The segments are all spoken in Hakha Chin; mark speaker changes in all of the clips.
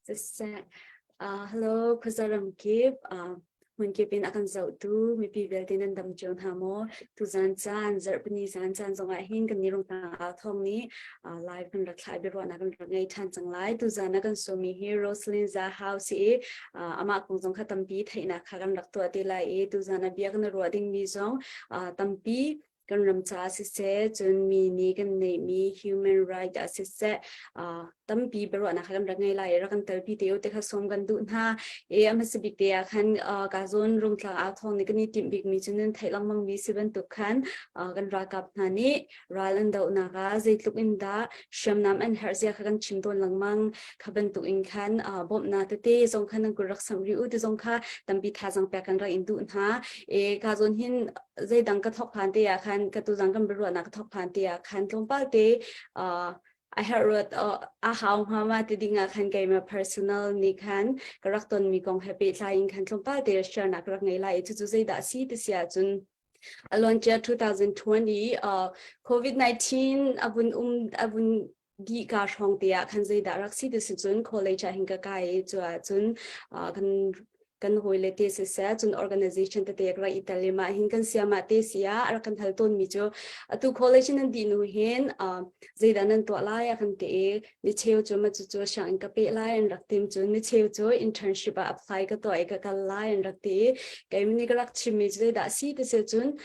Speaker 1: Siseh, hello khuazaram kip, hmunkip in a kan zohtu mipi vialte nan dam cio hna maw? Tuzan caan, zarhpini zan caan zongah hin kan nih Rungtlang Au Thawng nih live kan rak thlah i biaruahnak kan rak ngei ṭhan cang lai. Tuzan a kan sawmmi hi Roslyn Zahau si i amah kong zong kha tampi theihnak kha kan rak tuah te lai i tuzan a bia kan i ruah dingmi zong tampi kan ram caah siseh, cun mi nih kan neihmi human right ah siseh, tampi biaruahnak kha kan rak ngei lai i rak kan telpi te u te kha sawm kan duh hna. I a hmasa bik te ah khan ka zawn Rungtlang au thawng nih kan i timh bikmi cu nan theih lengmang mi si bantuk khan kan ralkap hna nih ral an dohnak ah zeitluk in dah hriamnam an herh zia kha kan chim tawn lengmang. Kha bantuk in khan bawmhnak tete zong khan nan kut rak samh rih u ti zong kha tampi thazaang pek kan rak in duh hna. E ka zawn hin zeidang ka thok phan te ah khan ka tuzang kan biaruahnak ka thok phan te ah khan tlawmpal te a herh ruat a hau hnga ma ti ding ah khan keimah personal nih khan ka rak ton mi kong he pehtlai in khan tlawmpal te share nak ka rak ngei lai i cucu zeidah si ti si ahcun alon cia 2020 COVID-19 avun um avun dih ka hrawng te ah khan zeidah rak si ti si cun college ah hin ka kai i cu ahcun kan kan hawile te siseh cun organization tete ka rak i tel i mah hin kan siamah te si ah a rak kan hal tawn mi cu atu college nan dih nu hin zeidah nan tuah lai a kan ti i mi cheu cu ma cu cu sianginn ka peh lai an rak tim cun mi cheu cu internship ah apply ka tuah i ka kal lai an rak ti i kei nih ka rak chim mi cu zeidah si ti si cun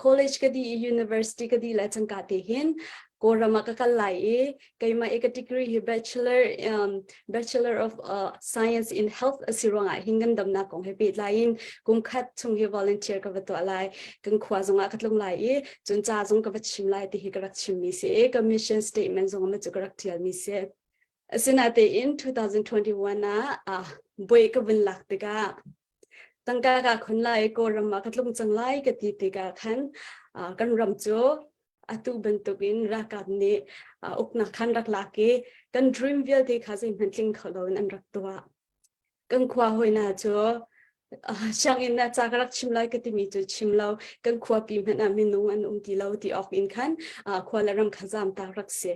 Speaker 1: college ka dih i university ka dih le cangka te hin Kawlram ah ka kal lai i keimah i ka degree hi bachelor um, bachelor of uh, science in health a si ruangah hin kan damnak kong he pehtlai in kum khat chung hi volunteer ka va tuah lai kan khua zongah ka tlung lai i cun ca zong ka va chim lai ti hi ka rak chimmi si i ka mission statement zong ma cu ka rak tialmi si asinatein 2021 ah uh, buai ka vun lak tikah tangka ka khon lai Kawlram ah ka tlung cang lai ka ti tikah khan kan ram cu atu bantukin ralkap nih uknak khan rak lak i kan dream vialte kha zeihmanh tling kho loin an rak tuah. Kan khua hawina cu sianginn ah ca ka rak chim lai ka timi cu chim lo kan khuapi hmanh ah minung an um ti lo ti awk in khan khua le ram kha zamtak rak si.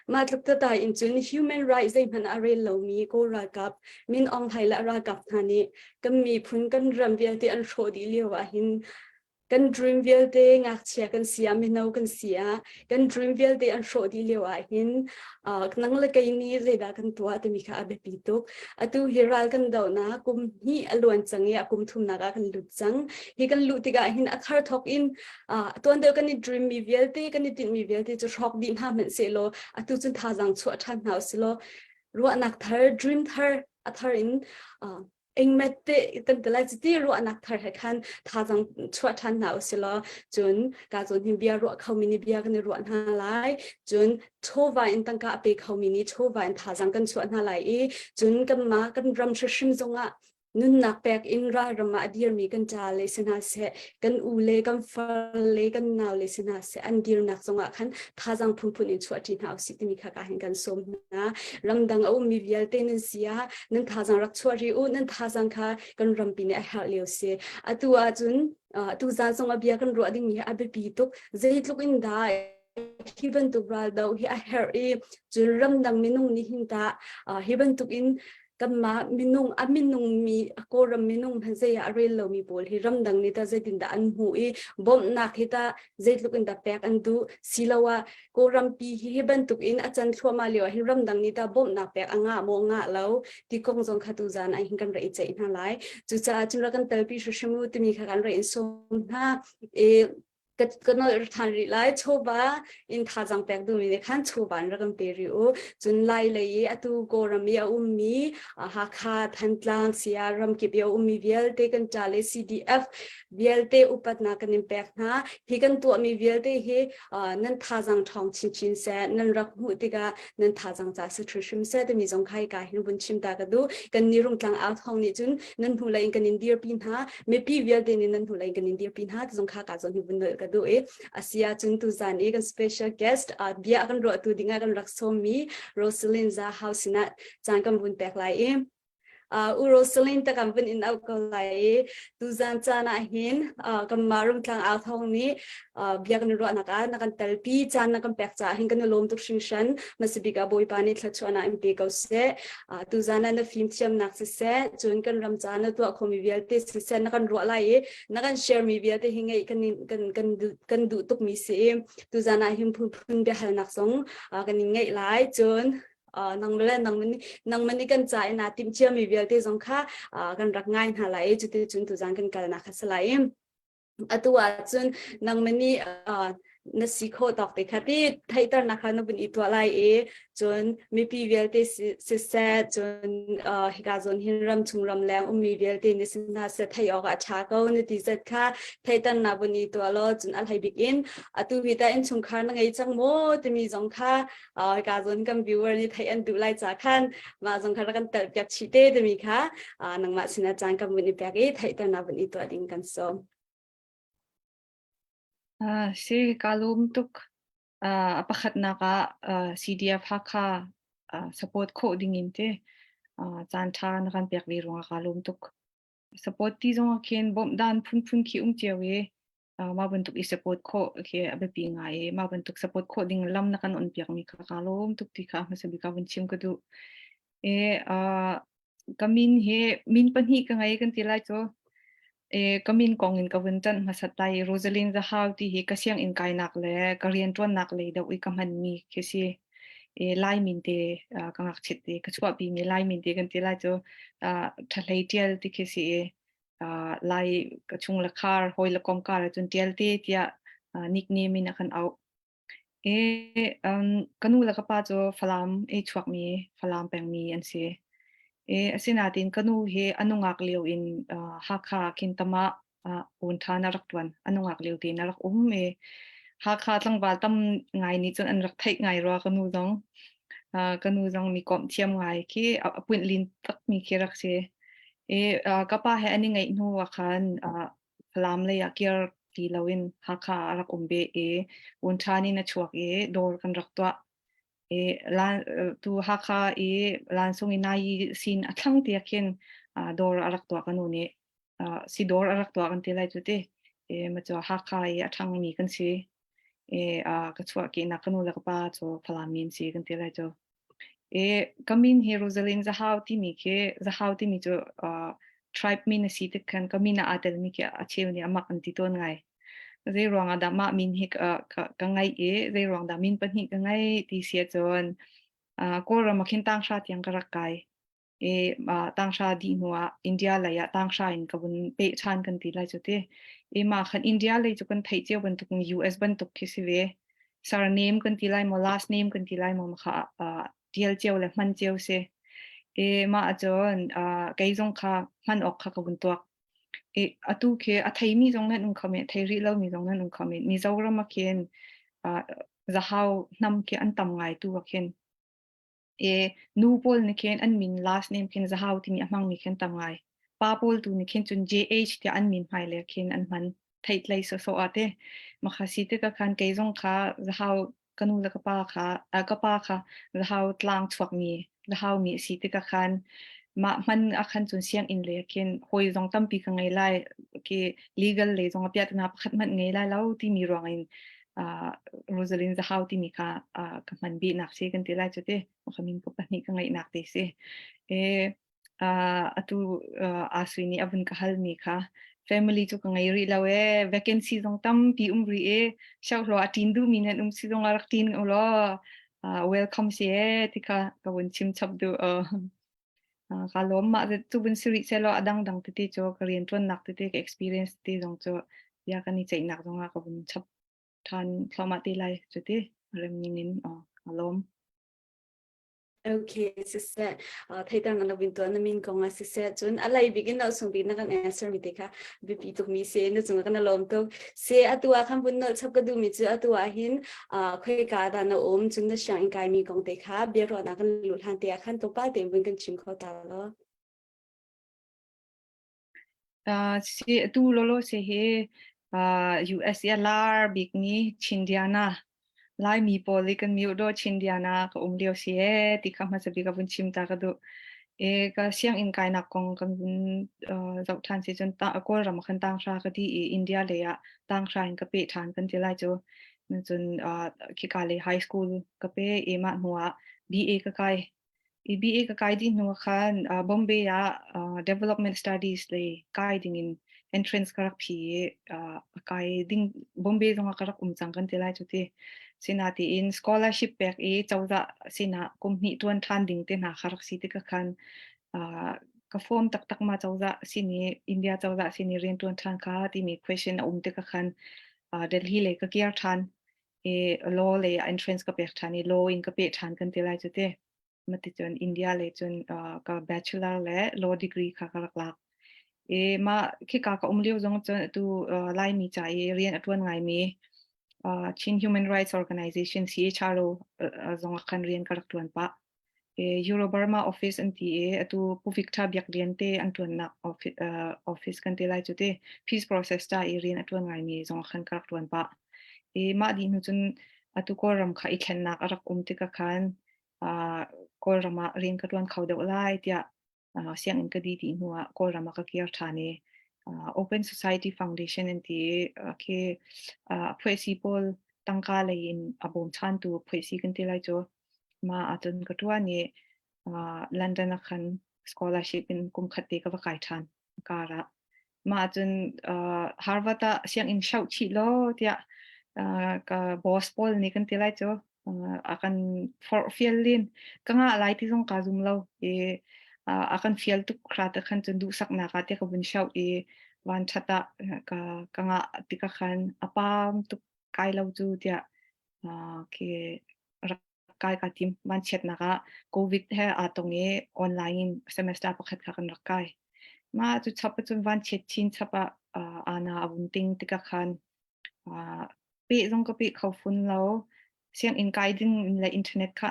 Speaker 1: Mah tluk tata in cun human right zeihmanh a rel lomi Kawl ralkap Min Aung Hlaing le a ralkap hna nih kan miphun kan ram vialte an hrawh dih lio ah hin kan dream vialte ngakchia kan si ah mino kan si ah kan dream vialte an hrawh dih lio ah hin nang le kei nih zeidah kan tuah timi kha a biapi tuk. Atu hi ral kan dohnak kum hnih a luan cang i a kum thumnak ah kan lut cang. Hi kan luh tikah hin a thar thawk in tuan deuh kan i dream mi vialte kan i tinhmi vialte cu hrawk dih hna hmanh sehlaw atu cun thazaang chuah ṭhan hna usilaw ruahnak thar dream thar a thar in engmet te kan ti lai cuti ruahnak thar he khan thazaang chuah ṭhan hna usilaw cun ka zawn hin bia ruah khomi nih bia kan i ruah hna lai cun chawva in tangka a pe khomi nih chawva in thazaang kan chuah hna lai i cun kanmah kan ram hrimhrim zongah nunnak pek in ralram ah a dirmi kan ṭa le si hna seh kan u le kan far le kan nau le si hna seh an dirnak zongah khan thazaang phunphun in chuahṭi hna usih timi kha ka hin kan sawm hna ramdang a ummi vialte nan si ah nan thazaang rak chuah rih u nan thazaang kha kan rampi nih a herh lio si atu ahcun tu zan zong a bia kan ruah dingmi hi a biapi tuk zeitluk in dah hi bantuk raldo hi a herh i cun ramdang minung nih hin tah hi bantuk in kanmah minung a minung mi Kawlram minung hmanh zei ah a rel lomi pawl hi ramdang nih tah zeitindah an hmuh i bawmhnak hi tah zeitluk in dah pek an duh siloah Kawlrampi hi hi bantuk in a can thluahmah lio ah hin ramdang nih tah bawmhnak pek a ngah maw ngah lo ti kong zong kha tuzaan ah hin kan rak i ceih hna lai cucaah cun rak kan telpi hrimhrim u timi kha kan rak in sawm hna i ka nolh ṭhan rih lai chawva in thazaang pek duhmi nih khan chawva in rak kan pe rih u cun lai lei i atu Kawlram i a ummi Hakha Thantlang Sia ramkip i a ummi vialte kan ṭa le CDF vialte upatnak kan in pek hna hi kan tuahmi vialte hi nan thazaang ṭhawng chinchin seh nan rak hmuh tikah nan thazaang ca si hrimhrim seh timi zong kha hika hin vun chim ta ka duh kan ni Rungtlang au thawng nih cun nan hnulei in kan in dirpi hna mipi vialte nih nan hnulei kan in dirpi hna ti zong kha ka zawn hi vun nolh ka duh i asia cun tuzan i kan special guest bia kan ruahtu dingah kan rak sawmmi Rosalind Zahau sinah caan kan vun pek lai i. U Rosalyn ta kan vun in au ko lai i tuzan caan ah hin kanmah Rungtlang au thawng nih bia kan ruahnak ah na kan telpi caan na kan pek caah hin kan i lawm tuk hringhran. Hmasabik ah Bawipa nih thluachuahnak in pe ko seh. Tuzan ah na fimthiamnak siseh, cun kan ram caah na tuah khomi vialte siseh na kan ruah lai i na kan share mi vialte hi ngeih kan kan kan duh kan duh tukmi si i tuzan ah hin phunphun biahalnak zong kan in ngeih lai. Cun nang le nang nangman nih kan ca in aa timh ciami vialte zong kha kan rak ngai hna lai i cuti cun tuzan kan kalnak kha si lai i atu ahcun nangman nih na si khawh tawk te kha ti theihternak kha na vun i tuah lai i cun mipi vialte siseh cun hika zawn hin ram chung ram leng ummi vialte nih si hna seh theih awk ah a ṭha ko na ti zat kha theihternak vun i tuah law cun a hlei bik in atu hi ta innchungkhar na ngei cang maw timi zong kha hika zawn kan viewer nih theih an duh lai ca khan mah zong kha rak kan telh piak chih te timi kha nangmah sinah caan kan vun i pek i theihternak vun i tuah ding kan sawm.
Speaker 2: Si ka lawm tuk. A pakhatnak ah CDF Hakha support khawh ding in te caan ṭha na kan pek ve ruangah ka lawm tuk. Support ti zong ah khin bawmh dan phunphun khi um cio i mah bantuk i support khawh khi a biapi ngai i mah bantuk support khawh ding lam na kan on piakmi kha ka lawm tuk ti kha hmasa bik ah vun chim ka duh. E ka min hi min pahnih ka ngei kan ti lai cu. E ka min kong in ka vun ṭanh hmasat lai i Rosalind Zahau ti hi ka sianginn kainak le ka rianṭuannak lei deuh i ka hmanmi khi si. E Lai min te ka ngakchit te ka chuahpi mi Lai min te kan ti lai cu ṭhahlei ṭial ti khi si i Lai ka chung le khar hawi le kom kar ahcun ṭial te tiah nickname in a kan auh. E ka nu le ka pa cu Falam i chuakmi Falam pengmi an si. E asinain ka nu hi a nungak lio in Hakha khin tama un ṭhan a rak ṭuan. A nungak lio tein a rak um i Hakha tlangval tam ngai nih cun an rak theih ngai rua ka nu zong. Ka nu zong mi komh thiam ngai khi a puinh lin takmi khi rak si. I ka pa he an i ngeih hnu ah khan Falam lei ah kir ti loin Hakha ah a rak um ve i un ṭhan in a chuak i dawr kan rak tuah. I lan tu Hakha i Lansung i nai sin a thlang tiah khin dawr a rak tuah ka nu nih. Si dawr a rak tuah kan ti lai cu ti. I ma cu Hakha i a ṭhangmi kan si. I ka chuahkehnak ka nu le ka pa cu Falam mi an si kan ti lai cu. I ka min hi Rosalind Zahau timi khi Zahau timi cu tribe min a si tik khan ka min ah aa telmi khi a cheu nih a mak an ti tawn ngai. Zei ruang ah dah mah min hi ka, ka, ka ngeih i zei ruang dah min pahnih ka ngeih ti si ahcun Kawlram ah khin tanghra tiang ka rak kai. I tanghra dih hnu ah India lei ah tanghra in ka vun peh ṭhan kan ti lai cu ti. I mah khan India lei cu kan theih cio bantuk in US bantuk khi si ve. Surname kan ti lai maw last name kan ti lai maw kha ṭial cio le hman cio si. I mah ahcun kei zong kha hman awk kha ka vun tuak. I atu khi a theimi zong nan um kho men, thei rih lomi zong nan um kho men. Mizoram ah khin zahau hnam khi an tam ngai tu ah khin E nu pawl nih khin an min last name khin Zahau timi a hmangmi khin tam ngai. Pa pawl tu nih khin cun JH tiah an min hmai le khin an hman. Theihtlei sawsawh ah te. Makha si tikah khan kei zong kha Zahau ka nu le ka pa kha ka pa kha Zahau tlang chuakmi Zahau mi a si tikah khan mah hman ah khan cun sianginn le khin hawi zong tampi ka ngei lai ki legal lei zong a piahtana pakhat hmanh ngei lai lo timi ruang in Rosalind Zahau timi kha ka hman bihnak si kan ti lai cu ti ka min ka pahnih ka ngeihnak te si e atu asui nih a vun ka hal mi kha family cu ka ngei rih lo e vacancy zong tampi um rih e shauhlo a tin du mi nan um si zong a rak tin u law welcome si e ti kha ka vun chim chap du ka lawm mah cu vun si rih selaw a dangdang tete cu ka rianṭuannak tete ka experience tete zong cu bia kan i ceihnak zong ah ka vun chap ṭhan thluahmah te lai cu ti rem ning in ka lawm.
Speaker 1: Okay, siseh theitar na lo in tuah na min kong ah siseh cun a lei bik in na sung bik na kan answer mi te kha biapi tuk mi si na cung ah kan lawm tuk. Se atu ah khan vun nolh chap ka duh mi cu atu ah hin khoika dah na um cun na sianginn kaimi kong te kha biaruahnak kan luh hlan te ah khan tlawmpal tein vun kan chim kho ta law.
Speaker 2: Si atu lolo se hi US i a lar bik mi Chindiana Laimi pawl i kan mi do Chindiana ka um lio si e ti kha hmasa bik a vun chim ta ka duh. E ka sianginn kainak kong kan vun zoh ṭhan si cun ta Kawlram ah khan tanghra ka dih i India lei ah tanghra in ka peh ṭhan kan ti lai cu. Cun khika lei high school ka pe i mah hnu ah BA ka kai. I BA ka kai dih hnu ah khan Bombay ah Development Studies lei kai ding in entrance ka rak phi i a kai ding Bombay zong ah ka rak um cang kan ti lai cu ti. Sinatiin scholarship pek i cozah sinah kum hnih ṭuan ṭhan ding te hna kha rak si tikah khan ka form taktak ma cozah sin i India cozah sin i rian ṭuan ṭhan kha timi question a um tikah khan Delhi lei ka kir ṭhan i law lei ah entrance ka pek ṭhan i law in ka peh ṭhan kan ti lai cu ti. Maticun India lei cun ka bachelor le law degree kha ka rak lak. I mah khika ka um lio zong cun atu Laimi ca i rian a ṭuan ngaimi Chin Human Rights Organization CHRO zong ah khan rian ka rak ṭuan pah. Euro Burma Office an ti i atu Pu Victor Biak Lian te an ṭuannak office kan ti lai cu ti peace process ca i rian a ṭuan ngaimi zong ah khan ka rak ṭuan pah. I mah dih hnu cun atu Kawlram kha i thlennak a rak um tikah khan Kawlram ah rian ka ṭuan kho deuh lai tiah sianginn ka dih dih hnu ah Kawlram ah ka kir ṭhan i Open Society Foundation an ti i khi phuaisi pawl tangka lei in a bawmchantu phuaisi kan ti lai cu mah ahcun ka ṭuan i London ah khan scholarship in kum khat te ka va kai ṭhan kar ah. Mah ahcun Harvard ah sianginn shoh chih law tiah ka boss pawl nih kan ti lai cu a kan forhfial len. Ka ngah lai ti zong kaa zum lo i a kan fial tuk hra te khan cun duhsaknak ah tiah ka vun shoh i vanṭhat ah ka ka ngah tikah khan a paam tuk kai lo cu tiah khi rak kai kaa tim. Vanchiatnak ah COVID he aa tong i online in semester pakhat kha kan rak kai. Mah cu chap ahcun vanchiat chin chap ah ana a vun ting tikah khan peh zong ka peh kho fun lo. Sianginn kai ding le internet kha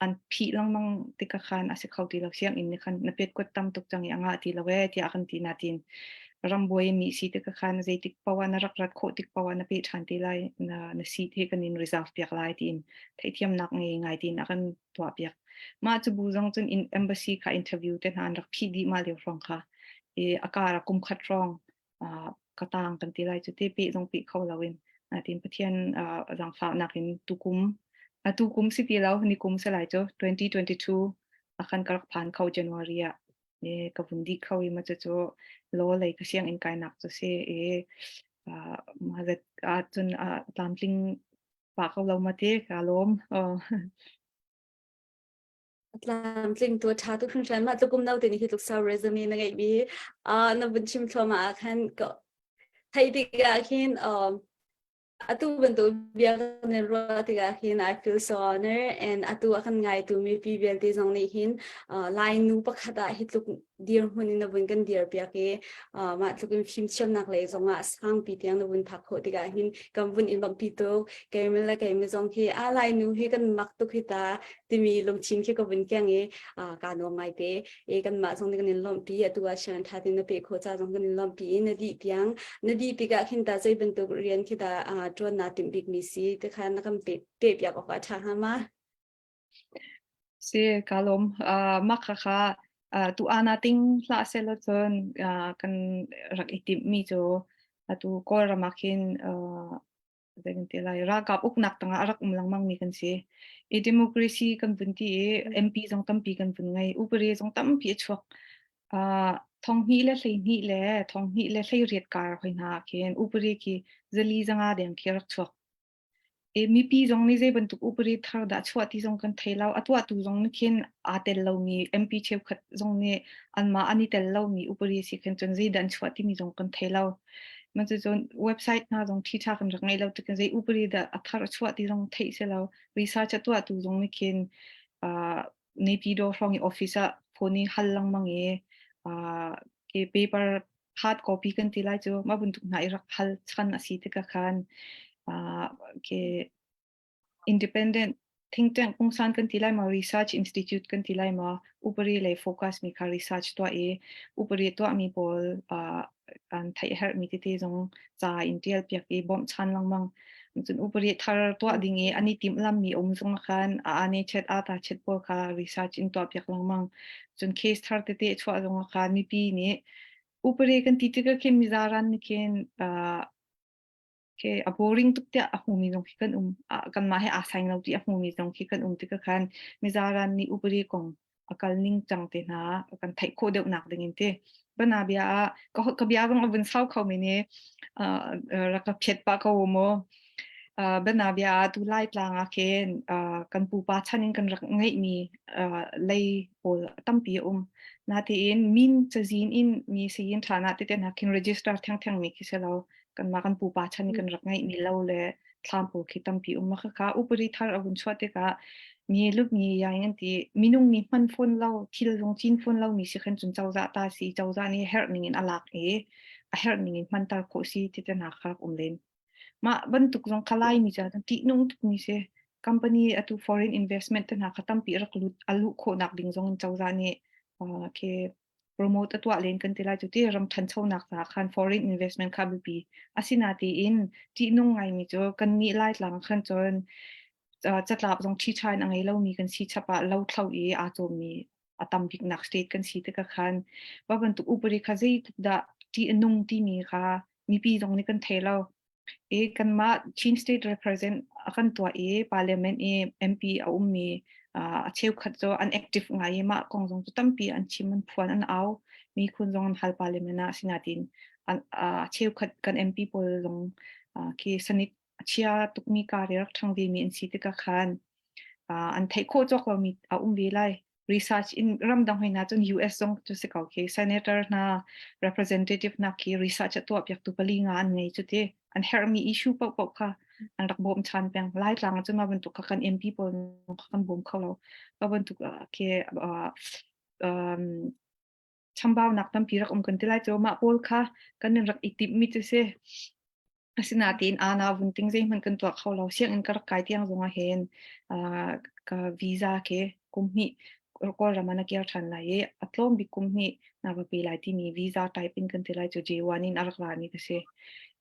Speaker 2: an phih lengmang tikah khan a si kho ti lo. Sianginn nih khan na petkuat tam tuk cang i a ngah ti lo ee tiah a kan ti natin rambuai mi si tikah khan zeitik paoh ah na rak rat khawh tik paoh ah na peh ṭhan te lai na seat hi kan in reserve piak lai tiin theihthiamnak ngei ngai tiin a kan tuah piak. Mah cu bu zong cun in embassy kha interview te hna an rak phih dih mah lio hrawng kha i a kar ah kum khat hrawng ka tang kan ti lai cu te peh zong peh kho loin natin Pathian zaangfahnak in tukum atu kum si ti lo ni kum si lai cu 2022 akhan ka rak phan kho January ah e ka vun di kho i ma cu cu law lei ka sianginn kainak cu si i ma zat ahcun tlamtling pah ko lo ma ti ka lawm.
Speaker 1: Tlamtling tu ṭha tuk hringhran mah tluk um no te nih hi tluk sau resume na ngeih mi na vun chim thluahmah ah khan ka theih tikah khin atu bantuk bia kan ruah tikah hin I feel so honored and atu a kan ngaitu mipi vialte zong nih hin Lai nu pakhat ah hi tluk dirhmun in na vun kan dir piak i mah tluk in fimthiamnak lei zongah sangpi tiang na vun phak khawh tikah hin kan vun in lawmhpi tuk. Keimah le keimah zong hi a Lai nu hi kan mak tuk hi ta timi lungthin khi ka vun keng i kaa nuam ngai te. I kanmah zong nih kan in lawmhpi atu ah sian ṭha tein na peh khawh ca zong kan in lawmhpi i na dih tiang na dih tikah khin ta zei bantuk rian khi dah ṭuan naa timh bikmi si ti kha na kan peh piak awk ah ṭha hnga ma?
Speaker 2: Si, kaa lawm. Mah khakha tu ana ting hlah sehlaw cun kan rak i timhmi cu atu Kawlram ah khin zei kan ti lai ralkap uknak tangah a rak um lengmang mi kan si. I democracy kan vun ti i MP zong tampi kan vun ngei, upari zong tampi a chuak. Thong hnih le 12 le 2018 kar hoi hna ah khin upari khi zali zanga deng khi rak chuak. Mipi zong nih zei bantuk upadi thar dah chuah ti zong kan thei lo. A tuahtu zong nih khin aa tel lomi MP cheukhat zong nih anmah an i tel lomi upadi si khin cun zeidah an chuah timi zong kan thei lo. Mah cucun website hna zong ṭhiṭha kan rak ngei lo tik in zei upadi dah a thar a chuah ti zong theih si lo. Research a tuahtu zong nih khin Naypyidaw hrawng i office ah phone i hal lengmang i paper hard copy kan ti lai cu mah bantuk hna i rak hal chan a si tikah khan ke independent think tank pungsan kan ti lai ma, research institute kan ti lai ma, upari lei focus mi kha research tuah i upari tuah mi pawl an theih herh mi tete zong ca in tial piak i bawmh chan lengmang. Cun upadi thar tuah ding i an i timhlammi um zong ah khan a ane chet a ta chet pawl kha research in tuah piak lengmang. Cun case thar tete chuah zong ah khan mipi nih upadi kan ti tikah khin mizaran nih khin a boring tuk tiah a hmumi zong khi kan um. Kanmah he aa saing lo ti a hmumi zong khi kan um tikah khan mizaran nih upadi kong a kal ning cang te hna kan theih khawh deuh nak ding in ti bana bia ah ka bia zong a vun sau kho mi ni rak ka phiat pa ko mu bana bia ah tu lai tlang ah khin kan pupa chan in kan rak ngeih mi lei pawl tampi a um natein min cazin in mi sayin tha na te te na khin register theng theng mi khi selo kanmah kan pupa chan i kan rak ngeihmi lo le thlam pawl khi tampi um ma khakha upadi thar a vun chuah tikah mi lup mi yaing an ti minung nih hman fawn lo thil zong cin fawn lo mi si khan cun cozah ta si cozah nih herh ning in a lak i a herh ning in hmantar khawh si ti te hna kha rak um len mah bantuk zong kha lai mi ca ṭih nung tuk mi si company atu foreign investment te hna kha tampi rak lut a luh khawhnak ding zong in cozah nih khi promote a tuah len kan ti lai cu ti ram ṭhanchonak caah khan foreign investment kha biapi asinatiin ṭihnung ngaimi cu kannih Laitlang khan cun catlap zong ṭhiṭha in a ngei lomi kan si chap ah lothlo i aa cawmmi a tam biknak state kan si tikah khan wa bantuk upadi kha zeitluk dah ṭih a nung timi kha mipi zong nih kan thei lo. I kanmah Chin State represent a kan tuah i parliament i MP a ummi a cheukhat cu an active ngai i mah kong zong cu tampi an chim an phuan an au mi khun zong an hal parliament ah asinain a cheukhat kan MP pawl zong khi sanit a chia tukmi kar i rak ṭhang vemi an si tikah khan an theih khawh cawk lomi a um ve lai. Research in ramdang hoi hna cun US zong cu si ko khi senator hna representative hna khi research a tuah piaktu pali nga an ngei cu ti an herhmi issue paohpaoh kha an rak bawm ṭhan peng. Laitlang ah cun mah bantuk kha kan MP pawl kha kan bawm kho lo. Mah bantuk khi chambaunak tampi rak um kan ti lai cu mah pawl kha kan in rak i timhmi cu si. Asinain ana vun ting zeihmanh kan tuah kho lo. Sianginn ka rak kai tiang zongah hin ka visa khi kum hnih Kawlram ah na kir ṭhan lai i a tlawm bik kum hnih na va pe lai timi visa type in kan ti lai cu J1 in a rak rami ka si.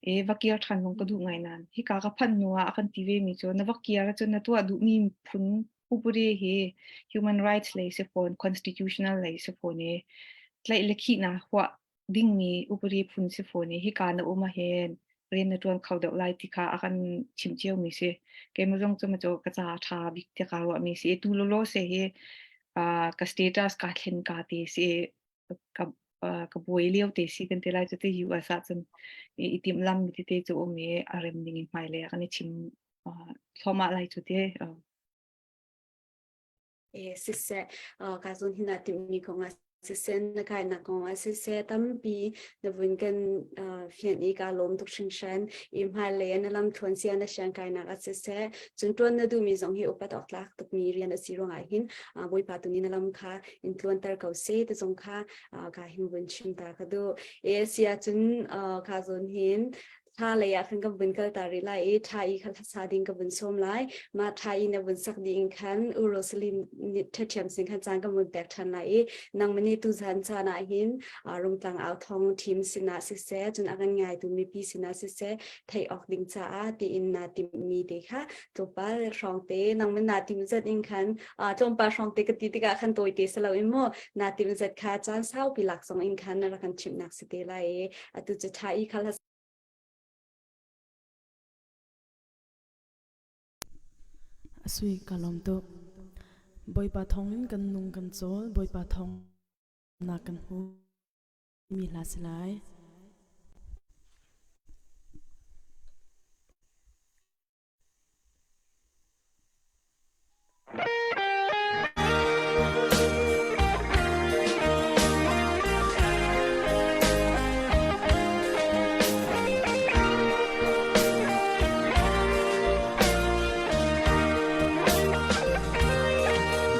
Speaker 2: E va kir ṭhan zong ka duh ngai nain hika ka phanh hnu ah a kan ti vemi cu na va kir ahcun na tuah duhmi phun upadi hi human rights lei si fawn, constitutional lei si fawn i tlaih le khihnak huah dingmi upadi phun si fawn i hika na um ahhin rian na ṭuan kho deuh lai ti kha a kan chimh ciomi si. Keimah zong cu macu ka ca ṭha bik tiah kaa ruahmi si. Tu lawlaw se hi ka status kaa thlen ka ti si ka ka buai lio te si kan ti lai cu ti US ah cun i timhlam mi tete cu um i a rem ding in hmailei ah kan i chim thluahmah lai cu ti.
Speaker 1: E siseh ka zawn hin ah timhmi kong ah siseh na kainak kong ah siseh tampi na vun kan fianh i ka lawm tuk hringhran i hmailei na lam thluan sia na siang kainak ah siseh cun tuan na duhmi zong hi upat awk tlak tukmi rian a si ruangah hin Bawipa tu nih na lam kha in tluanter ko seh ti zong kha ka hin vun chim ta ka duh e sia cun ka zawn hin Tha lei ah khan kan vun kal ta rih lai i tha i kha sa ding ka vun sawm lai. Mah tha i na vun sak dih in khan U Rosaline nih ṭhathiam sin khan caan kan vun pek ṭhan lai i nangmah nih tuzan caan ah hin Rungtlang au thong team sinah siseh cun a kan ngaitu mipi sinah siseh theih awk ding caah tiin naa timhmi te kha tlawmpal hrawng te nangmah naa tim zat in khan tlawmpal hrawng te ka ti tikah khan tawite si loin mu naa tim zat kha caan saupi lak zong in khan na rak kan chimhnak si te lai i atu cu tha i khal
Speaker 3: Sui ka lawm tuk. Bawipa thawngin kan nung kan cawl, Bawipa thawng na kan hmu mi hla si lai.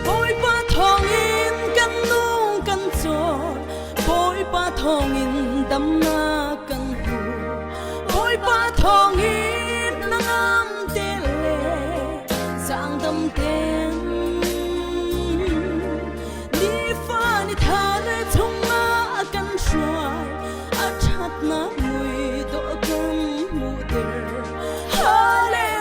Speaker 4: Bawipa thawngin kan nung kan cawl, Bawipa thawngin damnak kan hmu. Bawipa thawngin na ngam te le zaangdam ten nifa ni tha le chungah a kan hruai a ṭhatnak mui dawh kan hmuhter. Hallelujah.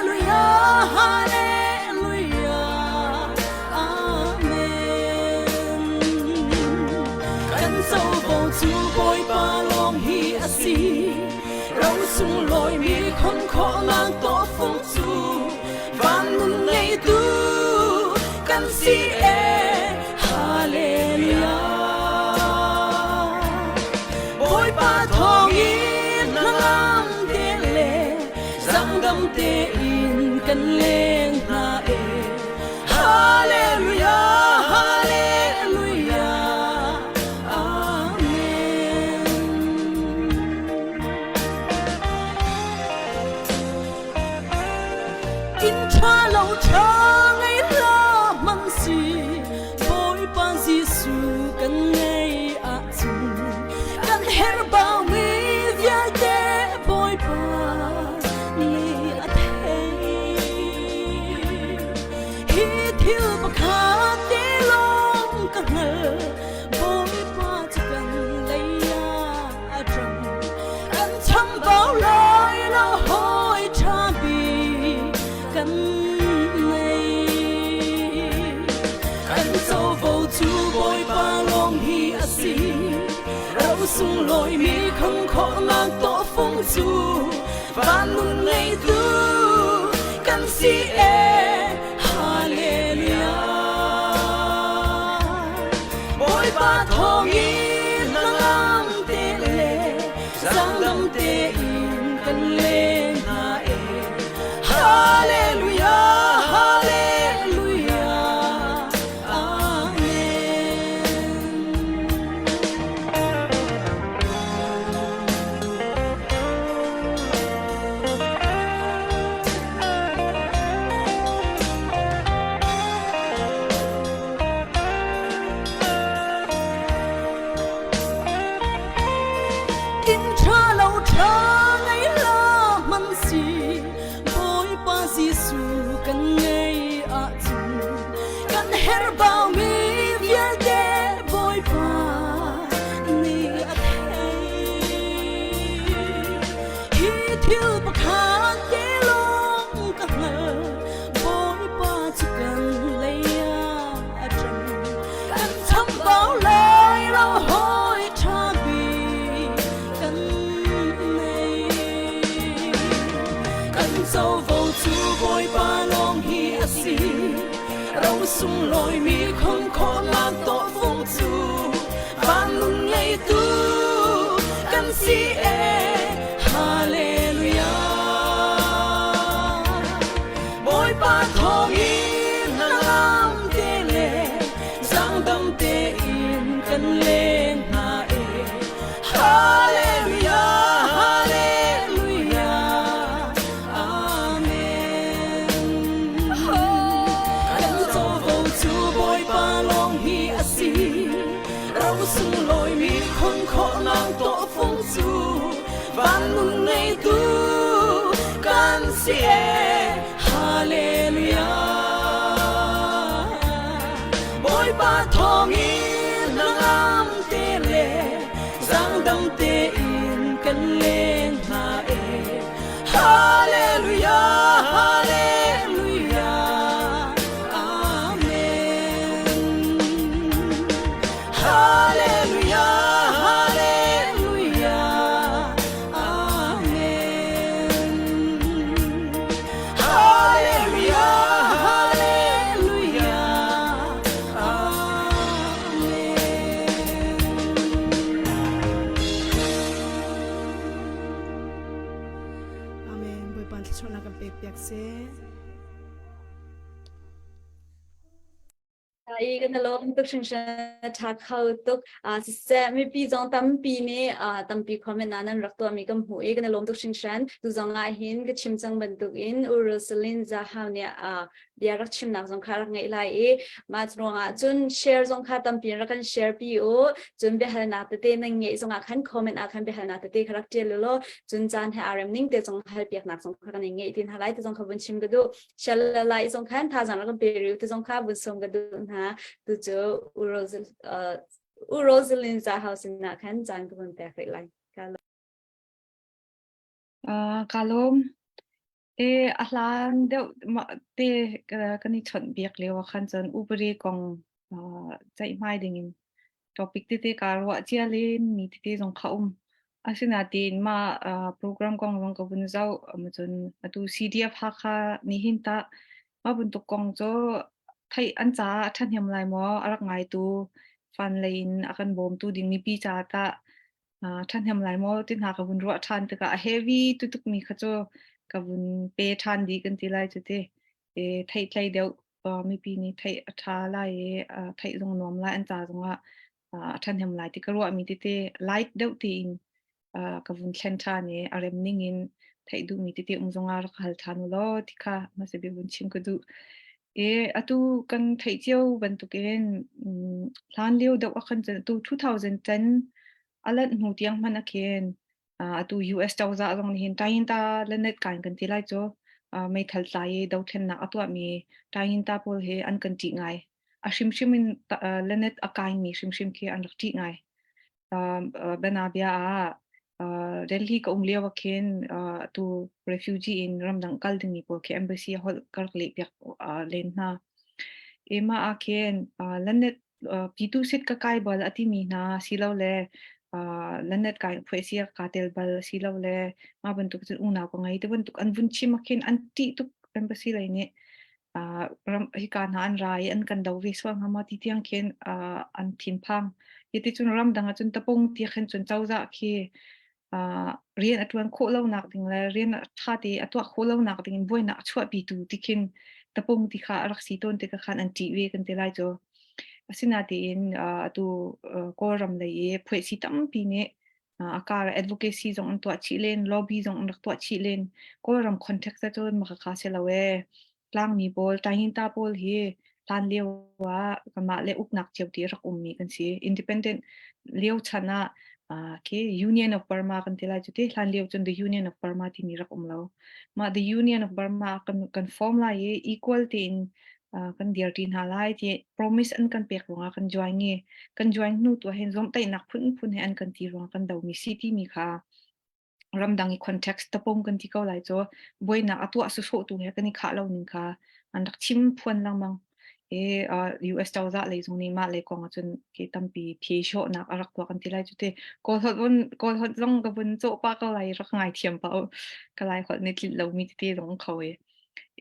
Speaker 4: cu Bawipa lawng hi a si. Ro sunglawi mi khong khawhnak tawhfung cu van nun ngeitu kan si e. Hallelujah. Bawipa thawngin hnangam te le zangdam tein kan leng hna e. Hallelujah, Hallelujah, Amen. Inn ṭha lo ṭha ngei hla hmanh si Bawipa Jesuh kan ngei ahcun kan herhbaumi vialte Bawipa nih a theih. Hi thil pakhat te lawng ka hngalh Bawipa cu kan lei ah a ṭang. Kan chambau lai lo hawi ṭha bik kan nei. Kan covo cu Bawipa lawng hi a si. Ro sunglawi mi khong khawhnak tawhfung cu van nun ngeitu kan si e. Hallelujah. Bawipa thawngin hnangam te le zaangdam tein kan leng hna e. Hallelujah, Hallelujah, Amen. Kan covo cu Bawipa lawng hi a si. Ro sunglawi mi khon khawhnak tawhfung cu van nun ngeitu kan si e. Hallelujah. Bawipa thawngin hnangam te le zaangdam tein kan leng hna e. Hallelujah, Hallelujah, Amen. Hallelujah, Hallelujah, Amen. Hallelujah, Hallelujah, Amen.
Speaker 3: Amen. Bawipa thluachuahnak kan pek piak seh.
Speaker 1: I kan lawm tuk hringhran tha kho tuk siseh mipi zong tampi nih tampi comment na nan rak tuahmi kan hmuh i kan lawm tuk hringhran tu zong ah hin ka chim cang bantuk in Urusalin Zahau nih bia rak chimnak zong kha rak ngeih lai i mah ruangah cun share zong kha tampi rak kan share pi u cun biahalnak tete nan ngeih zong ah khan comment ah khan biahalnak tete kha rak tial law cun caan he arem ning te zong hal piaknak zong kha kan ngeih tin halai te zong kha vun chim ka duh Shalala i zong khan thazang rak kan pe riu te zong kha vun sawm ka duh hna tu cu U Rosalind za house sinah khan caan ka vun pek rih lai.
Speaker 2: Ka lawm. E a hlan deuh te kan i chawnh biak lio ah khan cun upadi kong ceihmai dingin topic tete kaa ruah cia len mi tete zong kha um. Asinain mah program kong zong ka vun zoh. Cun atu CDF Hakha nih hin tah mah bantuk kong cu theih an caah a ṭhahnem lai maw? A rak ngaitu fan lei in a kan bawmtu ding mipi caah tah ṭhahnem lai maw ti hna ka vun ruah ṭhan tikah a heavy tukmi kha cu ka vun pe ṭhan dih kan ti lai cu ti. Theihtlei deuh mipi nih theih a ṭha lai i theih zong nuam lai an ca zongah a ṭhahnem lai ti ka ruahmi tete light deuh tein ka vun thlen ṭhan i a rem ning in theih duhmi tete um zongah rak hal ṭhan u law ti kha hmasa bik vun chim ka duh. I atu kan theih cio bantukin hlan lio deuh ah khan cun atu 2010 a lanh hnu tiang hmanh ah khin atu US cozah zong nih hin Tayinta Lenet kan kan ti lai cu meithal tlai i dothlennak a tuahmi Tayinta pawl hi an kan ṭih ngai. A hrimhrim in Lenet a kaimi hrimhrim khi an rak ṭih ngai. Bianabia ah Delhi ka um lio ah khin atu refugee in ramdang kal dingmi pawl khi embassy holh ka rak leh piak len hna. Ema ah khin Lenet Pitu sit ka kai bal a timi hna silole lanet kai phuaisia kaa tel bal silole mah bantuk cun unau ka ngei ti bantuk an vun chim ah khin an ṭih tuk embassy lei nih ram hika hna an ra i an kan do ve sual hnga maw ti tiang khin an thinphang. Hi ti cun ramdang ah cun tapung ti khin cun cozah khi rian a ṭuan khawh lonak ding le rian ṭha te a tuah khawh lonak ding in buainak a chuahpitu ti khin tapung ti kha a rak si tawn tikah khan an ṭih ve kan ti lai cu. Asinain atu Kawlram lei i phuaisi tampi nih a kar advocacy zong an tuah chih len, lobby zong an rak tuah chih len. Kawlram context ahcun maka si lo ee. Tlangmi pawl, Tahinta pawl hi hlan lio ah kanmah le uknak cio ti rak ummi kan si. Independent lio chan ah khi Union of Burma kan ti lai cu ti hlan lio cun the Union of Burma timi rak um lo. Mah the Union of Burma kan form lai i equal tein kan dirti hna lai ti promise an kan pek ruangah kan join i kan join hnu tu hin zomhtaihnak phunphun he an kan ti ruangah kan domi si timi kha ramdang i context tapong kan ti ko lai cu buainak a tuah sawsawh tu he kan i khah lo ning kha an rak chim phuan lengmang i US cozah lei zong nih mah lei kong ahcun ke tampi phi nak a rak tuah kan ti lai cu te kawl holh vun kawl holh zong ka vun cawh pa ko lai rak ngai thiam pa ka lai holh nih tlinh lomi tete zong kho i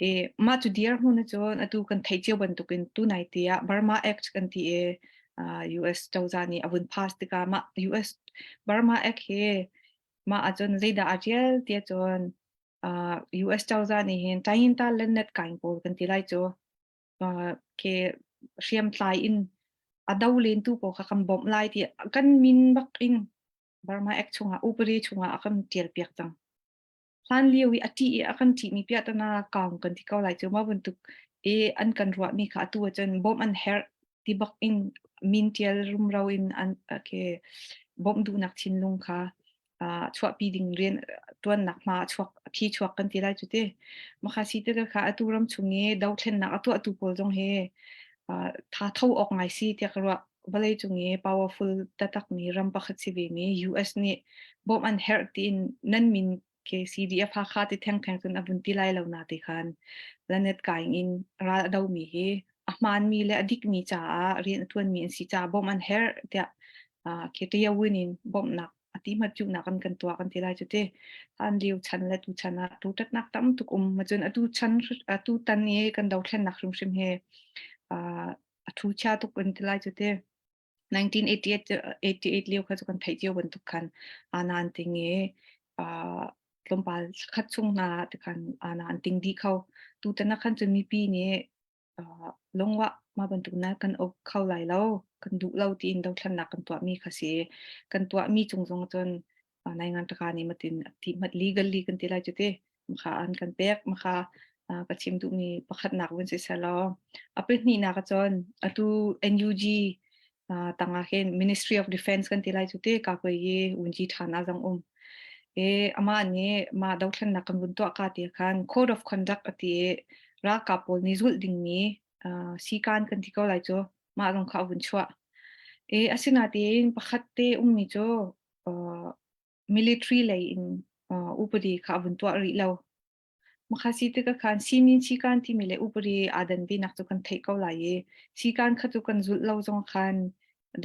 Speaker 2: e mah cu dir hmun cun atu kan theih cio bantukin tu nai te ah Burma Act kan ti i US cozah nih a vun pass tikah mah US Burma Act hi mah ahcun zeidah aa ṭial tiah cun US cozah nih hin Tainta Lennet kain pawl kan ti lai cu ke hriamtlai in a do lentu pawl kha kan bawmh lai ti kan min bak in Burma Act chungah upadi chungah a kan ṭial piak cang. Hlan lio i a ṭih i a kan ṭihmi piahtana kaung kan ti ko lai cu mah bantuk i an kan ruahmi kha atu ahcun bawmh an herh ti bak in min ṭial rumro in an okay, bawmh duhnak thinlung kha chuahpi ding rian ṭuannak hma chuak phi chuak kan ti lai cu ti. Makha si te kha atu ram chung i dothlennak a tuahtu pawl zong hi tha tho awk ngai si tiah ka ruah. Vawleicung i powerful taktakmi ram pakhat si vemi US nih bawmh an herh tiin nan min ke CDF Hakha ti thengtheng cun a vun ti lai lo na ti khan lanet kaing in ral a domi hi a hmaanmi le a dikmi caah rian a tuanmi an si caah bawmh an herh tiah ke win in bawmhnak a ti mat nak an kan tuah kan ti lai cu ti an liu chan le tu chan ah tu tatnak tam tuk um ma cun atu chan atu tan i kan dothlennak hrimhrim he a thu chia tuk kan ti lai cu ti 1988 lio kha cu kan theih cio bantuk khan ana an ting i tlawmpal khat chung hna tikhan ana an ting dih kho tutan ah khan cun mipi nih lungwah mah bantuk na kan uk kho lai lo kan duh lo tiin dothlennak kan tuahmi kha si kan tuahmi cung zong cun nai ngan taka nih matin ti mat legally kan ti lai cu ti makha an kan pek makha ka chim duhmi pakhatnak vun si selaw a pahnihnak cun atu NUG tangah hin Ministry of Defense kan ti lai cu te ka koi i unji thana zong um e ama nih ma dothlennak kan vun tuah ka ti khan code of conduct ati ralkap pawl nih zulh dingmi sikan kan ti ko lai cu mah zong kha a vun chuah e asinain pakhat te ummi cu military lei in upadi kha a vun tuah rih lo. Makha si tikah khan simin sikan timi le upadi aa dan venak cu kan theih ko lai i sikan kha cu kan zulh lo zong khan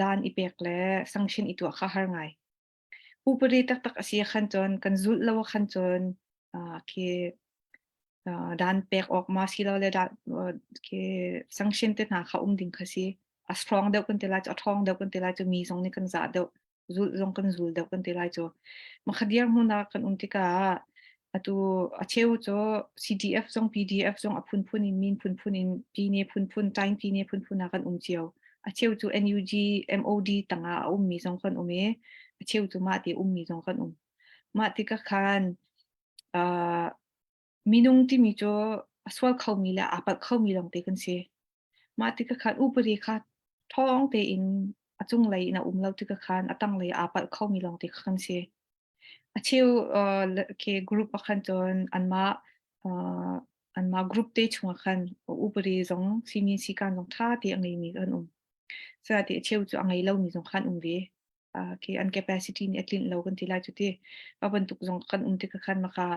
Speaker 2: dan i pek le sanction i tuah kha har ngai. Upadi taktak a si khan cun kan zulh lo khan cun khi dan pek awk ma si lo le khi sanction te hna kha um ding kha si. A strong deuh kan ti lai cu a ṭhawng deuh kan ti lai cu mi zong nih kan zah deuh. Zulh zong kan zul deuh kan ti lai cu. Makhadir hmun ah kan um tikah atu a cheu cu CDF zong PDF zong a phunphun in min phunphun in pine phunphun tain pine phunphun ah kan um cio. A cheu cu NUG MOD tangah a ummi zong kan um i a cheu cu mah ti ummi zong kan um. Mah tikah khan uh, minung timi cu a sual khomi le aa palh khomi lawngte kan si. Mah tikah khan upadi kha ṭhawng tein a cunglei in a um lo tikah khan a tanglei aa palh khomi lawngte kha kan si. A cheu khi group ah khan cun anmah anmah group te chungah khan upadi zong simi sikan zong ṭha te a ngeimi kan um. Sati a cheu cu a ngei lomi zong khan um ve. Khi an capacity nih a tlinh lo kan ti lai cu ti. A bantuk zong kan um tikah khan maka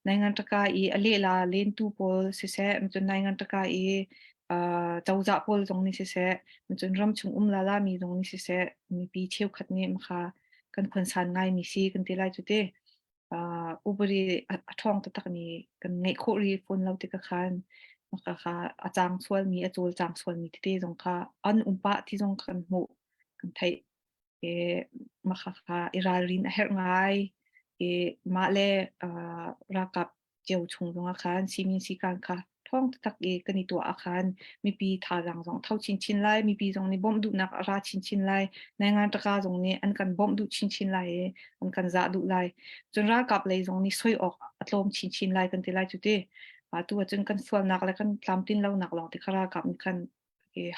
Speaker 2: nai ngan taka i a lehla lentu pawl siseh, cun nai ngan taka i. Cozah pawl zong nih siseh, cun ramchung um lala mi zong nih siseh, mipi cheukhat nih makha kan khonsan ngaimi si kan ti lai cu ti. Upadi a ṭhawng taktakmi kan ngeih khawh rih fawn lo tikah khan maka kha a cang sualmi, a cawlcang sualmi tete zong kha an um pah ti zong kan hmuh, kan theih. I maka kha i ralrin a herh ngai. I mah le ralkap cio chung zongah khan simin sikan kha ṭhawng taktak i kan i tuah ah khan mipi thazaang zong tho chinchin lai, mipi zong nih bawmh duhnak a ra chinchin lai, naingan ṭaka zong nih an kan bawmh duh chinchin lai i an kan zah duh lai. Cun ralkap lei zong nih soi awk a tlawm chinchin lai kan ti lai cu ti. Atu ahcun kan sualnak le kan tlamtlin lonak lawng ti kha ralkap nih khan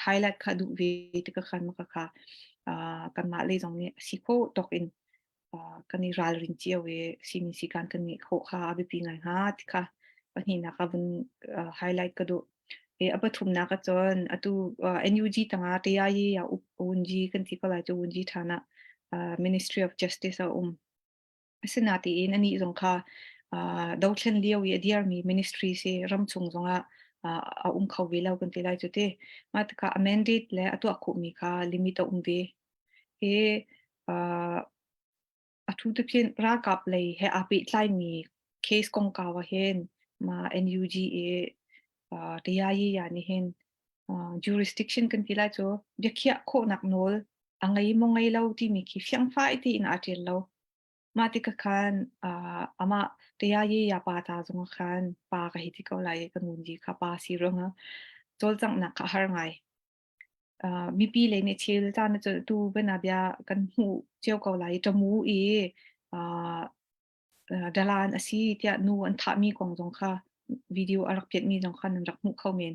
Speaker 2: highlight kha duh ve ti ka khan maka kha kanmah lei zong nih a si khawh tawk in kan i ralrin cio i simi sikan kan ngeih khawh kha a biapi ngai hnga ti kha pahnihnak ah vun highlight ka duh. E a pathumnak ahcun atu NUG tangah TIA ah Wunji kan ti ko lai cu Wunji ṭhan ah Ministry of Justice a um. Asinain anih zong kha dothlen lio i a dirmi ministry si ramchung zongah a um kho ve lo kan ti lai cu ti. Mah tikah a mandate le a tuah khawhmi kha limit a um ve. Hi a thu tukhin ralkap lei he aa pehtlaimi case kongkau ah hin ma NUG i Tayayaya nih hin jurisdiction kan ti lai cu biakhiah khawhnak nawl a ngei maw ngei lo timi khi fiangfai tiin aa ṭial lo. Mah tikah khan amah Tayayaya pa ta zong khan pa ka hei ti ko lai i ka nunji kha pa si ruangah cawlcanghnak kha a har ngai. Mipi lei nih thil caan cu tu bianabia kan hmuh cio ko lai i ṭamu i dalan a si tiah nu an thahmi kong zong kha video a rak piatmi zong kha nan rak hmuh kho men.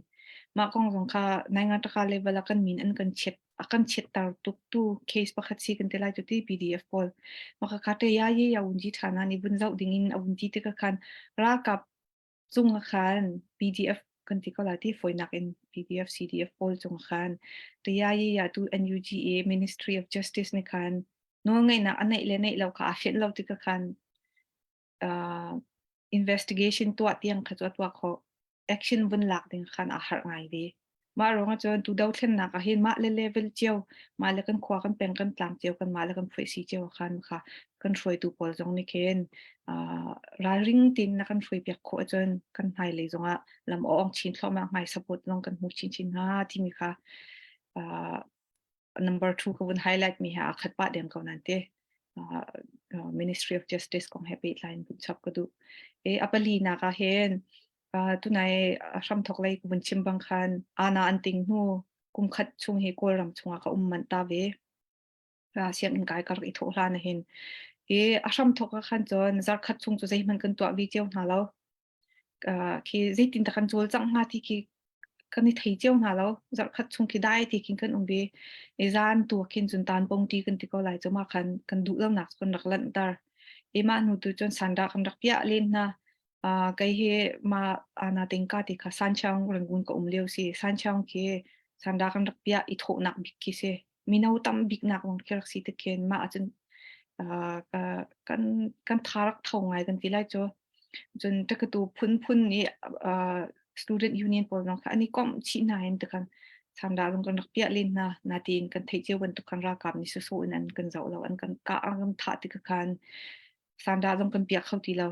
Speaker 2: Mah kong zong kha naingan taka level ah kan min an kan chiat a kan chiatter tuk tu case pakhat si kan ti lai tu ti PDF pawl. Maka ka te ya ye ya unji thana ni vun zoh ding in a vun ti tikah khan ralkap cung ah khan PDF kan ti ko lai ti fawinak in PDF CDF pawl cung ah khan Tayayaya tu NUGA Ministry of Justice nih khan nawlngeihnak a neih le neih lo kha aa fianh lo tikah khan uh, investigation tuah tiang kha cu a tuah khawh action vun lak ding khan aa harh ngai ve. Mah ruangah cun tu dothlennak ah hin mah le level cio, mah le kan khua kan peng kan tlang cio, kan mah le kan phuaisi cio khan kha kan hruaitu pawl zong nih khin uh, ralring tin na kan hruai piak khawh ahcun kan hmailei zongah lam awng chin thluahmah hmai support zong kan hmu chinchin hnga timi kha uh, number 2 ka vun highlight mi he aa khat pah deng ko nan te Ministry of Justice kong he pehtlai in vun chap ka duh. E a pali nak ah hin tunai hramthok lei ka vun chim bang khan ana an ting hnu kum khat chung hi Kawlram chungah ka um manh ta ve. Sianginn kai ka rak i thawh hlan hin. E a hramthok ah khan cun zarkhat chung cu zeihmanh kan tuah vi cio hna lo. Khi zeitin dah kan cawlcangh hnga ti khi kan i thei cio hna lo. Zarhkhat chung khi dai ti khin kan um ve. I zan tu khin cun tanpong ti kan ti ko lai cu mah khan kan duh lonak kan rak lanhter. I mah hnu tu cun sandah kan rak piah len hna. Kei hi ma ana tingka ti kha Sanchaung Rangoon ka um lio si. Sanchaung khi sandah kan rak piah i thawhnak bik khi si. Mino tam bik nak lawng khi rak si ti khin mah ahcun kan kan tha rak tho ngai kan ti lai cu. Cun ṭakatu phunphun i student union pawl zong kha an i komh chih hna in tikhan sandah zong kan rak piah len hna. Natiin kan theih cio bantuk khan ralkap nih sawsawh in an kan zoh lo, an kan kah, an kan thah tikah khan sandah zong kan piah kho ti lo.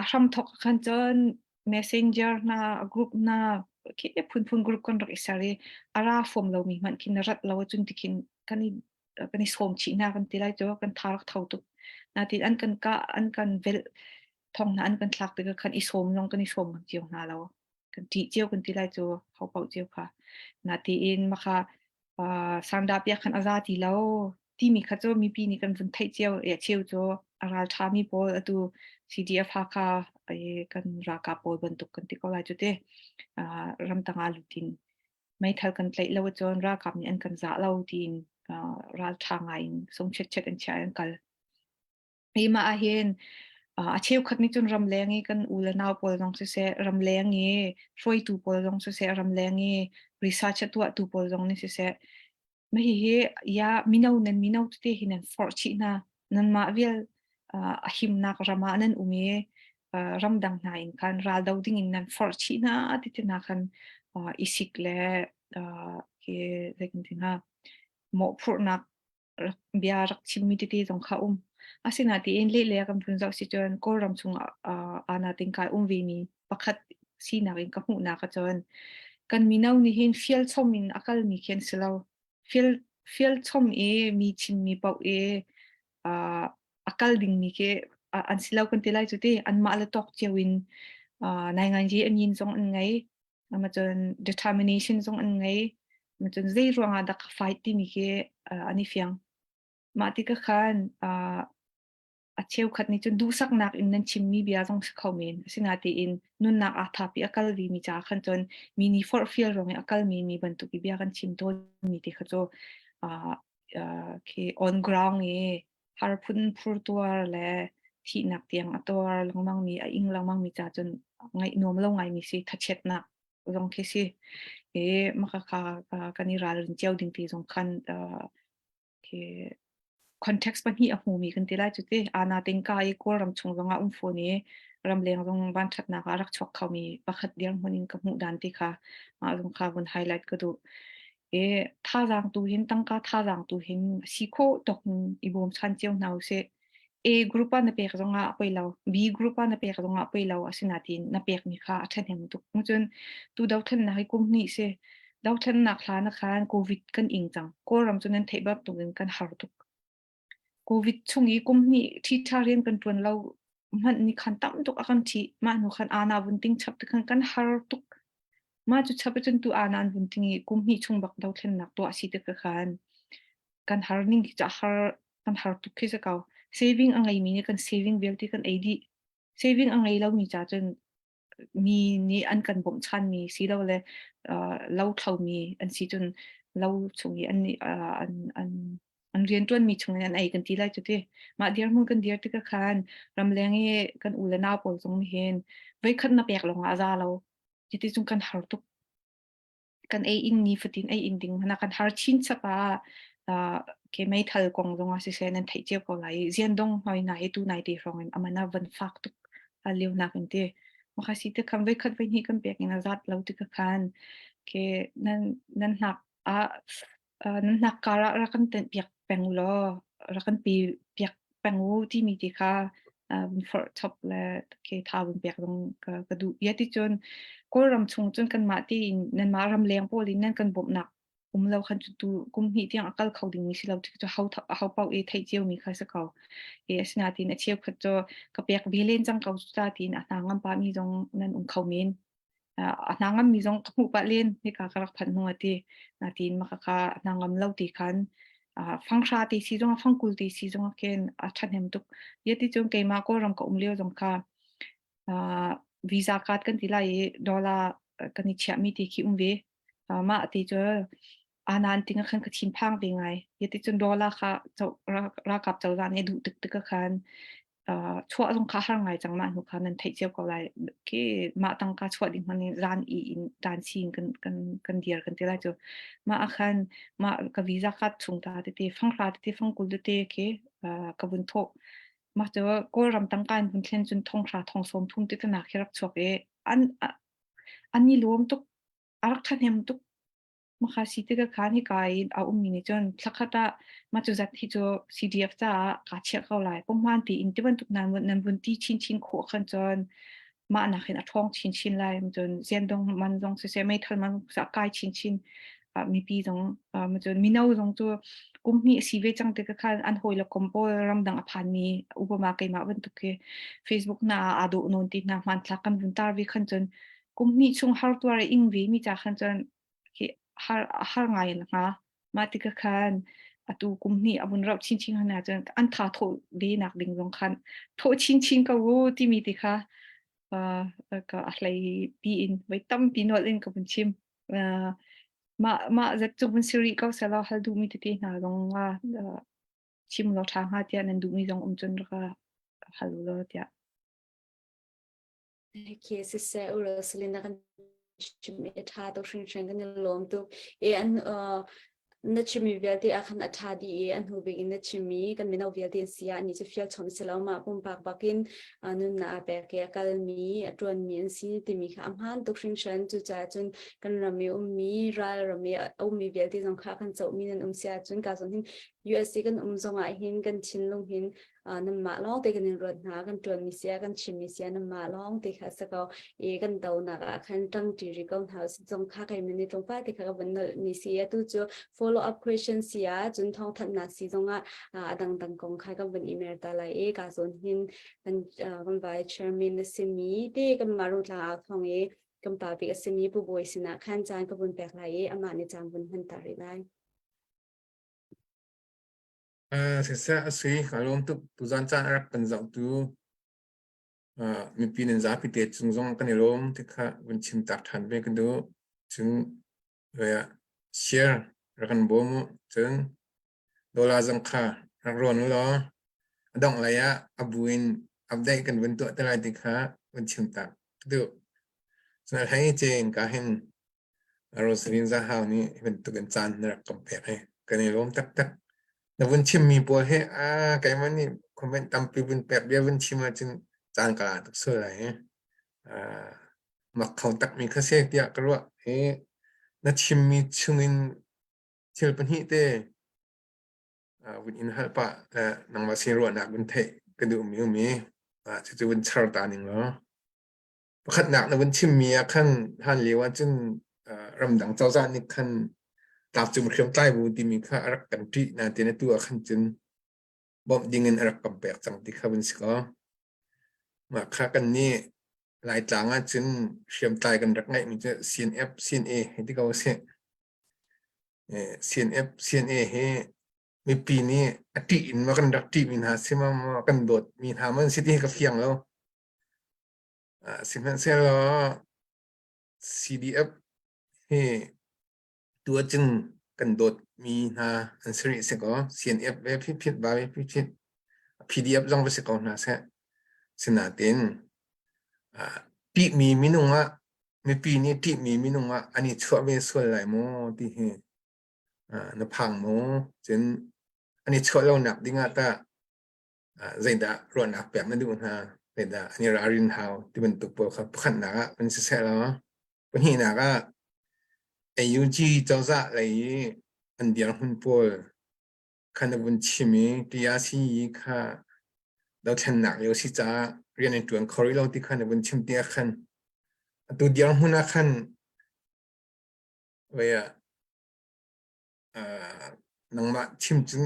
Speaker 2: A hramthawk ah khan cun messenger hna, group hna, khi phunphun group kan rak i ser i a ra fom lomi hmanh khin na rat lo ahcun tikhin kan i kan i sawm chih hna kan ti lai cu kan tha rak tho tuk. Natin an kan kah, an kan velh thong hna an kan thlak tikah khan i sawm zong kan i sawm ngam cio hna lo. Kan ṭih cio kan ti lai cu ho paoh cio kha. Natiin maka sandah piak khan a za ti lo timi kha cu mipi nih kan vun theih cio e cheu cu a ral ṭhami pawl atu CDF Hakha kan ralkap pawl bantuk kan ti ko lai cu te ramtang ah lutin meithal kan tlaih lo ahcun ralkap nih an kan zah lo tiin ralṭha ngai in sung chetchet an chia an kal. Hi mah ahhin a cheukhat nih cun ramleng i kan u le nau pawl zong siseh, ramleng i hruaitu pawl zong siseh, ramleng i research a tuahtu pawl zong nih siseh, mah hihi ya mino nan mino tete hi nan forh chih hna. Nanmah vial a himnak ram ah nan um i ramdang hna in khan ral do ding in nan forh chih hna ti te hna khan i sik le khi zei kan ti hnga mawhphurhnak rak bia rak chimmi tete zong kha um. Asinain lehle kan vun zoh si cun Kawlram chungah ana tingkai um vemi pakhat sinak in ka hmuhnak ahcun kan mino nih hin fial chom in a kalmi khi an si lo. Fial fial chom i mi chimmi paoh i a kal dingmi khi an si lo kan ti lai cu ti anmah le tawk cio in nainganzi an yin zong an ngei cun determination zong an ngei cun zei ruangah dah ka fight timi khi an i fiang mah ti ka khan a cheukhat nih cun duhsaknak in nan chimmi bia zong si kho men asinain nunnak aa thapi a kal vimi caah khan cun mi nih forhfial ruang i a kalmi mi bantuk i bia kan chim tawnmi ti kha cu khi on ground i har phun phur tuar le thihnak tiang a tuar lengmangmi a ing lengmangmi ca cun ngaih nuam lo ngaimi si thachiatnak zong khi si i maka kha kan i ralrin cio ding ti zong khan khi context pahnih a hmumi kan ti lai cu ti ana tingka i Kawlram chung zongah um fawn i ramleng zong vanṭhatnak ah rak chuak khomi pakhat dirhmun in ka hmuh dan ti kha mah zong kha vun highlight ka duh. E thazaang tu hin tangka thazaang tu hin si khawh tok i bawmchan cio hna usih. A group ah na pek zongah a poi lo, B group ah na pek zongah a poi lo asinain na pekmi kha a ṭhahnem tuk. Cun tu dothlennak hi kum hnih si. Dothlennak hlan ah khan COVID kan ing cang. Kawlram cu nan theih bantukin kan har tuk. COVID chung i kum hnih ṭhiṭha rian kan ṭuan lo hmanh nih khan tam tuk a kan ṭhih. Mah hnu khan ana vun ting chap ti khan kan har tuk. Mah cu chap ahcun tu ana an vun ting i kum hnih chung bak dothlennak tuah si tik khan kan har ning hi cu a har kan har tuk khi si ko. Saving a ngeimi nih kan saving vialte kan ei dih. Saving a ngei lomi ca cun mi nih an kan bawmhchanmi silole lo thlomi an si cun lo chung i an an an an rianṭuanmi chung in an ei kan ti lai cu ti. Mah dirhmun kan dir tikah khan ramleng i kan u le nau pawl zong nih hin voikhat na pek lawngah a za lo. Cuti cun kan har tuk. Kan ei in nifatin ei in ding hmanh ah kan har chinchap ah ke meithal kong zong ah siseh nan theih cio ko lai i ziandong hoi hna hi tu nai te hrawng in aman ah van fak tuk lio nak in ti maka si te kham voi khat voi hnih kan pek in a zat lo ti ka khan ke nan nan hnak ah nan hnak kar ah rak kan tenh piak peng u law rak kan pi piak peng u timi ti kha vun forh chop le ke tha vun pek zong ka, ka duh. Ya ti cun Kawlram chung cun kanmah tiin nanmah ramleng pawl in nan kan bawmhnak um lo khan cu tu kum hnih tiang a kal kho dingmi si lo ti cu ho ho paoh i theih cio mi kha si ko. E asinain a cheukhat cu ka pek ve len cang ko cu ta tiin a hna ngam pa mi zong nan um kho men. A hna ngam mi zong ka hmuh pah len hika ka rak phanh hnu a ti. Natin maka ka hna ngam lo ti khan fanghra ti si zong fangkul ti si zong khin a ṭhahnem tuk. Yati cun keimah Kawlram ka um lio zong kha visa card kan ti lai i dollar kan i chiahmi ti khi um ve. Mah ti cu anan ting ah khan ka thinphang ve ngai. Yati cun dollar kha ralkap cozah nih duh tik tik ah khan chuah zong kha har ngai cang mah hnu kha nan theih cio ko lai khi mah tangka chuah ding hmanh in zan i in dan si in kan kan kan dir kan ti lai cu mah ah khan mah ka visa card chung ta tete fanghra tete fangkul tete khi ka vun thawh mah cu kawlram tangka in vun thlen cun thonghra thong sawm thum te nak khi rak chuak i an an i lawm tuk a rak ṭhahnem tuk Maka si tikah khan hika i a ummi nih cun thlakhat ah mah cu zat hi cu CDF caah kaa chiah ko lai. Punghman tiin ti bantuk nan nan vun ti chinchin khawh khan cun mah nakin a ṭhawng chinchin lai. Cun ziandong man zong siseh meithal man zong a kai chinchin. Mipi zong cun mino zong cu kum hnih a si ve cang tikah khan an hawi le kom pawl ramdang a phanmi upama keimah bantuk khi Facebook hna ah aa dawh nawn ti hna hmanthlak kan vun tar ve khan cun kum hnih chung har tuar i ing ve mi ca khan cun hi har har ngai in hnga. Mah tikah khan atu kum hnih a vun rauh chinchin han ahcun an tha thawh ve nak ding zong khan thawh chinchin ko u timi ti kha ka a hlei pi in voi tampi nolh in ka vun chim. Mah mah zat cu vun si rih ko selaw hal duhmi tete hna zong chim law ṭha hnga tiah nan duhmi zong um cun rak hal u law tiah.
Speaker 1: Okay, siseh u Rosalina kan chim i ṭha tuk hringhran kan i lawm tuk. E an uh, Na chimmi vialte ah khan a ṭha dih i a hnu bik in na chimmi kan mino vialte an si ah ni cu fial chom si lo mah pumpak bakin nunnak aa pek i a kalmi a ṭuanmi an si timi kha a hmaan tuk hringhran. Cucaah cun kan ram i ummi ral ram i a ummi vialte zong kha kan cohmi nan um si ahcun ka zong hin USA kan um zong ah hin kan thinlung hin nanmah lawng te kan in ruat hna kan ṭuanmi sia kan chimmi sia nanmah lawng te kha si ko i kan donak ah khan ṭangṭi ri ko hna usih zong kha kai min tlawmpal te kha ka vun nolh mi si atu cu follow up question si ah cun thawngthanhnak si zong ah a dangdang kong kha kan vun email ta lai i ka zawn hin kan kan vai chairman na simi te kan mah rungtlang au thawng i kan pa bik a simi pu bawi sinah khan caan ka vun pek lai i amah nih caan vun hman ta rih lai.
Speaker 5: Siseh a si, kaa lawm tuk. Tuzaan caan a rak kan zohtu mipi nan zapi te cung zong kan i lawm ti kha vun chim tak ṭhan ve ka duh. Cun share rak kan bawm u. Cun dollar zong kha rak rawn u law a dongh lei ah a bu in update kan vun tuah te lai ti kha vun chim tak ka duh. Cun a hlei cein ka hin Rosalyn Zahau nih hi bantuk in caan na rak kan pek hi kan i lawm taktak. Na vun chimmi pawl hi aa keimah nih comment tampi vun pek bia vun chim ahcun caan ka la tuk sual lai hi. Uh, mak kho takmi kha si tiah ka ruah. Hi na chimmi chungin thil pahnih te uh, vun in hal pah uh, nangmah sin ruahnak vun theih ka duhmi um i uh, cucu vun char ta ning law. Pakhatnak na vun chimmi ah khan hlan lio ahcun ramdang cozah nih khan tlangcung hriamtlai bu timi kha a rak kan ṭih nain atu ah khan cun bawmh ding in a rak kan pek cang ti kha vun si kaw. Mah kha kan nih Laitlang ahcun hriamtlai kan rak ngeihmi cu CNF, CNA hei ti ko usih. CNF, CNA hi mipi nih a ṭih in maw kan rak ṭihmi hna si maw, maw kan dawtmi hna maw an si ti hi ka fiang lo. Sihmanhsehlaw CDF hi tu ahcun kan dawtmi hna an si rih si kaw CNF ve phitphit ba ve phitphit PDF zong va si ko hna seh. Sinain ṭihmi minung ah mipi nih ṭihmi minung ah an i chuah ve sual lai maw ti hi na phang maw? Cun an i chuah lonak ding ah tah zeidah ruahnak pek na duh hna zeidah an i ralrin hau ti bantuk pawl kha pakhatnak ah kan siseh law pahnihnak ah AUG cozah lei i an dirhmun pawl kha na vun chim i TRC kha dothlennak lio si caah rian an ṭuan kho rih lo ti kha na vun chim ti ah khan atu dirhmun ah khan wei ah nangmah chim cun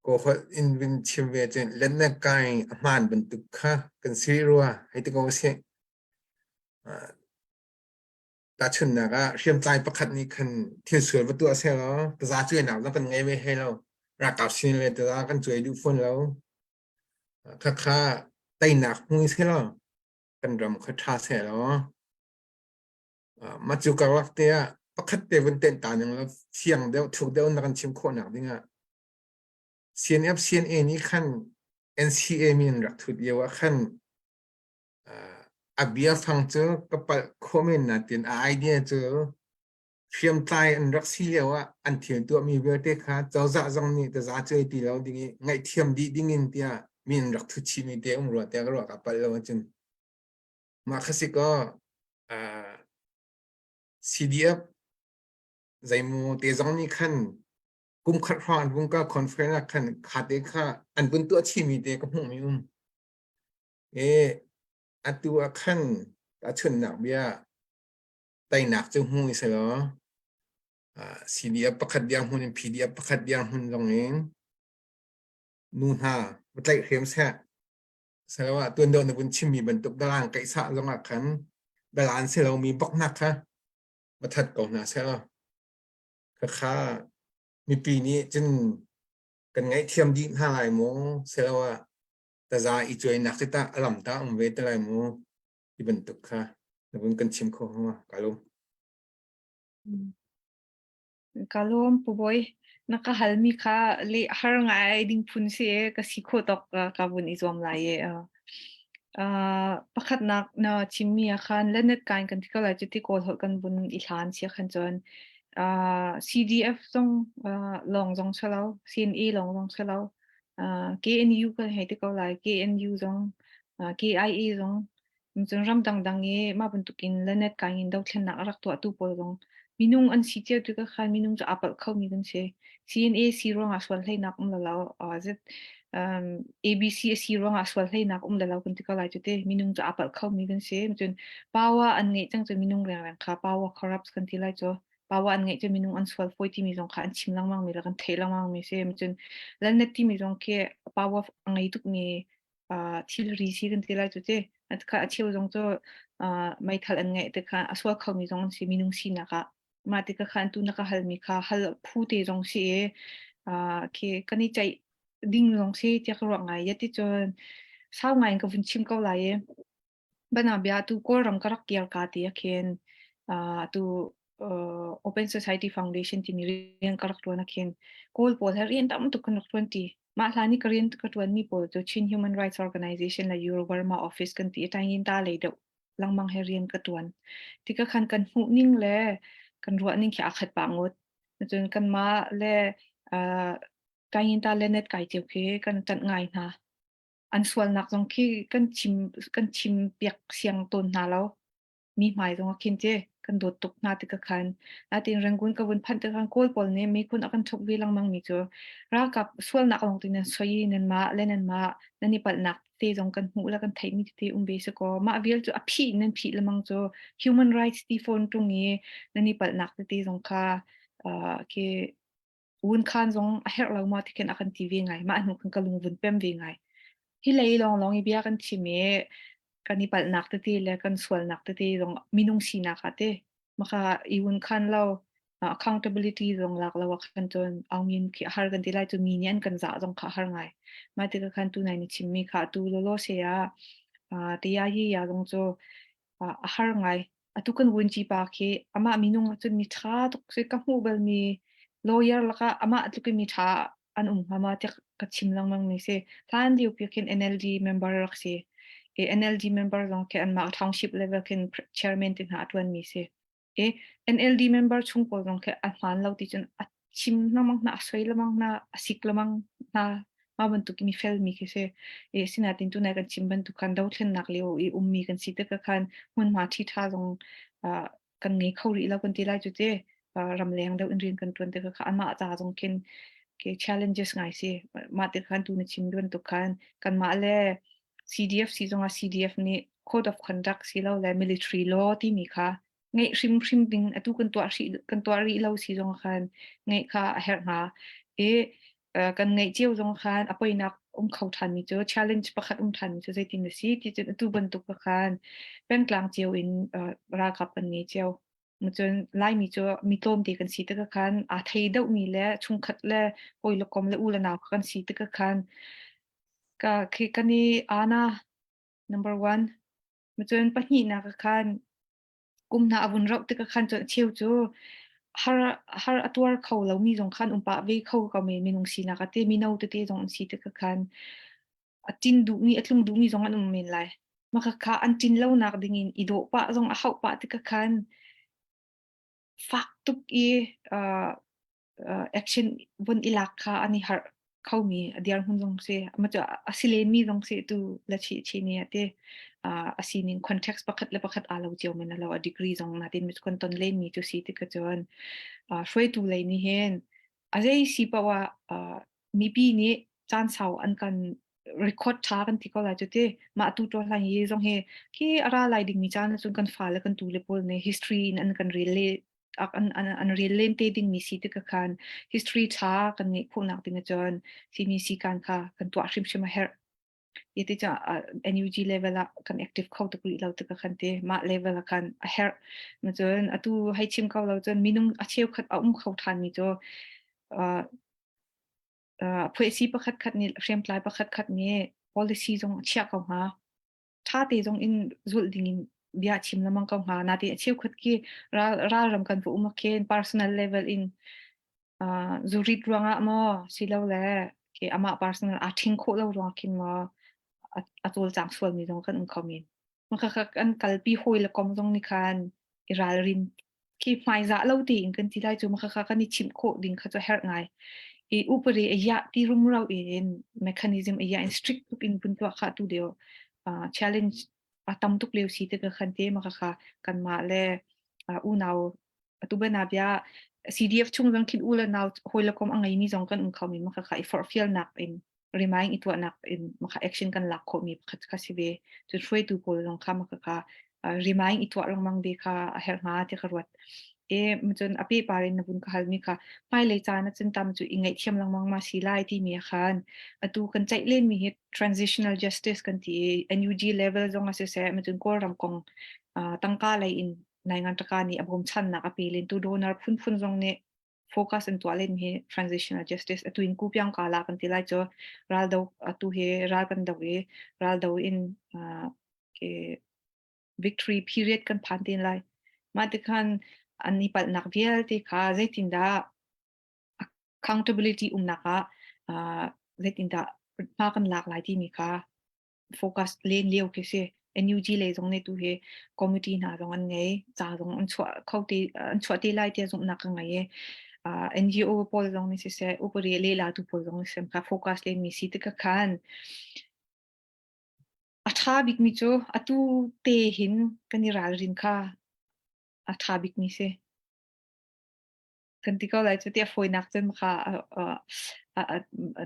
Speaker 5: kawholh in vun chim ve cun let le kai a hmaan bantuk kha kan si rua hei ti ko sih. Tahchunhnak ah hriamtlai pakhat nih khan thil sual va tuah seh law taza cuainak zong kan ngei ve hei lo. Ralkap sin le taza kan cuai duh fawn lo. Khakha teinak hmu seh law kan ram kha ṭha seh law Mah cu karlak te ah pakhat te vun tenh ta ning law fiang deuh thuk deuh na kan chim khawhnak ding ah CNF CNA nih khan NCA min rak thut lio ah khan a bia fang cu ka palh khawh men natin a idea cu hriamtlai an rak si lio ah an thil tuahmi vialte kha cozah zong nih taza cuai ti lo ding i ngaihthiam dih ding in tiah min rak thut chihmi te um rua tiah ka ruah ka palh lo ahcun Mah kha si kaw CDF zeimaw te zong nih khan kum khat hrawng an vung kal conference ah khan kha te kha an vun tuah chihmi te ka hmuhmi um. E atu ah khan tahchunhnak bia teinak cu hmu i selaw CDF pakhat dirhmun in PDF pakhat dirhmun zong in nu hna va tlaihhrem seh Sarawak tuan deuh na vun chimmi bantuk dalaan kaihsah zongah khan dalaan si lomi bawknak kha va that ko hna seh khakha mipi nih cun kan ngaihthiam dih hna lai maw siloah taza i cuainak cu tah a lam ta um ve te lai maw ti bantuk kha na vun kan chim kho hnga ka lawm.
Speaker 2: Ka lawm Pu Bawi. Na ka halmi kha leh har ngai ding phun si e ka si khawh tawk ka vun i zuam lai e. Pakhatnak na chimmi ah khan Leonard Kain kan ti ko lai cu ti Kawl holh kan vun i hlan sia khan cun. CDF zong lawng zong si lo, CNA lawng zong si lo, KNU kan hei ti ko lai, KNU zong, KIA zong, cun ram dangdang i mah bantukin lanet kai in dothlennak a rak tuahtu pawl zong minung an si cio tikah khan minung cu aa palh khomi kan si. CNA si ruangah sual hleinak um lo lo, ABC a si ruangah sual hleinak um lo kan ti ko lai cu te minung cu aa palh khomi kan si. Cun power an ngeih cang cu minung rengreng kha power corrupt kan ti lai cu power an ngeih cu minung an sual fawi timi zong kha an chim lengmang mi le kan theih lengmang mi si. Cun lalnet timi zong khi power a ngei tuk mi thilri si kan ti lai cu te. Kha a cheu zong cu meithal an ngeih te kha a sual khomi zong an si minung sinak ah. Mah tikah khan tu na ka halmi kha hal phu te zong si i khi kan i ceih ding zong si tiah ka ruah ngai. Ya ti cun sau ngai in ka vun chim ko lai i banabia tu Kawlram ka rak kir ka ti ah khin tu Open Society Foundation timi rian ka rak ṭuan ah khin Kawl pawl he rian tam tuk kan rak ṭuan ṭi. Mah hlan i ka rian ka ṭuanmi pawl cu Chin Human Rights Organization le Euro Burma Office kan ti i Taingin ta lei deuh lengmang he rian ka ṭuan. Tikah khan kan hmuh ning le kan ruah ning khi aa khat pah ngawt. Cun kanmah le uh, Taingin le net kai cio khi kan ṭanh ngai hna. An sualnak zong khi kan chim kan chim piak siang tawn hna lo. Mi hmai zong ah khin ce kan dawt tuk hna tikah khan natin Rangoon ka vun phanh tikah Kawl pawl nih miphun a kan thuk ve lengmang mi cu ralkap sualnak lawng te nan soi i nanmah le nanmah nan i palhnak te zong kan hmuh le kan theihmi tete um ve si kaw mah vial cu a phih nan phih lengmang cu human rights ti phone tung i nan i palhnak tete zong kha uh, khi wun khan zong a herh lo ma ti khin a kan ti ve ngai mah hnu khan ka lung vun pem ve ngai hi lei lawng lawng i bia kan chim i kan i palhnak tete le kan sualnak tete zong minung sinak ah te maka i wun khan lo accountability zong lak lo khan cun aungin khi har kan ti lai cu mi nih an kan zah zong kha har ngai ma ti ka khan tu nai ni chim mi kha tu lo lo se ya te ya yi ya zong cu a har ngai atu kan vunci pa khi amah minung cun mi ṭha tuk si ka hmuh bal mi lawyer lakah amah tluk in mi ṭha an um hnga ma tiah ka chim lengmang mi si hlan lio pi khin NLD member rak si e NLD member zong khi anmah township level khin chairman te hna a ṭuan mi si e NLD member chung pawl zong khi a hmaan lo ti cun a chim lengmang hna a soi lengmang hna a sik lengmang hna mah bantuk mi fel mi khi si e sinatin tunai kan chim bantuk khan dothlennak lio i ummi kan si tikah khan hmunhma ṭhi ṭha zong kan ngei kho rih lo kan ti lai cu te ramleng deuh in rian kan ṭuan tikah kha amah ca zong khin ke challenges ngai si mah te khan tu na chim bantuk khan kanmah le CDF si zongah CDF nih code of conduct si lo le military law timi kha ngeih hrimhrim ding atu kan tuah rih kan tuah rih lo si zong khan ngeih kha a herh hnga i kan ngeih cio zong khan a poinak um kho ṭhan mi cu challenge pakhat um ṭhan mi cu zeitin a si ti cun atu bantuk khan pengtlang cio in ralkap kan ngei cio cun Laimi cu mi tlawmte kan si tikah khan aa thei deuhmi le chungkhat le hawi le kom le u le nau kan si tikah khan ka khi kan i ana number one cun pahnihnak khan kum hna a vun rauh tikah khan cun a cheu cu har har a tuar kho lomi zong khan um pah ve kho ko men minung sinak ah te mino tete zong an si tikah khan a tin duhmi a tlung duhmi zong an um men lai maka kha an tin lonak dingin i dawh pah zong a hauh pah tikah khan fak tuk i uh, action vun i lak kha an i harh khomi a dirhmun zong si ama cu a si lenmi zong si tu la chi chi ni ate a sining context pakhat le pakhat aa lo cio men lo a degree zong natin mit kon ton lenmi cu si ti ka cun hruaitu lei nih hin a zei si paoh ah mipi nih caan sau an kan record tha kan ti ko lai cu ti mah tu to hlan hi zong hi khi ara lai ding mi caan cun kan fa le kan tu le pawl nih history in an kan rel le an, an, an rel len te ding mi si tik khan history tha kan ngeih khawhnak ding ahcun simi si kan kha kan tuah hrimhrim a herh ti cha NUG level ah kan active kho tuk rih lo tik khan te mah level ah khan a herh ma cun atu hei chim ko lo cun minung a cheukhat a um kho than mi cu phuaisi pakhat khat nih hriamtlai pakhat khat nih policy zong a chiah ko hnga ṭha te zong in zulh ding in bia chim lengmang ko hnga natin a cheukhat khi ral ralram kan va um khin personal level in uh, zurit ruangah maw silole ke amah personal aa ṭhing khawh lo ruang khin maw a cawlcang sualmi zong kan um kho men. Makakak an kalpi hawi le kom zong nih khan i ralrin Khi hmaizah lo tein kan ti lai cu makhakha kan i chimh khawh ding kha cu a herh ngai. I upari a yah ti rumro in mechanism a yah in strict tuk in vun tuah kha tu deu challenge a tam tuk lio si te ka khan te makhakha kanmah le unau atu bana bia CDF chung zong khin u le nau hawi le kom a ngeimi zong kan um kho mi makhakha i forhfialnak in remind i tuahnak in makha action kan lak khawhmi pakhat kha si ve. Cun hruaitu pawl zong kha maka kha remind i tuah lengmang ve kha a herh hnga ti ka ruat. E cun a pehpar in na vun ka halmi kha hmailei caan ah cun tam cu i ngaihthiam lengmang ma si lai timi ah khan atu kan ceih lenmi hi transitional justice kan ti i NUG level zong ah siseh cun Kawlram kong tangka lei in naingan taka nih a bawmchannak a pe len tu donor phunphun zong nih focus an tuah len hi transitional justice atu in kupiang kala kan ti lai cu ral do atu hi ral kan do i ral do in ke victory period kan phan tin lai mah ti khan an i palhnak vialte kha zeitindah accountability umnak ah zeitindah hma kan lak lai timi kha focus len lio khi si. NUG lei zong nih tu hi committee hna zong an ngei, ca zong an chuah kho te an chuah te lai tiah zumhnak ka ngei i NGO pawl zong nih siseh, upadi lehla tu pawl zong nih siseh kha focus len mi si tikah khan a ṭha bikmi cu atu te hin kan i ralrin kha a ṭha bikmi si. Kan ti ko lai cu ti a fawinak cun kha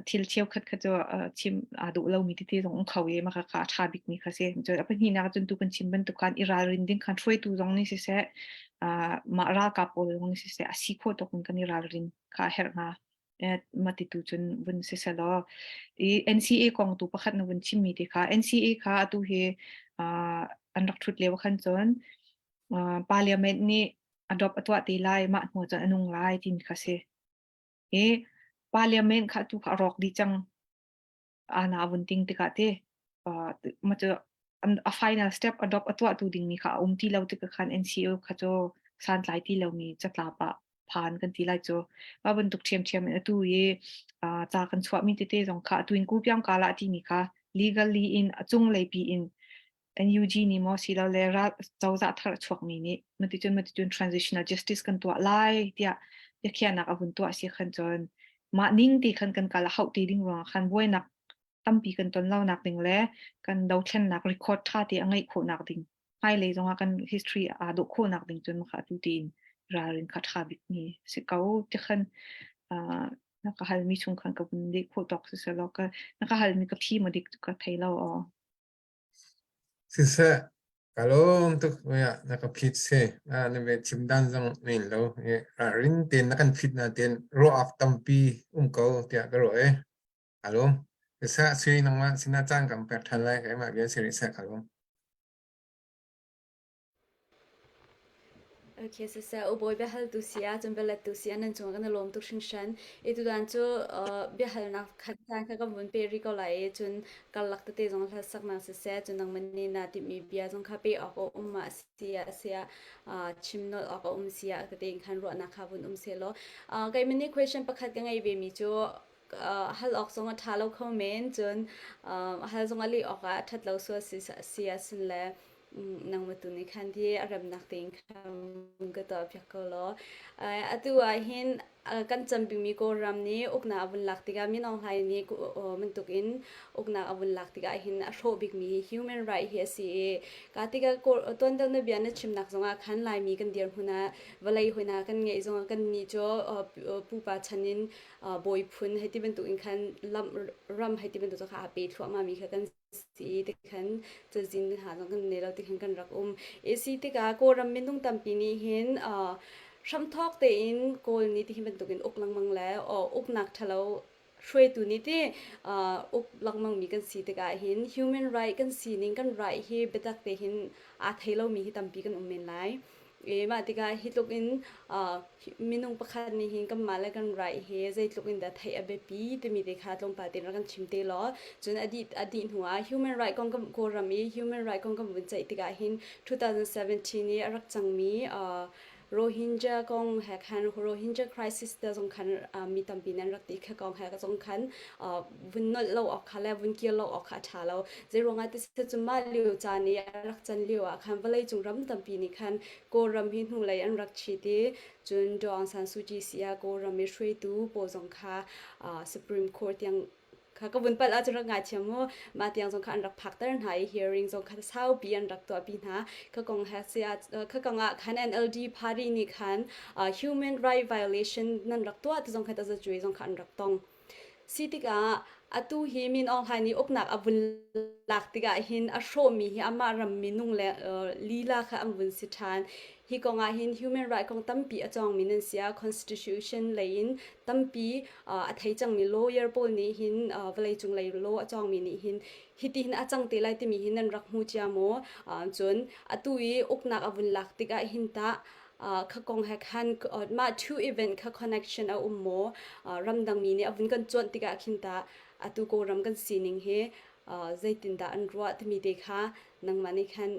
Speaker 2: thil cheukhat kha cu chim aa duh lomi tete zong um kho i mah kha a ṭha bikmi kha si. Cun a pahnihnak cun tu kan chim bantuk khan i ralrin ding khan hruaitu zong nih siseh, mah ralkap pawl zong nih siseh a si khawh tawk in kan i ralrin kha a herh hnga. Mah ti tu cun vun si selaw i NCA kong tu pakhat na vun chimmi te kha NCA kha atu hi an rak ṭhut lio khan cun parliament nih adopt a tuah te lai mah hnu cun a nung lai timi kha si. I parliament kha tu kha a rawk dih cang ana vun ting tikah te ma cu a final step adopt a tuah tu dingmi kha a um ti lo tikah khan NCO kha cu santlai ti lomi catlap ah phan kan ti lai cu mah bantuk ṭhiamṭhiam in atu i ca kan chuahmi tete zong kha atu in kupiang kala timi kha legally in a cunglei pi in NUG nih maw silole ral cozah thar a chuakmi nih maticun maticun transitional justice kan tuah lai tiah biakhiahnak a vun tuah si khan cun mah ning ti khan kan kal a hauh ti ding ruangah khan buainak tampi kan ton lo nak ding le kan dothlennak record ṭha te a ngeih khawhnak ding hmailei zongah kan history aa dawh khawhnak ding cun maka atu tiin ralrin kha ṭha bik mi si ko ti khan na ka halmi chung khan ka vun leh khawh tawk si selaw ka na ka halmi ka phi ma dik ka thei lo aw.
Speaker 5: Siseh, ka lawm tuk na ka phit si. Na ve chim dan zong men lo. Ralrin tein na kan phit nain ruah awk tampi um ko tiah ka ruah i. Ka lawm. Siseh, sui nangmah sinah caan kan pek ṭhan lai. Keimah bia si rih seh ka lawm.
Speaker 1: Okay, siseh, ubawi biahaltu si ah cun bialettu si ah nan cungah kan i lawm tuk hringhran. I tutan cu biahalnak khat caan kha kan vun peh rih ko lai i cun karlak tete zong hlasaknak siseh, cun nangmah nih naa timhmi bia zong kha pe awk a um ah si ah si ah chim nolh awk a um si ah tete in khan ruahnak kha vun um sehlaw. Keimah nih question pakhat ka ngei vemi cu hal awk zong a ṭha lo kho men, cun hal zong a leh awk ah a ṭhat lo sual si ah sin le nangmah tu nih khan hi a remnak tein khan ka tuahpiak ko law. Atu ah hin kan cam bikmi Kawlram nih uknak a vun lak tikah Min Aung Hlaing nih bantuk in uknak a vun lak tikah hin a hrawh bikmi hi human right hi a si i ka tikah tuan deuh na bia na chimnak zongah khan Laimi kan dirhmun ah vawlei hoi kan ngeih zongah kan nih cu pupa chan in bawi phun hei ti bantuk in khan ram hei ti bantuk kha aa pe thluahmah mi kha kan si tikhan cazin hna zong kan nei lo tikhan kan rak um. I si tikah Kawlram minung tampi nih hin hramthawk tein Kawl nih tihin bantukin uk lengmang le uknak ṭhalo hruaitu nih ti uk lengmang mi kan si tikah hin human right kan sining kan right hi biatak te hin aa thei lomi hi tampi kan um men lai. I mah tikah hi tluk in minung pakhat nih hin kanmah le kan right hi zeitluk in dah theih a biapi timi te kha tlawmpal tein rak kan chim te law cun a dih a dih hnu ah human right kong kan Kawlram i human right kong kan vun ceih tikah hin 2017 i a rak cangmi. Rohingya kong he khan Rohingya crisis te zong khan mi tampi nan rak ti kha kong he zong khan vun nolh lo awk kha le vun kir lo awk kha a ṭha lo. Zeiruangah ti si cu mah lio caan i a rak can lio ah khan vawleicung ram tampi nih khan Kawlram hi hnulei an rak chit i cun Daw Aung San Suu Kyi si ah Kawlram i hruaitu pawl zong kha Supreme Court tiang kha ka vun palh ahcun rak ngaithiam mu. Mah tiang zong kha an rak phakter hna i hearing zong kha saupi an rak tuahpi hna. Kha kong he si ah kha kong ah khan NLD party nih khan human right violation nan rak tuah ti zong kha tazacuai zong kha an rak tong. Si tikah atu hi Min Aung Hlaing nih uknak a vun lak tikah hin a hrawhmi hi amah ram minung le lila kha an vun si ṭhan. Hi kong ah hin human right kong tampi a cawngmi nan si ah constitution lei in tampi a thei cangmi lawyer pawl nih hin vawleicung lei law a cawngmi nih hin hiti hin a cang te lai timi hi nan rak hmu cia maw? Cun atu i uknak a vun lak tikah hin tah kha kong he khan mah two event kha connection a um maw? Ramdangmi nih a vun kan cuanh tikah khin tah atu Kawlram kan sining hi zeitindah an ruah timi te kha nangmah nih khan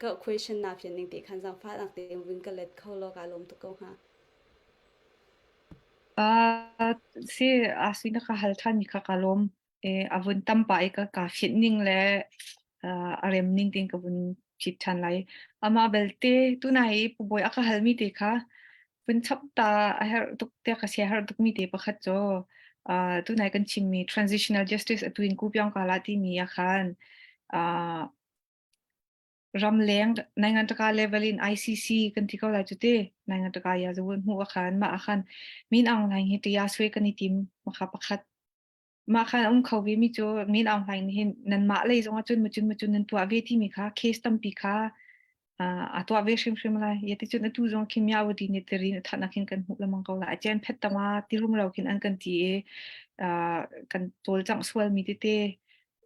Speaker 1: ka question na fian ning te khan zaangfahnak tein vun ka let kho law ka lawm tuk ko hnga.
Speaker 2: Si a na ka hal ṭhan mi kha ka lawm. A vun tam pah i ka fit ning le a rem ning tiin ka vun phit ṭhan lai. Amah belte tunai i Pu Bawi a ka halmi te kha vun chap ta a herh tuk tiah ka sia herh tukmi te pakhat cu tunai kan chimmi transitional justice atu in Kupyong kala timi ah khan ramleng naingan-taka level in ICC kan ti ko lai cu te naingan-taka ya zawun hmuh ah khan mah ah khan Min Aung Hlaing hi tia sui kan i tim makha pakhat mah khan um kho ve mi cu Min Aung Hlaing nih hin nanmah lei zong ah cun mucun mucun nan tuah ve timi kha case tampi kha a tuah ve hrimhrim lai ya ti cun atu zong khin Myawaddy nih tirin a thatnak hin kan hmuh lamang ko lai a chen phet tama ti rum lo khin an kan ti i kan cawlcangh sual mi tete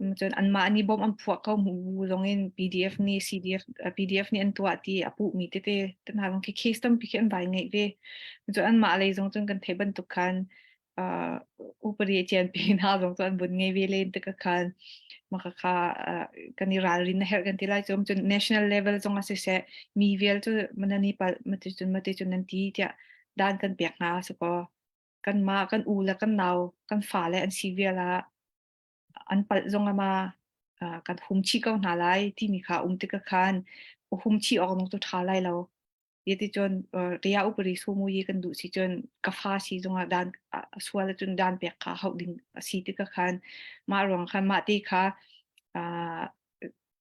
Speaker 2: Cun anmah nih bom an phuah ko mu zong in PDF nih CDF PDF nih an tuah ti a puhmi tete te hna zong khi case tampi khi an vai ngeih ve. Cun anmah lei zong cun kan theih bantuk khan uh, upadi cianpi hna zong cu an vun ngei ve len tikah khan maka kha uh, kan i ralrin na herh kan ti lai cu cun national level zong ah siseh mi vial cu manani pal mati cun mati cun nan ti tiah dan kan pek hna su ko kanmah kan u le kan nau kan fa le an si vial ah an palh zong ah ma kan hum chih ko hna lai timi kha um tikah khan hum chih awk nung cu ṭha lai lo. Yeti cun ria upari sumu yi kan duh si cun ka fa si zongah dan sual cun dan pek kha hauh ding a si tikah khan mah ruang khan mah te kha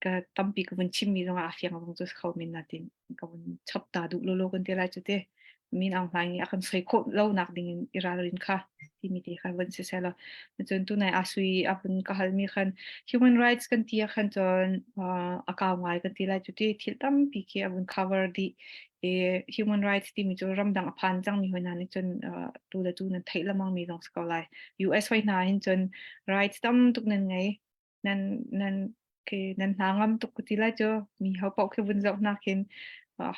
Speaker 2: ka tampi ka vun chimmi zongah a fiang zong cu kho min natin ka vun chap ta duh lolo kan ti lai cu te Min Aung Hlaing nih a kan soi khawh lo nak ding in i ralrin kha timi te kha vun si selaw cun tunai asui a vun ka halmi khan human rights kan ti ah khan cun a kau ngai kan ti lai cu ti thil tampi khi a vun cover dih i human rights timi cu ramdang a phan cangmi hoi hna nih cun tu le tu nan theih lamang mi zong si ko lai US hoi hna hin cun rights tam tuk nan ngei Nan nan khi nan hna ngam tuk ka ti lai cu mi ho paoh khi vun zoh hna khin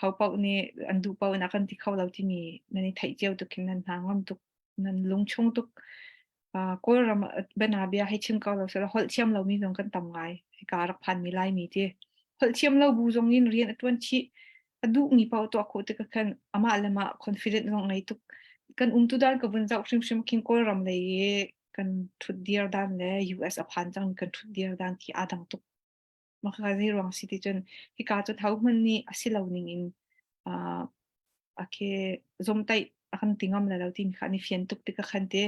Speaker 2: ho paoh nih an duh paoh in a kan ti kho lo timi nan i theih cio tuk khin nan hna ngam tuk nan lungchung tuk. Kawlram bianabia hei chim ko lo sila holh thiam lomi zong kan tam ngai. Hika rak phanmi Laimi ti. Holh thiam lo bu zong in rian a ṭuan chih. A duhmi paoh tuah khawh tikah khan amah le mah confident zong ngei tuk. Kan umtu dan ka vun zoh hrimhrim khin Kawlram lei i kan ṭhutdir dan le US a phan cang kan ṭhutdir dan khi aa dang tuk. Mah kha zei ruang si ti cun hika cu tho hmanh nih a si lo ning in a khi zomtaih a kan ti ngam le lo tin kha an i fian tuk tikah khan te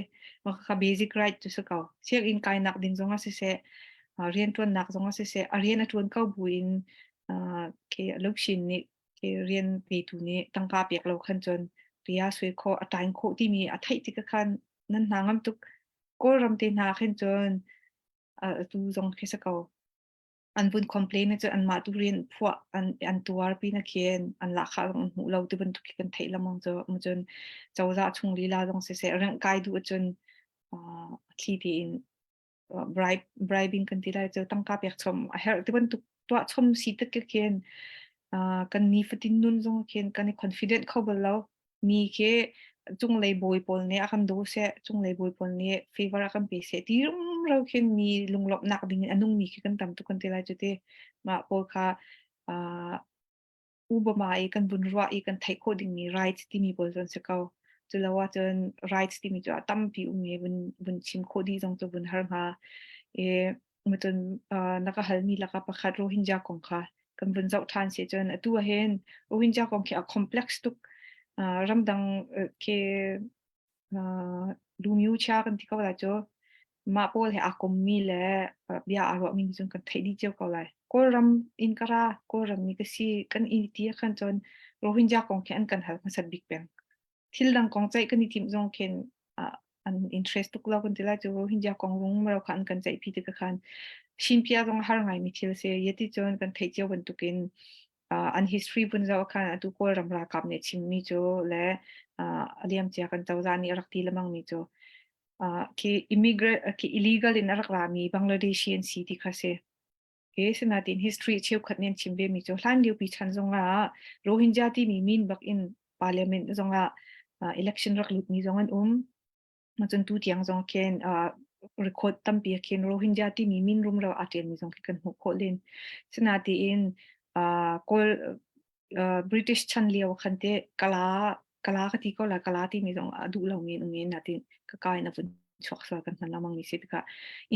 Speaker 2: mah kha basic right cu si ko. Sianginn kainak ding zong ah siseh, rianṭuannak zong ah siseh, a rian a ṭuan ko buin khi lungshin nih khi rian petu nih tangka pek lo khan cun ria sui khawh a tain khawh timi a theih tikah khan nan hna ngam tuk. Kawlram te hna khin cun atu zong khi si ko. An vun complain cu anmah tu rian phuah an an tuar pi na khin an lahkhah zong an hmuh lo ti bantuk khi kan theih lengmang cu cun cozah chung lila zong siseh rengh kai duh ahcun thli tein bribe bribing kan ti lai cu tangka pek chom a herh ti bantuk tuah chom si tak khin kan nifatin nun zong khin kan i confident kho bal lo mi khi cunglei bawi pawl nih a kan daw seh cunglei bawi pawl nih favor a kan pe seh ti rumro khin mi lunglawmhnak ding in a nungmi khi kan tam tuk kan ti lai cu ti mah pawl kha. Obama i kan vun ruah i kan theih khawh dingmi rights timi pawl cu an si ko. Cu lo ahcun rights timi cu a tampi um i vun, vun chim khawh dih zong cu vun har hnga. I cun na ka halmi lakah pakhat Rohingya kong kha kan vun zoh ṭhan si cun atu ahhin Rohingya kong khi a complex tuk. Ramdang khi Lumyu chia kan ti ko lai cu. Mah pawl he aa kommi le bia aa ruahmi nih cun kan theih dih cio ko lai. Kawlram in ka ra, Kawlram mi ka si, kan i ti ah khan cun Rohingya kong khi an kan hal hmasat bik peng. Thil dang kong ceih kan i timh zong khin an interest tuk lo kan ti lai cu Rohingya kong rungro kha an kan ceihpi tikah khan Shinpia zong a har ngaimi thil a si. Yeti cun kan theih cio bantukin an history vun zoh khan atu Kawlram ralkap nih chimmi cu le a liamcia kan cozah nih a rak ti lengmangmi cu khi immigrant khi illegal in a rak rami Bangladeshi an si ti kha si. He sinatin history cheukhat nih an chim ve mi cu hlan lio pi chan zongah Rohingya timi min bak in parliament zongah election rak lut mi zong an um. Cun tu tiang zong khin record tampi khin Rohingya timi min rumro aa ṭialmi zong khi kan hmuh khawh len. Sinatiin Kawl British chan lio khan te kala kala ka ti ko la kala timi zong a duh lomi an um i natin ka ka in a vun chuak sual kan hman lengmang mi si tikah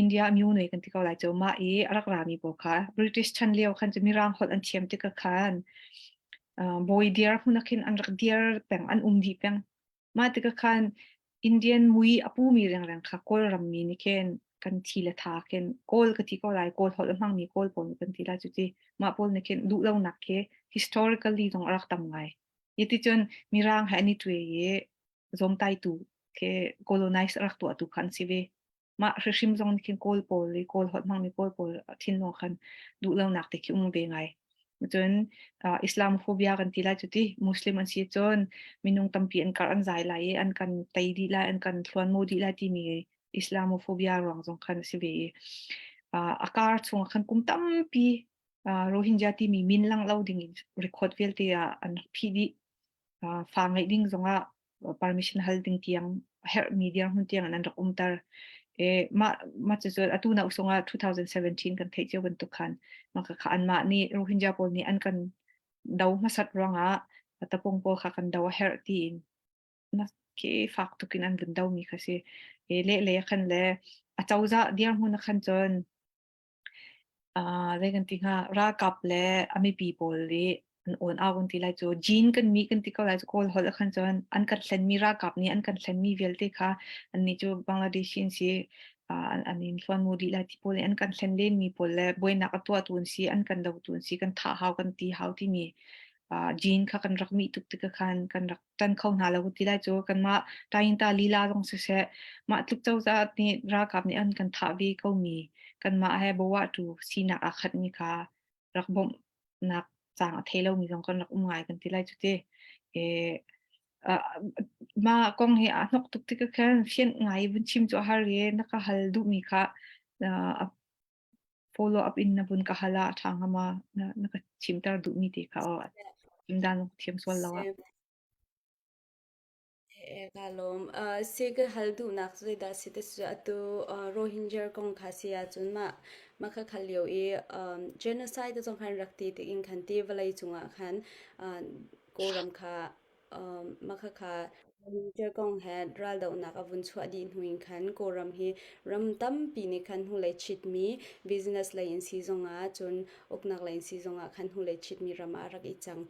Speaker 2: India myo nei kan ti ko lai cu mah i a rak rami pawl kha British chan lio khan cu mirang holh an thiam tikah khan bawi diar hmun ah khin an rak diar peng an um dih peng. Mah tikah khan Indian mui a pumi rengreng kha Kawlram mi nih khin kan thi le tha khin Kawl ka ti ko lai, Kawl holh a hmangmi Kawl pawl nih kan ti lai cu ti. Mah pawl nih khin duhlonak khi historically zong a rak tam ngai. Hiticun Mirang he an i ṭuai i zawmtaitu khi colonize a rak tuahtu kha an si ve. Mah hrihrim zong nih khin Kawl pawl i Kawl holh hmangmi Kawl pawl thinlung khan duhlonak te khi um ve ngai. Cun Islamophobia kan ti lai cu ti Muslim an si cun minung tampi an karh an zai lai i an kan tei dih lai, an kan thluanmu dih lai timi Islamophobia ruang zong khan a si ve i a kar chungah khan kum tampi Rohingya timi min lang lo ding in record vialte ah an rak phih dih. Fa ngeih ding zongah permission hal ding tiang herhmi dirhmun tiang in an rak umter. E, mah mah cu atu na usung ah 2017 kan theih cio bantuk khan mah kha anmah nih Rohingya pawl nih an kan do hmasat ruangah tapung pawl kha kan do a herh tiin na ke fak tukin an vun do mi kha si. E, le le khan le a cozah dirhmun khan cun Zei kan ti hnga, ralkap le a mipi pawl nih an awn au kan ti lai cu. Jean kan mi kan ti ko lai cu Kawl holh ah khan cun an kan hlenmi ralkap nih an kan hlenmi vialte kha annih cu Bangladeshi an si, an in hluanmu dih lai ti pawl nih an kan hlen lenmi pawl le buainak a tuahtu an si, an kan dotu an si, kan thah hau, kan ti hau timi jean kha kan rak mih tuk tikah khan kan rak tan kho hna lo ti lai cu kanmah Tayinta lila zong siseh mah tluk cozah nih ralkap nih an kan thah ve ko mi kanmah he bawah tu sinak aa khat mi kha rak bawmhnak cang a thei lomi zong kan rak um ngai kan ti lai cu ti e mah kong hi a hnok tuk tik khan fian ngai vun chim cu a har i na ka hal duhmi kha follow up in na vun ka hal ah a ṭha hnga ma na ka chimter duhmi te kha aw chim dan thiam sual lo ah.
Speaker 1: Ka lawm. Si ka hal duhnak cu zeidah si ti cu atu Rohingya kong kha si ahcun mah mah kha khal lio i genocide zong khan rak ti tik in khan ti vawlei cungah khan Kawlram kha Mah khakha Rohingya kong he raldohnak a vun chuah dih hnu in khan Kawlram hi ram tampi nih khan hnulei chitmi business lei in si zongah cun uknak lei in si zongah khan hnulei chitmi ram ah a rak i cang.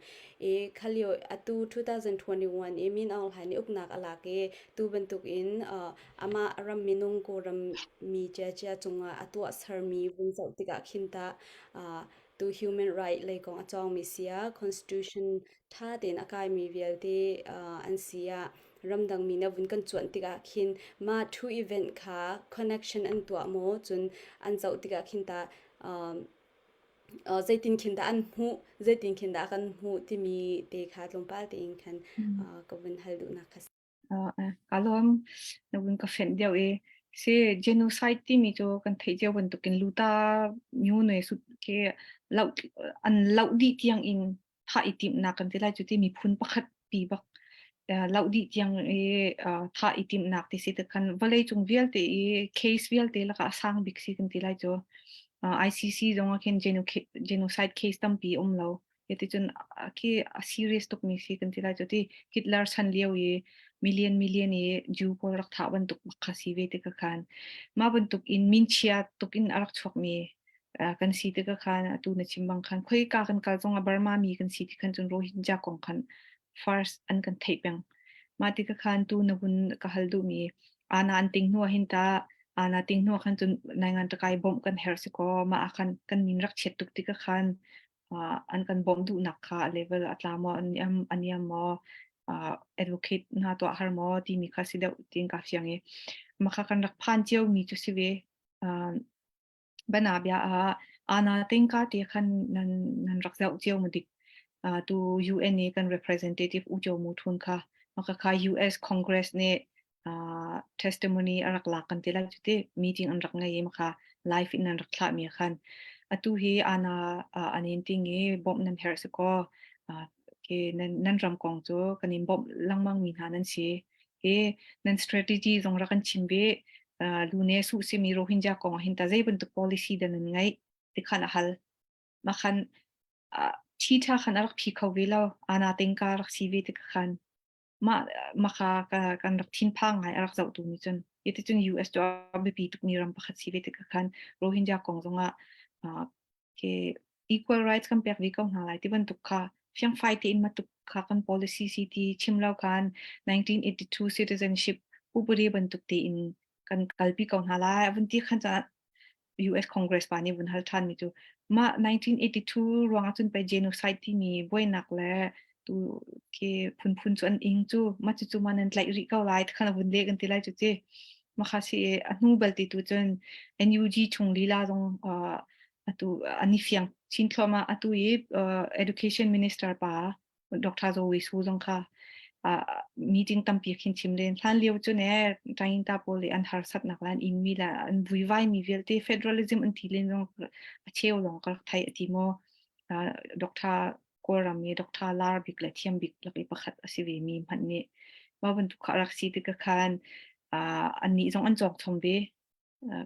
Speaker 1: I kha lio atu 2021 i Min Aung Hlaing nih uknak a lak i tu bantukin amah ram minung Kawlram mi ciacia cungah a tuahsermi vun zoh tikah khin tah tu human right lei kong a cawngmi si ah constitution ṭha tein a kaimi vialte an si ah ramdang mi nih vun kan cuanh tikah khin mah thu event kha connection an tuah maw cun an zoh tikah khin tah zeitin khin dah an hmuh zeitin khin dah kan hmuh timi te kha tlawmpal tein khan ka vun hal duhnak kha
Speaker 2: Ka lawm. Na vun ka fenh deuh i si genocide timi cu kan theih cio bantukin luta myo ne sut ke loh an loh dih tiang in thah i timhnak kan ti lai cu ti miphun pakhat pi bak loh dih tiang i thah i timhnak ti si te khan vawlei cung vialte i case vialte lakah a sang bik si kan ti lai cu ICC zong ah khin genocide case tampi um lo. Ticun khi a serious tukmi si kan ti lai cu ti Hitler chan lio i million million i Jew pawl rak thah bantuk bak kha si ve ti ka khan. Mah bantuk in minchia tuk in a rak chuakmi kan si ti ka khan atu na chim bang khan khoika kan kal zong ah Burma mi kan si ti khan cun Rohingya kong khan first an kan theih peng. Mah ti ka khan tu na vun ka hal duhmi ana an ting hnu ah hin ta ana ting hnu ah khan cun nai ngan takai bawmh kan herh si kaw mah ah khan kan min rak chiat tuk ti ka khan an kan bawmh duhnak kha level a tla maw an niam maw advocate hna tuah har maw timi kha si deuh tiin ka fiang i maka kan rak phan cio mi cu si ve. Banabia ah ana tengka te khan nan nan rak zoh cio mu dik. Tu UN i kan representative U Kyaw Mu Thun kha maka kha US Congress nih testimony a rak lak kan ti lai cu ti meeting an rak ngei i maka live in an rak thlah mi khan atu hi ana an in ting i bawmh nan herh si kaw ke nan nan ram kong cu kan in bawmh lengmang mi hna nan si hi nan strategy zong rak kan chim ve. Lune su simi Rohingya kong ah hin ta zei bantuk policy dah nan ngeih ti khan a hal. Ma khan thi tha khan a rak phi kho ve lo ana tengka rak si ve ti khan ma maka kan rak thinphang ngai a rak zoh tu nih cun iti cun US cu a biapi tuk mi ram pakhat si ve ti khan Rohingya kong zongah ke equal rights kan pek ve ko hna lai ti bantuk kha fiangfai tein matuk kha kan policy si ti chim lo khan 1982 citizenship upadi bantuk tein kan kalpi ko hna lai avun ti khan ca US Congress pa nih vun hal ṭhan mi cu mah 1982 ruangah cun pei genocide timi buainak le tu ke phunphun cu an ing cu mah cucu ma nan tlaih rih ko lai khan a vun leh kan ti lai cu ci makha si a hnu belte tu cun NUG chung lila zong atu an i fiang chin thluahmah. Atu i education minister pa Dr. Zoe Su zong kha meeting tampi khin chim len. Hlan lio cu ne Tainta pawl le an harsatnak le an in mi le an vuivai mi vialte federalism an ti len zong a cheu lawng ka rak thai ati maw. Dr. Kawlram i Dr. Lar bik le thiam bik lak i pakhat a si ve mi hmanh nih mah bantuk kha rak si tik khan annih zong an cawk chom ve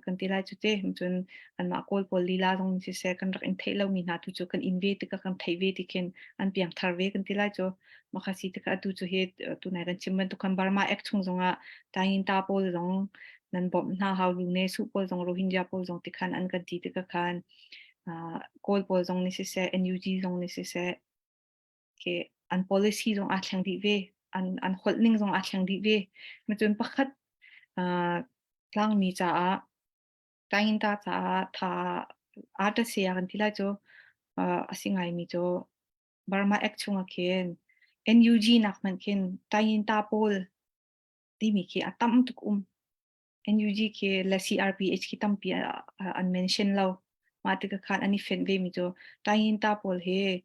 Speaker 2: kan ti lai cu te. Cun anmah Kawl pawl lila zong siseh kan rak in theih lomi hna tu cu kan in ve tikah kan theih ve ti khin an piangthar ve kan ti lai cu. Maka si tikah atu cu hi tunai kan chim bantuk khan Burma Act chung zongah Tayinta pawl zong nan bawmh hna hau lu ne su pawl zong Rohingya pawl zong tikhan an kan ti tikah khan Kawl pawl zong nih siseh NUG zong nih siseh ke an policy zong aa thleng dih ve, an an holh ning zong aa thleng dih ve. Macun pakhat tlangmi caah Tainta caah tha aa sia kan ti lai cu a si ngaimi cu Burma Act chungah khin NUG nak hmanh khin Tainta pawl timi khi a tam tuk um. NUG khi le CRPH khi tampi an mention lo. Mah tikah khan an i fenh ve mi cu Tainta pawl he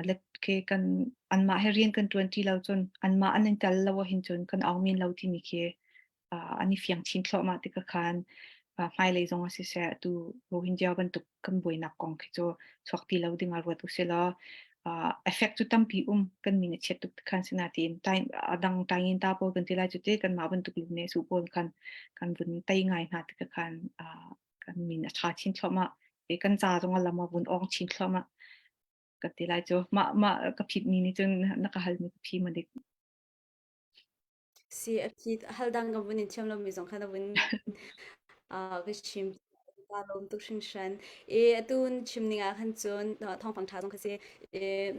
Speaker 2: le ke kan anmah he rian kan ṭuan ṭi lo cun anmah an in tel lo ahhin cun kan awng men lo timi khi an i fiang chin thluahmah tikah khan hmailei zong ah siseh atu Rohingya bantuk kan buainak kong khi cu chuak ti lo ding ah ruat usilaw effect cu tampi um kan min a chiat tuk khan sinain a dang taingin ta pawl kan ti lai cu ti kanmah bantuk lu ne su pawl khan kan vun tei ngai hna tikah khan kan min a ṭha chin thluahmah i kan ca zong a lam a vun awng chin thluahmah ka ti lai cu. Mah mah ka phit mi nih cun na ka hal mi ka phi ma dik.
Speaker 1: Si a phit hal dang ka vun in thiam lomi zong kha na vun ka chim ka lawm tuk hringhran. I atu chim ning ah khan cun thawngpang ṭha zong kha si. I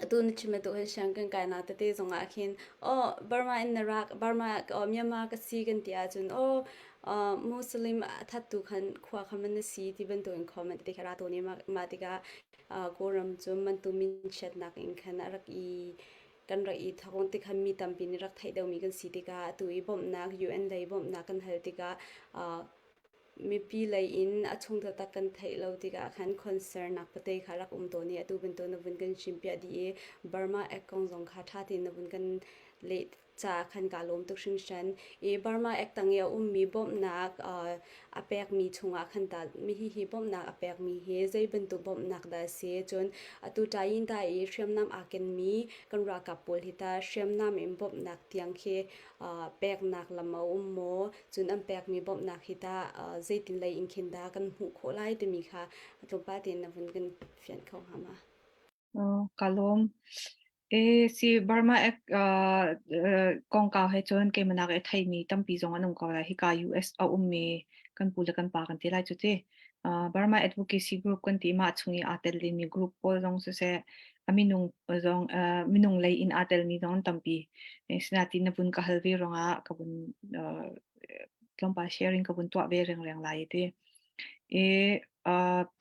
Speaker 1: atu na chim bantuk hin siang kan kai nak tete zong ah khin oh Burma in na rak Burma oh Myanmar ka si kan ti ahcun oh Muslim a thattu khan khua kha man na si ti bantuk in comment te kha ra tawn i mah tikah Kawlram cu mantu min chiatnak in khan a rak i kan rak i thawng ti khan mi tampi nih rak theih deuhmi kan si tikah atu i bawmhnak UN lei bawmhnak kan hal tikah mipi lei in a chung taktak kan theih lo tikah khan concern nak pate kha rak um tawn i atu bantuk na vun kan chimpiah dih i Burma Act kong zong kha ṭha tein na vun kan leh caah khan kaa lawm tuk hringhran. I Burma Act tang i a ummi bawmhnak a pekmi chungah khan tah hihi bawmhnak a pekmi hi zei bantuk bawmhnak dah a si? Cun atu ṭayin ta i hriamnam aa kenmi kan ralkap pawl hi tah hriamnam in bawmhnak tiang khi peknak lam a um maw? Cun an pekmi bawmhnak hi tah zeitin lei in khin dah kan hmuh khawh lai timi kha tlawmpal tein na vun kan fianh kho hnga ma?
Speaker 2: Oh, ka lawm. E si Burma ek kongkau he cun keimanak e theimi tampi zong an um ko lai. Hika US a ummi kan pu le kan pa kan ti lai cu ti. Burma Advocacy Group kan ti mah chung i aa tel dingmi group pawl zong siseh a minung zong minung lei in aa telmi zong an tampi. Sinatin na vun ka hal ve ruangah ka vun tlawmpal sharing ka vun tuah ve rengreng lai ti. I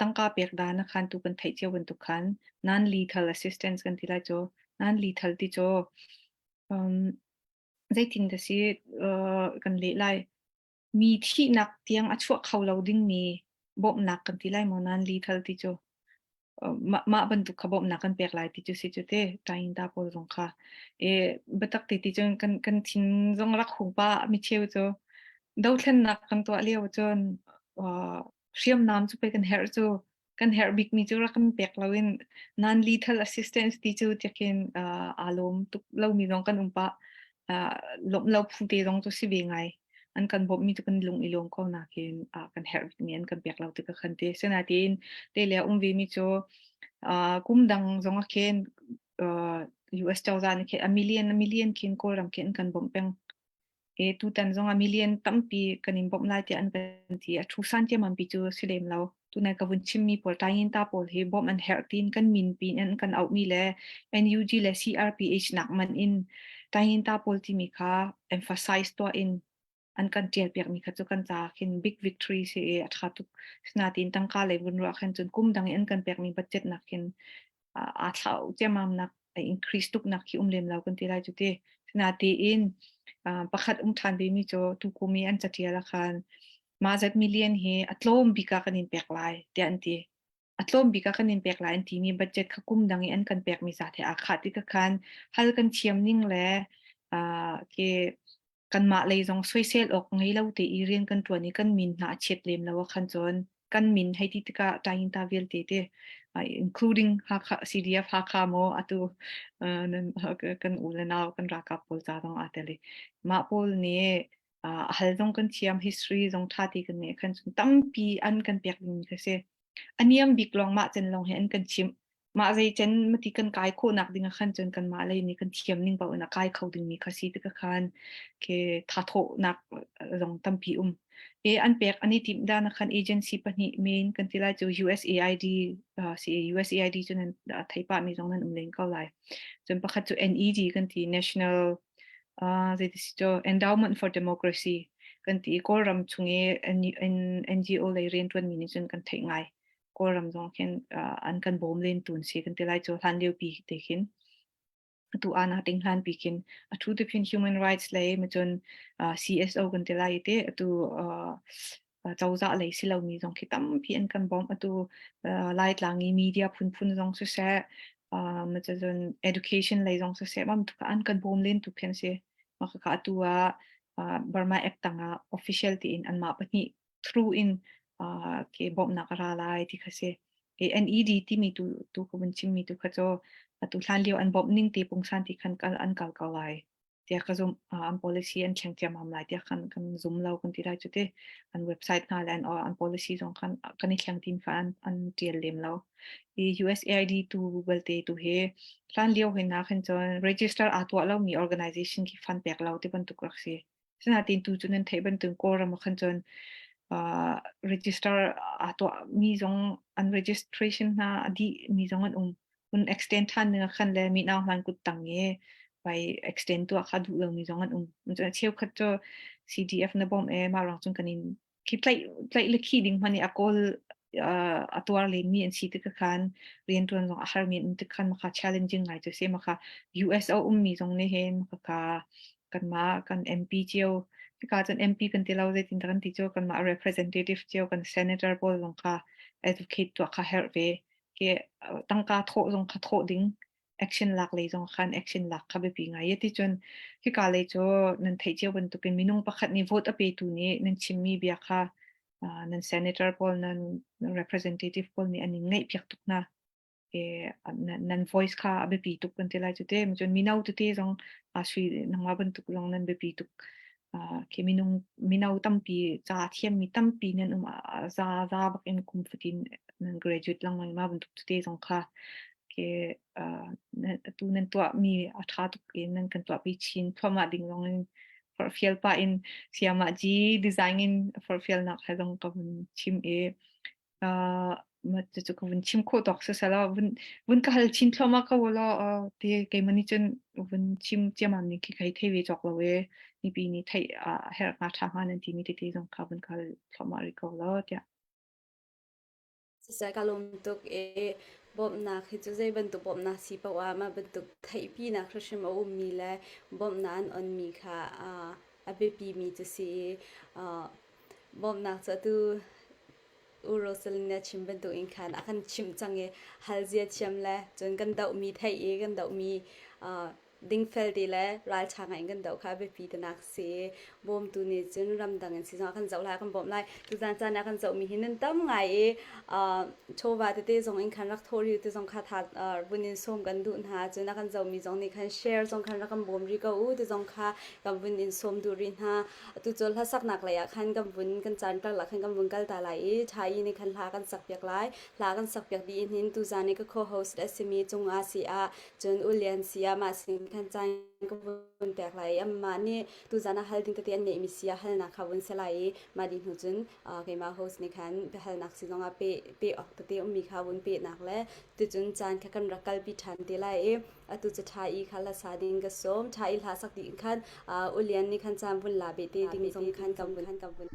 Speaker 2: tangka pek dan a khan tu kan theih cio bantuk khan non lethal assistance kan ti lai cu non lethal ti cu um, zeitin da si kan leh lai mi thihnak tiang a chuah kho lo dingmi bawmhnak kan ti lai maw non lethal ti cu mah mah bantuk kha bawmhnak kan pek lai ti cu si cu te tainta pawl zong kha e biatak te ti cun kan kan thin zong rak hung pa mi cheu cu dothlennak kan tuah lio cun hriamnam cu pe kan herh cu kan herh bik mi cu rak kan pek loin non lethal assistance ti cu tiakin aa lawm tuk lomi zong kan um pa lawmh lo phu te zong cu si ve ngai an kan bawmhmi cu kan lung i lawm ko nakin kan herh bikmi an kan pek lo ti ka khan ti. Sinain te le a um vemi cu kum dang zong ah khin US cozah nih khin a million a million khin Kawlram khin an kan bawmh peng. E tutan zong a million tampi kan in bawmh lai tiah an kan ti. A thu san tiamam pi cu si lem lo. Tunai ka vun chimmi pawl tayin ta pawl hi bawmh an herh tin kan min pin an kan auhmi le NUG le CRPH nak man in tayin ta pawl timi kha emphasize tuah in an kan tial piakmi kha cu kan ca khin big victory si i a tha tuk. Sinatin tangka lei vun ruah khan cun kum dang i an kan pekmi budget nak khin aa thlau ciammam nak increase tuk nak khi um lem lo kan ti lai cu ti. Sinatin pakhat um ṭhan ve mi cu tukum i an catial ah khan mah zat million hi a tlawm bik ah kan in pek lai tiah an ti. A tlawm bik ah kan in pek lai an timi budget kha kum dang i an kan pekmi zat he aa khah ti ka khan hal kan thiam ning le ke kanmah lei zong soisel awk ngei lo te i rian kan ṭuan i kan min hna a chiat lem lo ah khan cun kan min hei ti tikah ṭainta vialte te including Hakha CDF Hakha maw atu nan kan u le nau kan ralkap pawl ca zong aa tel i mah pawl nih a hal zong kan thiam history zong ṭha ti kan ngeih khan cun tampi an kan pek ding kha si a niam bik lawng mah cen lawng hi an kan chimh mah zei cen mati kan kai khawhnak ding ah khan cun kanmah lei nih kan thiam ning paoh in a kai kho dingmi kha si tikah khan ke thathawhnak zong tampi um e an pek an i timh dan ah khan agency pahnih main kan ti lai cu USAID si USAID cu nan thei pah mi zong nan um len ko lai cun pakhat cu NED kan ti National zeiti si cu Endowment for Democracy kan ti Kawlram chung i NGO lei rianṭuan mi nih cun kan theih ngai Kawlram zong khin an kan bawm len tun si kan ti lai cu hlan lio pi te khin atu ana ting hlan pi khin a thu te phin human rights lei ma cun CSO kan ti lai te atu cozah lei si lomi zong khi tampi an kan bawm atu Laitlang i media phunphun zong siseh ma cun education lei zong siseh mam tu an kan bawm len tu khin si ma ka atu ah Burma Act tangah official tiin anmah pahnih through in ke bawmhnak a ra lai ti kha si. NED timi tu tu ka vun chimmi tu kha cu atu hlan lio an bawmh ning te pungsan ti khan kal an kal ko lai tiah ka zum an policy an thleng ciammam lai tiah kan kan zum lo kan ti lai cu ti an website hna le an an policy zong khan kan i thleng tim kha an an tial lem lo i USAID tu belte tu hi hlan lio hin na khan cun register aa tuah lo mi organization khi fund pek lo ti bantuk rak si Sinain tu cu nan theih bantuk Kawlram ah khan cun register aa tuahmi zong an registration hna a dihmi zong an um. Hun extend ṭhan ning ah khan le mi nau hlan kut tang i vai extend tuah kha duh lomi zong an um. Cun cheukhat cu CDF na bawmh e mah ruang cun kan in khi tlaih tlaih le khih ding hmanh i a kawl a tuar lenmi an si tik khan rianṭuan zong a harmi an um tik khan maka challenging ngai cu si maka US a ummi zong nih hin maka kanmah kan MP cio hika cun MP kan ti lo zeitin dah kan ti cu kanmah representative cio kan senator pawl zong kha advocate tuah kha herh ve ke tangka thawh zong kha thawh ding action lak lei zong khan action lak kha biapi ngai ti cun hika lei cu nan theih cio bantukin minung pakhat nih vote a petu nih nan chimmi bia kha nan senator pawl nan representative pawl nih an in ngaih piak tuk hna nan voice kha a biapi tuk kan ti lai cu te cun mino tete zong a sui nangmah bantuk zong nan biapi tuk khi minung mino tampi ca thiammi tampi nan um za za bak in kum fatin nan graduate lengmang ma bantuk tete zong kha. Ke atu nan tuahmi a ṭha tuk i nan kan tuahpi chin thluahmah ding zong in forhfial pah in sayamah G design in forhfialnak he zong ka vun chim i cucu ka vun chim khawh tawk siselaw vun vun ka hal chin thluahmah ko law ti keimah nih cun vun chim ciammam ning khi kai thei ve cawk lo i mipi nih theih a herh hnga ṭha hnga nan timi tete zong kha vun ka hal thluahmah rih ko law tiah.
Speaker 1: Siseh ka lawm tuk i bawmhnak hi cu zei bantuk bawmhnak si paoh ah mah bantuk theihpinak hrimhrim a ummi le bawmhnak an onmi kha a biapimi cu si i bawmhnak cu atu U Rosalind nih a chim bantuk in khan a kan chimh cang i hal zia thiam le cun kan dohmi theih i kan dohmi dingfel te le ralṭha ngai in kan doh kha a biapi tinak a si i bawmtu nih cun ramdang in sizung ah kan zoh lai kan bawmh lai. Tuzaan caan ah kan zohmi hi nan tam ngai i chawva tete zong in khan rak thawh rih ti zong kha tha vun in sawm kan duh hna. Cun a kan zohmi zong nih khan share zong khan rak kan bawm rih ko u ti zong kha kan vun in sawm duh rih hna. Atu cu hlasaknak lei ah khan kan vun kan caan karlak khan kan vun kal ta lai i ṭha i nih khan hla kan sakpiak lai. Hla kan sakpiak dih in hin tuzaan i ka co-host a simi cungah si ah Cun U Lian si ah mah sin khan caan ka vun pek lai i amah nih tuzaan ah hal ding tete an ngeihmi si ah halnak kha vun si lai i mah dih hnu cun keimah host nih khan biahalnak si zongah pe pe awk tete ummi kha vun pehnak le tucun caan kha kan rak kalpi ṭhan te lai i atu cu ṭha i kha hla sa ding ka sawm. Ṭha i hla sak dih khan U Lian nih khan caan vun la beh te ding zong khan kan vun.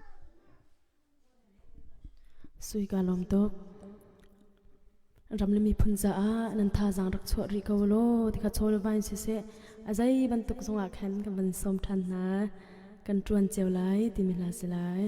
Speaker 3: Sui kaa lawm tuk. Ram le miphun caah nan thazaang rak chuah rih ko law ti kha chawlvain siseh a zei bantuk zongah khan kan van sawm ṭhan hna. Kan ṭuan cio lai timi hla si lai.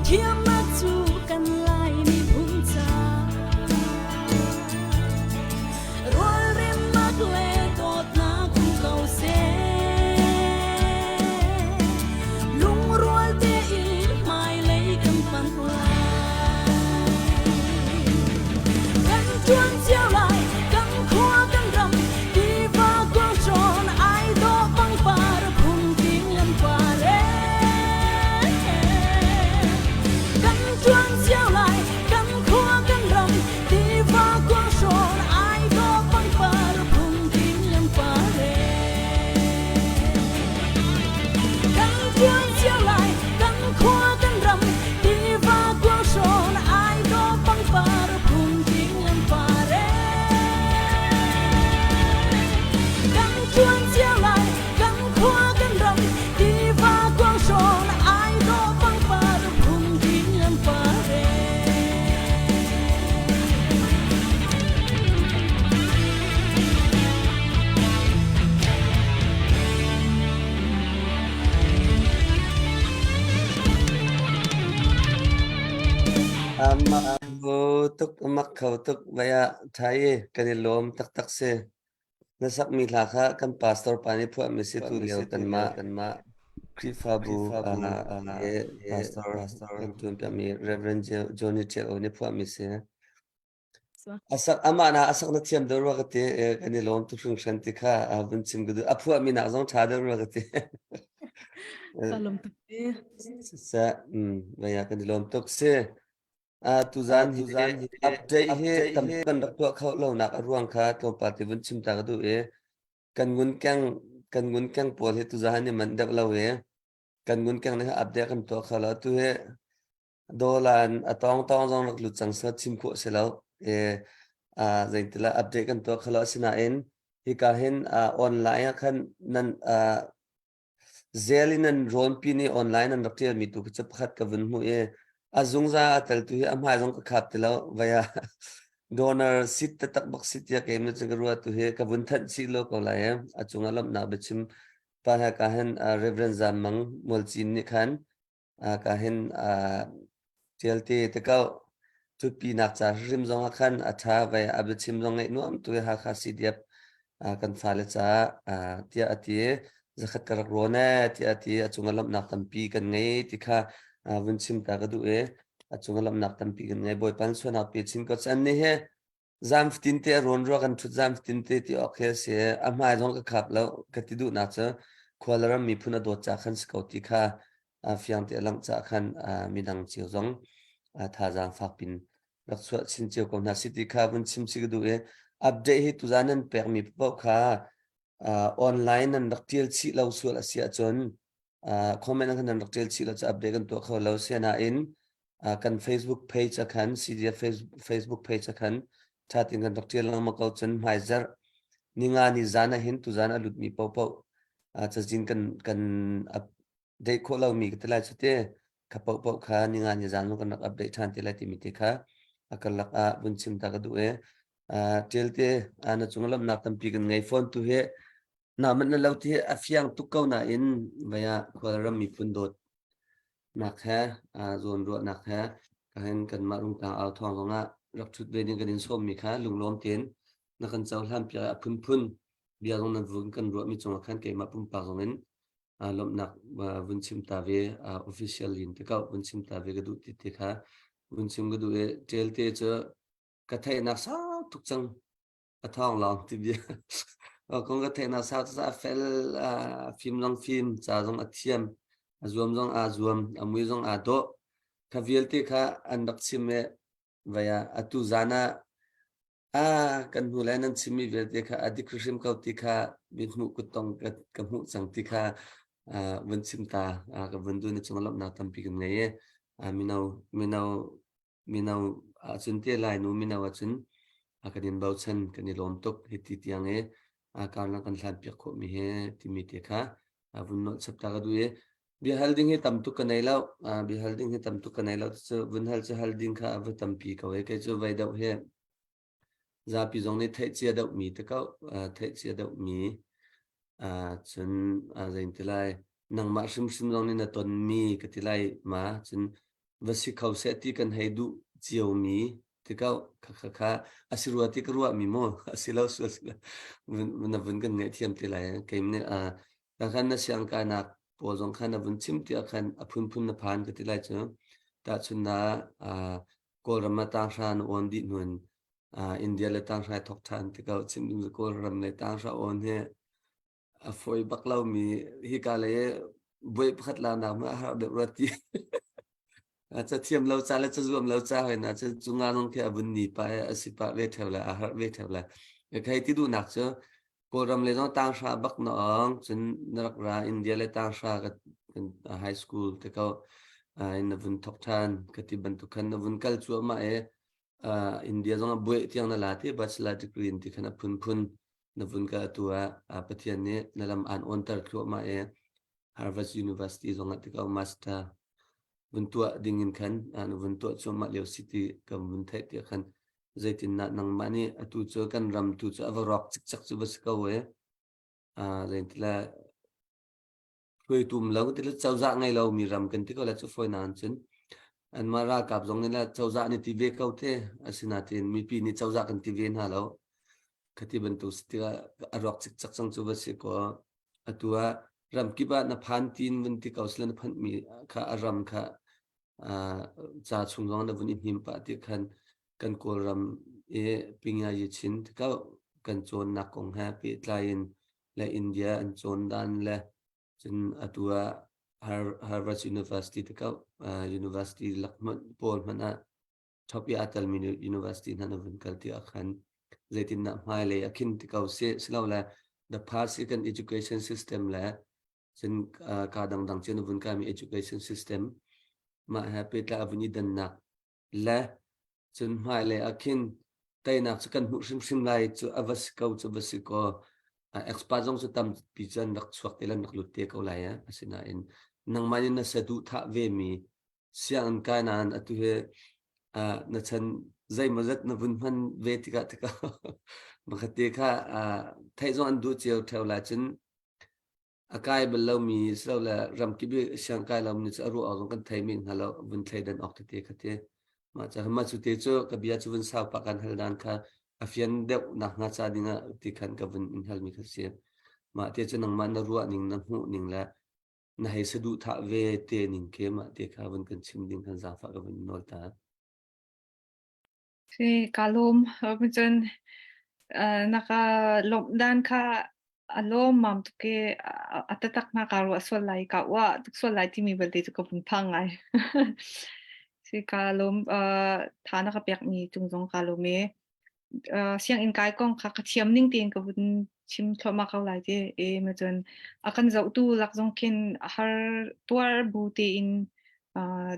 Speaker 4: Fimthiamnak cu kan Lai miphun ca. Rualremnak le dawtnak um ko seh. Lungrual tein hmailei kan panh lai. Kan ṭuan cio lai, kan khua kan ram, tiva kuang ai dawh pangpar phungtling lam par Kan ṭuan cio lai, kan khua kan ram, tiva kuang hrawn ai dawh pangpar phungtling lam par Kan ṭuan cio lai, kan khua kan ram, tiva kuang hrawn ai dawh pangpar phungtling lam par Kan ṭuan cio lai, kan khua kan ram, tiva kuang hrawn ai dawh pangpar phungtling lam par
Speaker 6: Amak kho tuk, amak kho tuk. Vai ah ṭha i kan i lawm taktak si. Na sakmi hla kha kan pastor pa nih phuahmi si tu lio kanmah Khrihfabu ah pastor kan ṭuanpiakmi Reverend Johnny Ṭial nih phuahmi si. Asak amah na asak na thiam deuh rua ka ti kan i lawm tuk hringhran ti kha vun chim ka duh. A phuahmi nak zong ṭha deuh rua ka ti.
Speaker 3: Ka lawm tuk ti.
Speaker 6: Siseh, vai ah kan i lawm tuk si. Tuzaan hi update hi tam kan rak tuah kho lonak a ruang kha tlawmpal te vun chim ta ka duh i kan ngunkeng kan ngunkeng pawl hi tuzaan ni man deuh lo i kan ngunkeng nih update kan tuah kho lo tu hi dolan a tong tong zong rak lut cang sa chim khawh si lo e zeintila update kan tuah kho lo asinain hika hin online ah khan nan Zel in an rawnpi nih online an rak ṭialmi tu khi cu pakhat ka vun hmuh i a zungzal a teltu hi a hmai zong ka khap ti lo. Vai ah donor sit taktak bak si tiah keimah cun ka ruah tu hi ka vun thanh chih lo ko lai i a cungah lawmhnak biachim pa he ka hin Reverend Zam Mang Mualcin nih khan ka hin ṭial te te ko. Ṭhutpinak ca hrim zong ah khan a ṭha vai a biachim zong ngaih nuam tu Hakha CDF kan fale caah tiah a ti. Zakhat ka rak rawn ee tiah a ti. A cungah lawmhnak tampi kan ngei ti kha vun chim ta ka duh i a cungah lawmhnak tampi kan ngei. Bawipa nih sualnak pe chin ko. Cun nih hi Zam fatin te a rawn rua kan ṭhut zam fatin te ti awk khi a si. A hmai zong ka khap lo. Ka ti duhnak cu khua le ram miphun a dawt ca khan si ko ti kha fiang te a langh caah khan midang cio zong thazaang fak pin rak chuah chin cio ko hna si ti kha vun chim si ka duh i update hi tuzaan nan pekmi paoh kha online nan rak ṭial chih lo sual a si ahcun comment ah khan nan rak ṭial chih lo cu update kan tuah kho lo. Asinain kan Facebook page ah khan CDF Facebook page ah khan ṭha tein kan rak ṭial lengmang ko cun hmaizarh ninga ni zan ah hin tuzan a lutmi paohpaoh cazin kan kan update khawh lomi ka ti lai cu te kha paohpaoh kha ninga ni zan kan rak update ṭhan te lai timi te kha a karlak ah vun chim ta ka duh i ṭial te na cung lawmhnak tampi kan ngei fawn tu hi na manh na lo ti a fiang tuk ko nain vaya khualram miphun dawt nak he zawnruahnak he kahin kanmah rungtang au thawng zongah rak ṭhut ve ding kan in sawmmi kha lunglawm tein na kan cohlan piak a phunphun bia zong nan vun kan ruahmi cungah khan keimah pumpak zong in lawmhnak vun chim ta ve official in te kau vun chim ta ve ka duh ti te kha vun chim ka duh i ṭel te cu ka theihnak sau tuk cang a thawng lawng ti bia kong ka theihnak sau cu a fel a fim zong fim ca zong a thiam a zuam zong aa zuam a mui zong aa dawh kha vialte kha an rak chim i vai ah atu zan ah a kan hnu le nan chimmi vialte kha a dik hrim ko ti kha mi hmuh kuttong ka hmuh cang ti kha vun chim ta ka vun du na cung lawmhnak tampi kan ngei i mino mino mino ahcun te Lainu mino ahcun a kan in bochan kan i lawm tuk hi ti tiang i karlak kan hlan piak khawh mi he timi te kha vun nolh chap ta ka duh i bia hal ding hi tam tuk ka nei lo bia hal ding hi tam tuk ka nei lo cu vun hal cu hal ding kha a va tampi ko e kei cu vai deuh he zapi zong nih theih cia deuh mi te ko theih cia deuh mi cun zein ti lai nangmah hrimhrim zong nih na ton mi ka ti lai ma cun. va si kho seh ti kan hei duh ciomi tikau kha kha kha a si rua ti ka ruahmi maw a si lo sual si lo na vun kan ngaihthiam te lai keim nih a ka khan na siang kainak pawl zong khan na vun chim tiah khan a phunphun na phan ka ti lai cu tahchun na Kawlram ah tanghra na awn dih hnun India le tanghra thok ṭhan tikau chim ding Kawlram le tanghra awn hi a fawi bak lomi hika lei buai pakhat lanak ma a har deuh rua ti ca thiam lo ca le ca zuam lo ca hoi na cu cu nga nong khi a vun ni pa a si pa ve theu le a har ve theu le khai ti duhnak cu Kawlram le zong tanghra bak na ong cun na rak ra India le tanghra ka high school te ko in na vun thok than ka ti bantuk khan na vun kal cuahmah e India zong a buai tiang na la ti bachelor degree in ti khan a phunphun na vun kal atu ah Pathian nih na lam aan onter thluahmah i Harvard University zong ah tikau master vun tuah ding in khan na vun tuah cuahmah lio si ti kan vun theih tiah khan zeitindah nangmah nih atu cu kan ram tu cu a va rawk cikcek cu va si ko e zeintila hruaitu um lo ti le cozah ngei lo mi ram kan ti ko le cu fawi nain cun anmah ralkap zong nih le cozah nih ti ve ko te asinain mipi nih cozah kan ti ve hna lo khati bantuk si tikah a rawk cikcek cang cu va si ko atu ah ramkip ah na phan tin vun ti ko sila na phanh mi kha a ram kha ca chung zong na vun i hnim pah ti khan kan kawlram i pingya yi chin tikau kan cawnnak kong he pehtlai in le India an cawn dan le cun atu ah Harvard University te kau university lak hmanh pawl hmanh ah top i aa telmi university hna na vun kal ti ah khan zeitindah hmailei a khin ti ko si silole the past kan education system le cun ka dangdang cu na vun kaimi education system mah he pehtlai a vun i dannak le cun hmailei ah khin teinak cu kan hmuh hrimhrim lai cu a va si ko cu va si ko expert zong cu tampi cu an rak chuak te le an rak lut te ko lai eh asinain nangmah nih na saduhthah ve mi sianginn kai nain atu hi na chan zeimawzat na vun hman ve tikah tikah makhat te kha theih zong an duh cio theo lai cun A kai bal lomi silole ramkip i siangkai lomi cu a ruah awk zong kan thei men hnga lo, vun thleidan awk tete kha ti. Mah ca mah cu te cu ka bia cu vun sau pah kan hal dan kha a fian deuh nakhnga ca dingah ti khan ka vun in halmi kha si. Mah te cu nangmah na ruah ning na hmuh ning le na hei saduhthah ve te ning khi mah te kha vun kan chim ding khan zaangfah ka vun nawl ta.
Speaker 2: Si, kaa lawm. Cun na ka lawmh dan kha a lawmmam tuk i a taktak na kaa ruah sual lai, kaa uah tuk sual lai timi belte cu ka vun phang ngai. Si, kaa lawm. Tha na ka pekmi cung zong kaa lawm i sianginn kai kong kha ka thiam ning tein ka vun chim thluahmah ko lai ti. E ma cun a kan zohtu lak zong khin a har tuar bu tein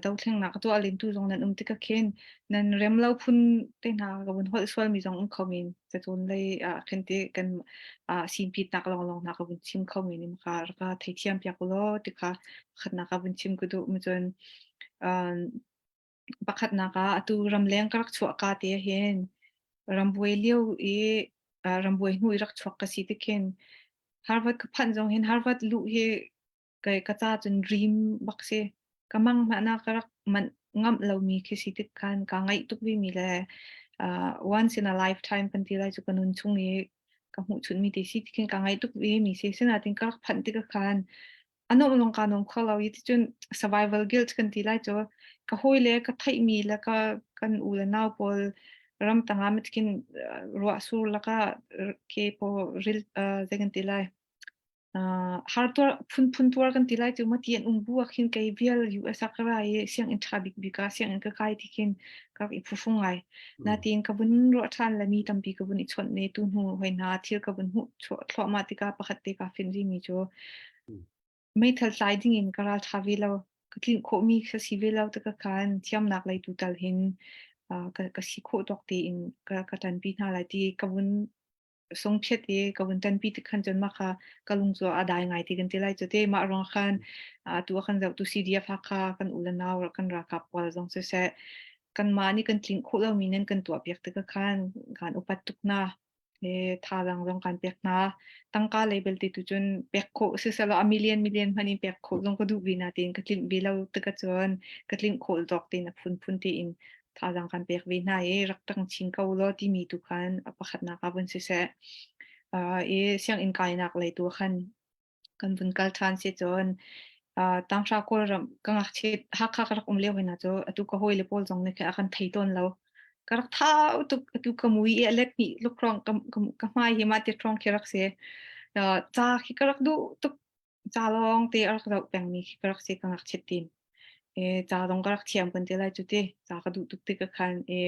Speaker 2: dothlengnak a tuah lentu zong nan um tikah khin nan rem lo phun te hna ka vun holh sualmi zong um kho men cacawn lei ah khin te kan sinpitnak lawnglawng hna ka vun chim kho men in ka ka theithiam piak ulaw ti kha pakhatnak ka vun chim ka duh mu cun pakhatnak ah atu ramleng ka rak chuah ka te hin rambuai lio i rambuai hnu i rak chuak ka si tikhin Harvard ka phanh zong hin Harvard luh hi kai ka ca cun dream bak si. Ka mang hmanh ah ka rak manh ngamh lomi khi si tik khan kaa ngaih tuk vimi le uh, once in a lifetime kan ti lai cu ka nun chung i ka hmuh chunmi te si tikhin kaa ngaih tuk vimi si. Sinain ka rak phanh tik khan a nuamh lawng kaa nuam kho lo i ticun survival guilt kan ti lai cu ka hawi le ka theihmi le ka kan u le nau pawl ram tangah mitkin ruah sur lakah ke paw ril zei kan ti lai Har tuar phunphun tuar kan ti lai cu maw ti an um bu ah khin kei vial US ah ka ra i sianginn ṭha bikbik ah sianginn ka kai ti khin ka rak i phuhrung ngai. Natiin ka vun ruah ṭhan le mi tampi ka vun i chawnh ne tu hnu hoi hna thil ka vun hmuh thluahmah tikah pakhat te kaa fin rihmi cu meithal tlai dingin ka ral ṭha ve lo. Ka tlinh khawhmi ka si ve lo tikah khan thiamnak lei tu tal hin ka, ka si khawh tawk tein ka, ka ṭanpi hna lai ti ka vun sungphiat i ka vun ṭanpi tik khan cun mah kha ka lung cu a dai ngai ti kan ti lai cu te mah ruang khan atu ah kan zohtu CDF Hakha kan u le nau kan ralkap pawl zong siseh kanmah nih kan tlinh khawh lomi nan kan tuahpiak tikah khan kan upat tuk hna. He thazaang zong kan pek hna. Tangka lei belte tu cun pek khawh siselaw a million million hmanh in pek khawh zong ka duh ve natein ka tlinh ve lo tikah cun ka tlinh khawh zawk tein a phunphun tein thazaang kan pek ve hna i rak ṭang chin ko law timi tu khan a pakhatnak ah vun siseh. Uh, i sianginn kainak lei tu khan kan vun kal ṭhan si cun uh, tanghra Kawlram ka ngakchiat Hakha ka rak um lio hna cu atu ka hawile pawl zong nih khin a kan thei tawn lo. Ka rak thau tuk atu ka mui i a let hnih lukhrawng ka, ka, ka hmai hi mah ti hrawng khi rak si. Uh, ca khi ka rak duh tuk ca lawng te a rak zoh pengmi khi ka rak si ka ngakchiat tin. E, ca zong ka rak thiam kan ti lai cu ti ca ka duh tuk tik khan e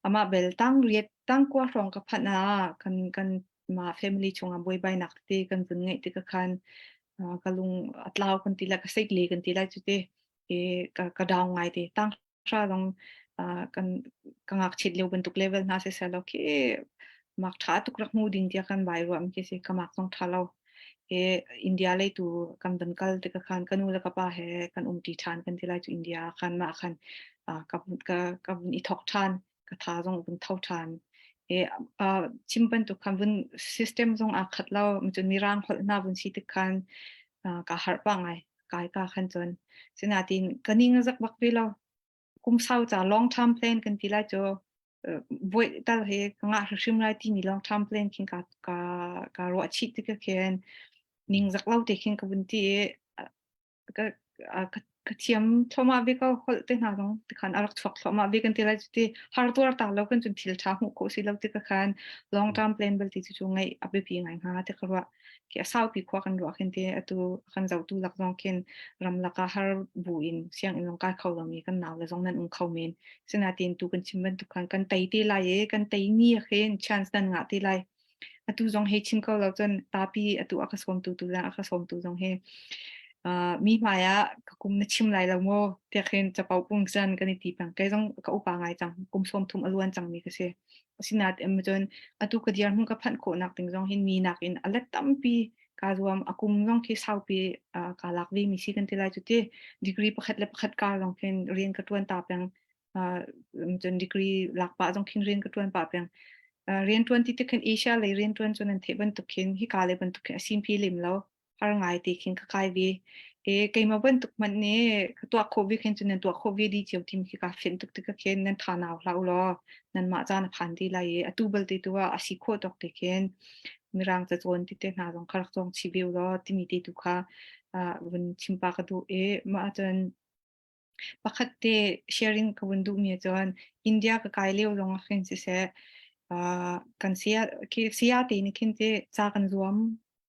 Speaker 2: amah bel tang riat tang kua hrawng ka phanh ah kan kan mah family chungah buaibainak tete kan vun ngeih tikah khan ka lung a tlau kan ti lai ka seik le kan ti lai cu te e ka ka down ngai te tang hra zong kan ka ngakchiat lio bantuk level hna se selo khi mak tha tuk rak hmu ding tiah kan vai ruam khi si ka mak zong tha lo e India lei tu kan van kal tikah khan ka nu le ka pa he kan um ti than kan ti lai cu India khan ma khan ka ka ka vun i thok than ka tha zong vun tho ṭhan. E, uh, chim bantuk khan vun system zong aa khat lo cun mirang holh hna vun si tik khan uh, ka harh pa ngai kai ka khan cun sinatin ka ning zak bak ve lo kum sau ca long term plan kan ti lai cu voi tal he ka ngah hrim lai timi long term plan khin ka ka ka ruah chih tik khin ning zak lo te khin ka vun ti i ka ka ka thiam thluahmah ve ko holh te hna zong tikhan a rak chuak thluahmah ve kan ti lai cuti har tuar ta lo kan cun thil tha hmuh khawh si lo ti ka khan long term plan bal ti cu cu ngaih a biapi ngai hnga ti ka ruah ki a saupi khua kan ruah khin te atu kan zohtu lak zong khin ram laka har bu in sianginn zong kai kho lomi kan nau le zong nan um kho men sinatin tu kan chim bantuk khan kan tei te lai e kan tei ni khin chance nan ngah te lai Atu zong hei chim ko lo cun tapi atu a ka sawmtu tu le a ka sawmtu zong hi uh, mi hmai ah ka kum na chim lai lo maw tiah khin capo pung san kan i ti peng kei zong ka upa ngai cang kum sawm thum a luan cang mi ka si asinain em cun atu ka dir hmun ka phanh khawh nak ding zong hin mi nak in a let tampi ka zuam a kum zong khi saupi uh, ka lak ve mi si kan ti lai cu ti degree pakhat le pakhat ka zong khin rian ka tuan ta peng cun degree lak pah zong khin rian ka ṭuan pah peng. Rian ṭuan ti tik khin Asia lei rian ṭuan cu nan theih bantuk khin hika lei bantuk khin a simpi lem lo. Har ngai te khin ka kai ve. E keimah bantuk hmanh nih ka tuah khawh ve khin cun nan tuah khawh ve dih cio tim khi ka fian tuk tik khin nan tha nau hlah u law nanmah caan a phan ti lai i atu balte tu ah a si khawh tawk te khin mirang cacawn ti te hna zong kha rak cawng chih ve u law timi te tu kha vun chim pa ka duh i mah cun Pakhat te sharing ka vun duhmi ahcun India ka kai lio zong ah khin siseh, uh, kan saya, khi saya te nih khin te ca kan zuam,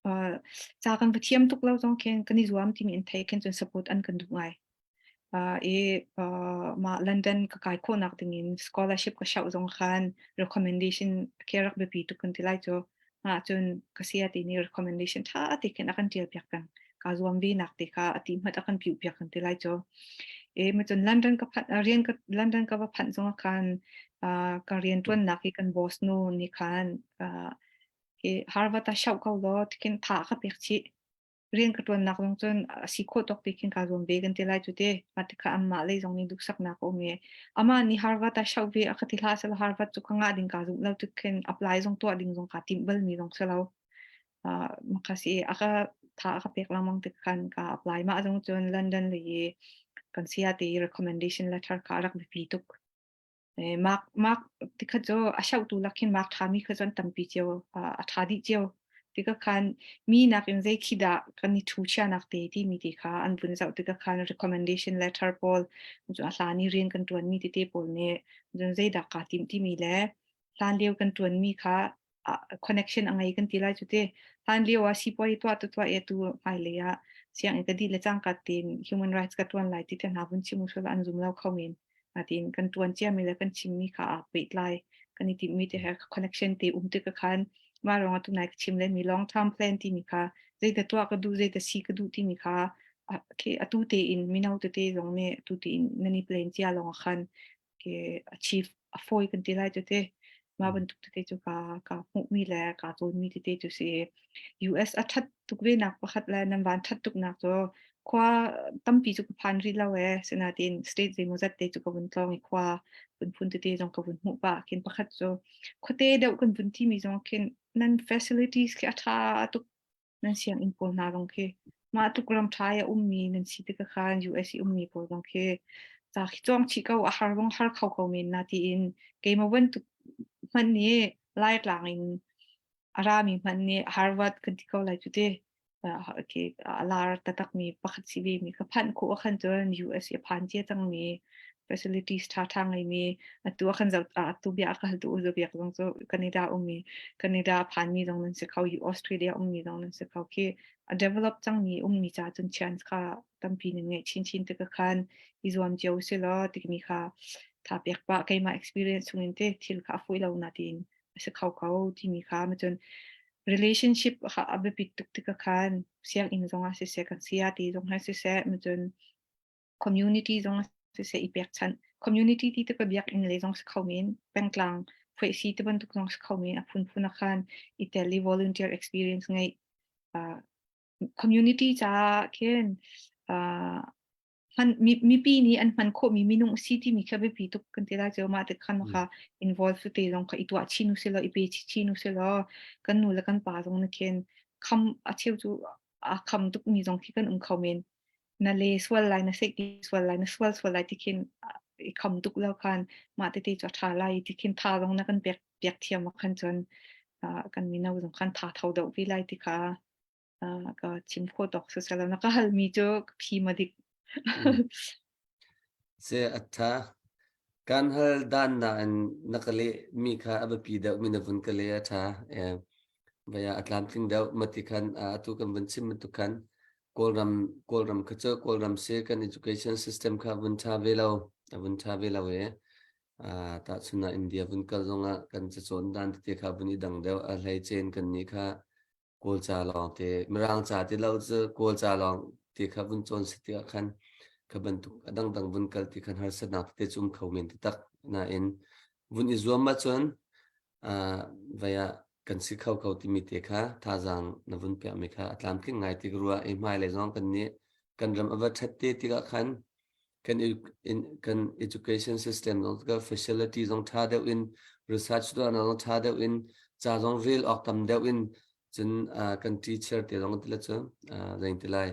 Speaker 2: uh, ca kan va thiam tuk lo zong khin kan i zuam timi in thei khin cun support an kan duh ngai. Uh, i uh, mah London ka kai khawhnak dingin scholarship ka shoh zong khan recommendation khi rak biapi tuk kan ti lai cu. Ahcun ka saya ti nih recommendation ṭha te khin a kan ṭial piak peng. Kaa zuam ve nak te kha a ti hmat a kan piu piak kan ti lai cu. E ma cun London ka phanh rian ka London ka va phanh zong ah khan ka rian ṭuannak hi kan boss nu nih khan hi Harvard ah shoh ko law tikin tha ka pek chih. Rian ka ṭuannak zong cun a si khawh tawk ti khin kaa zuam ve kan ti lai cu te. Mah tikha anmah lei zong nih duhsaknak a um i amah nih Harvard ah shoh ve a ka ti hlah selaw Harvard cu ka ngah ding kaa zumh lo tuk khin apply zong tuah ding zong kaa timh balmi zong si lo. Uh, maka si a ka tha a ka pek lengmang tik khan ka apply mah zong cun London lei i kan sia ti recommendation letter kha a rak biapi tuk. Mark mark tikha cu a shohtu lak khin mark ṭhami kha cu an tampi cio a ṭha dih cio. Tikah khan mi nakin zei khi dah kan i ṭhu chianak te timi ti kha an vun zoh tikah khan recommendation letter pawl cu a hlan i rian kan ṭuanmi tete pawl nih cun zeidah kaa timh timi le hlan lio kan ṭuanmi kha connection a ngei kan ti lai cu te. Hlan lio ah sipuai tuah tu tuah e tu hmailei ah sianginn ka dih le cangka tein human rights ka ṭuan lai ti te hna vun chim usula an zum lo kho men. Natin kan ṭuan ciami le kan chimmi kha aa pehtlai. Kan i timhmi te he connection te um tik khan mah ruangah tunai ka chim len mi long term plan timi kha zeite tuah ka duh zeite si ka duh timi kha khi atu tein mino tete zong nih atu tein nan i plan cia lawng ah khan ke achieve a fawi kan ti lai tete mah bantuk tete cu ka ka hmuhmi le ka cawnmi tete cu si US a ṭhat tuk ve nak pakhat le nan van ṭhat tuk nak cu khua tampi cu ka phan rih lo e sinain state zeimawzat te cu ka vun tlawng i khua phunphun tete zong ka vun hmuh pah khin pakhat cu khuate deuh kan vun timi zong khin Nan facilities khi a ṭha tuk. Nan sianginn pawl hna zong khi mah tluk ram ṭha i a ummi nan si tikah khan US i ummi pawl zong khi ca khi cawng chih ko a har zong har kho ko men na tiin keimah bantuk hmanh nih Laitlang in a rami hmanh nih Harvard kan ti ko lai cu ti. A lar taktakmi pakhat si ve mi ka phanh khawh ahkhan cun US i a phan cia cangmi facilities ṭhaṭha ngeimi atu ah khan atu bia a ka haltu u biak zong cu Canada ummi Canada phanmi zong nan si kho Australia ummi zong nan si kho khi a develop cangmi ummi ca cun chance kha tampi nan ngeih chinchin tik khan i zuam cio si law tikmi kha tha pek pah keimah experience chungin te thil kha a fuih lo na tiin a si kho ko timi kha ma cun relationship kha a biapit tuk tik khan sianginn zong ah siseh kan saya ti zong ha siseh ma cun community zong siseh i pekchanh community ti te ka biakinn le zong si kho men pengtlang phuai si te bantuk zong si kho men a phunphun a khan i tel i volunteer experience ngei community ca khin hman mipi nih an hman khawhmi minung si timi kha biapi tuk kan ti lai cu mah te khan kha involve te zong kha i tuah chin u silo i pe chin u silo kan nu le kan pa zong na khin kham a cheu cu a kham tuk mi zong khi kan um kho men na le sual lai na sek ti sual lai na sual sual lai ti khin i kham tuk lo khan mah tete cu a tha lai ti khin tha zong na kan pek piak thiam khan cun kan mino zong khan tha tho deuh vi lai ti kha ka chim khawh tawk siseh na ka halmi cu ka phi ma dik.
Speaker 6: Se a ṭha. Kan hal dan nain na ka leh mi kha a biapi deuh mi na vun ka leh a ṭha. Vaya a tlamtling deuh mati khan atu kan vun chim bantuk khan Kawlram Kawlram kha cu Kawlram si kan education system kha vun ṭha ve lo a vun ṭha ve lo e. Tahchun ah India vun kal zongah kan cacawn dan tete kha vun i dang deuh a hlei cen kan nih kha Kawlca lawng te Mirang ca ti lo cu Kawlca lawng ti kha vun cawn si tikah khan kha bantuk a dangdang vun kal ti khan harsatnak tete cu um kho men taktak. Nain vun i zuam ahcun uh, vai ah kan si kho ko timi te kha thazaang na vun pekmi kha a tlamtling ngai ti ka ruah i hmailei zong kan nih kan ram a va ṭhat te tikah khan kan kan education system zong ka facility zong ṭha deuh in research tuahnak zong ṭha deuh in ca zong rel awk tam deuh in cun kan teacher te zong ti le cu zein ti lai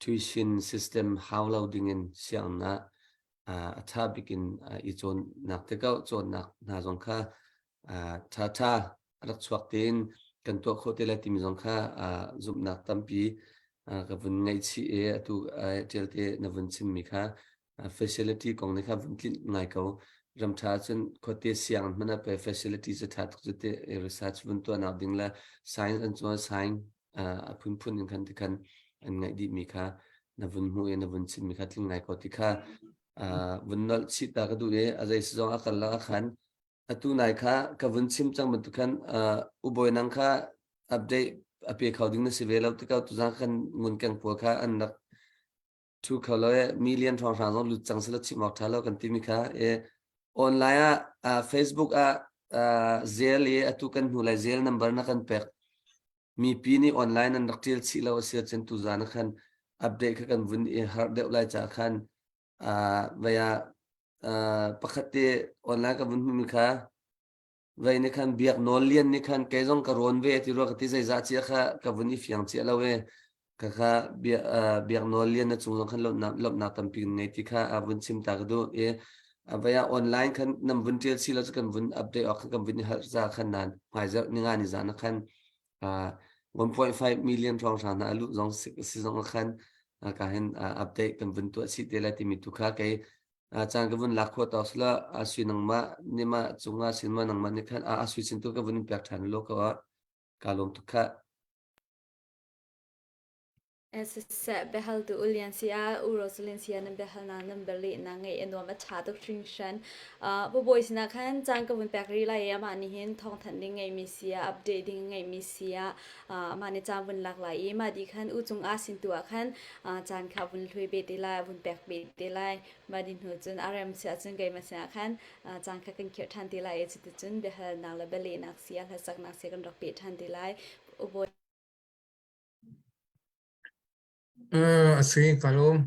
Speaker 6: tuition system hau lo ding in sianginn ah a ṭha bik in i cawnnak te ko cawnnak hna zong kha ṭha ṭha rak chuak tein kan tuah khawh te lai timi zong kha zumhnak tampi ka vun ngaihchih i atu ṭial te na vun chimmi kha facility kong nih kha vun tlinh ngai ko. Ramṭha cun khuate siang hmanh ah pe facility cu ṭha tuk cu te research vun tuahnak ding le science an cawn science a phunphun in khan ti khan an ngaih dihmi kha na vun hmuh i na vun chimmi kha tling ngai ko ti kha vun nolh chih ta ka duh i a zei si zong a kal lak ah khan Atu nai kha ka vun chim cang bantuk khan uh, ubawi nang kha update a pe kho ding na si ve lo tikah tuzang kan ngun keng pawl kha an rak thu kho lo e million thong hrang zong lut cang sila chim awk tha lo kan timi kha e online ah uh, Facebook ah uh, zel i atu kan hnu lai zel number na kan pek mipi nih online an rak tial chih lo a si ahcun tuzan ah khan update kha kan vun i har deuh lai ca khan uh, vei ah pakhat te online ka vun hmuhmi kha vei nih khan biak nawl lian nih khan kei zong ka rawn ve ti rua ka ti zeizah cia kha ka vun i fiang cia lo e ka kha biak nawl lian na cung zong khan lawmhnak lawmhnak tampi ngei ti kha a vun chim ta ka duh i vei ah online khan nam vun tial si lo cu kan vun update awk khan kan vun i har za khan nan hmaizarh ninga ni zan khan 1.5 million hrawng hrang hna a luh zong si zong khan ka hin update kan vun tuah chih te lai timi tu kha kei caan ka vun lak khawh tawk sila a sui nangmah nima cungah sin ma nangmah nih khan a sui sin tu ka vun in pek ṭhan lo ko ah ka lawm tuk kha.
Speaker 1: Siseh, biahaltu U Lian si ah, U Rosalind si ah nan biahalnak nan bialehnak ngeih a nuam a ṭha tuk hringhran. Uh, Bawi sinah khan caan ka vun pek rih lai i amah nih hin thawngthanh ding ngeihmi si ah, update ding ngeihmi si ah, uh, amah nih caan vun lak lai i mah dih khan u cung ah sin tu ah khan uh, caan kha vun hlui beh te lai, vun pek beh te lai. Mah dih hnu cun a rem si ahcun keimah sinah khan uh, caan kha kan khirh ṭhan te lai i cuticun biahalnak le bialehnak si ah, hlasaknak si ah kan rak peh ṭhan te lai. U Bawi
Speaker 5: A si ka lawm.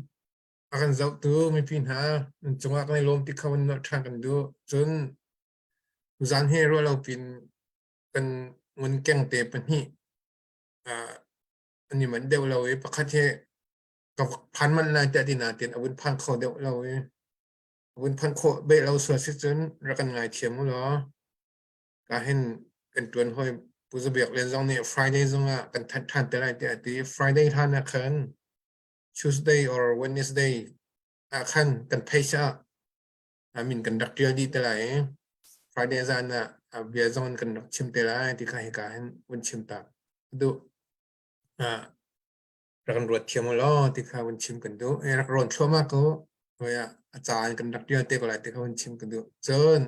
Speaker 5: A kan zohtu mipi hna nan cungah kan i lawm ti kha van nolh ṭhan kan duh. Cun zan hi ruah lo pin kan Ngun keng te pahnih an i manh deuh lo i pakhat hi ka phan manh lai tiah ti nain a vun phan kho deuh lo i a vun phan khawh beh lo sual si cun rak kan ngaithiam u law ka hin kan ṭuan hawi Pu Za Biak Lian zong nih Friday zong ah kan thanh ṭhan te lai tiah a ti. Friday hlan ah khan Tuesday or Wednesday ah khan kan page ah a min kan rak ṭial dih te lai i Friday zan ah a bia zong in kan rak chim te lai ti kha hika hin vun chim ta duh. Ah rak kan ruat thiam u law ti kha vun chim kan duh. Eh, rak rawn thluahmah ko. Hoi ah a ca in kan rak ṭial te ko lai ti kha vun chim kan duh. Cun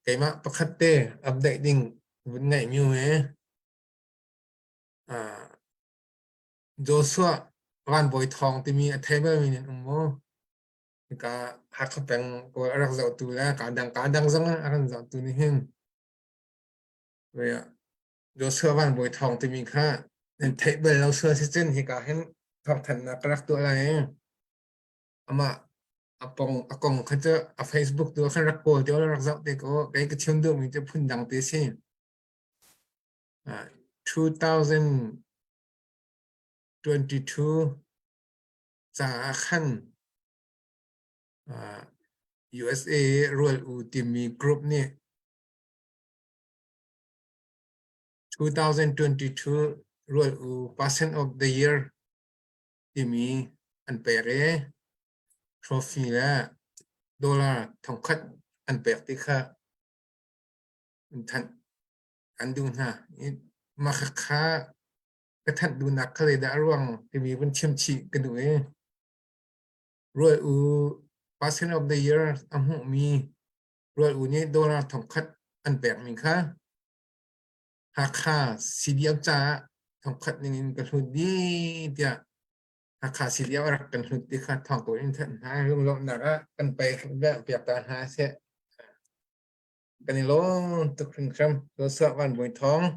Speaker 5: keimah pakhat te update ding vun ngaih mi he ah Joshua Van Bawi Thawng timi a thei bal mi nan um maw? Ka Hakha peng kawl a rak zohtu le ka dang ka dang zong a kan zohtu nih hin Joshua Van Bawi Thawng timi kha nan theih bal lo sual si cun hika hin thawngthanhnak ka rak tuah lai i amah a pong a kong kha cu a Facebook tu khan rak kawl te rak zoh te ko kei ka chim duhmi cu phun dang te si. 2022 caah khan USA rual u timi group nih 2022 rual u person of the year timi an pek i trophy le dollar thongkhat an pek ti kha an thanh an duh hna. Mah kha ka thanh duhnak kha zeidah a ruang timi vun chim chih ka duh i rual u person of the year a hmuhmi rual u nih dollar thongkhat an pekmi kha Hakha CDF caah thongkhat ning in ka hlut dih tiah Hakha CDF a rak kan hlut ti kha thawng ko in thanh hna lunglawmhnak ah kan pe piak ta hna seh kan i lawm tuk hringhran Joshua Van Bawi Thawng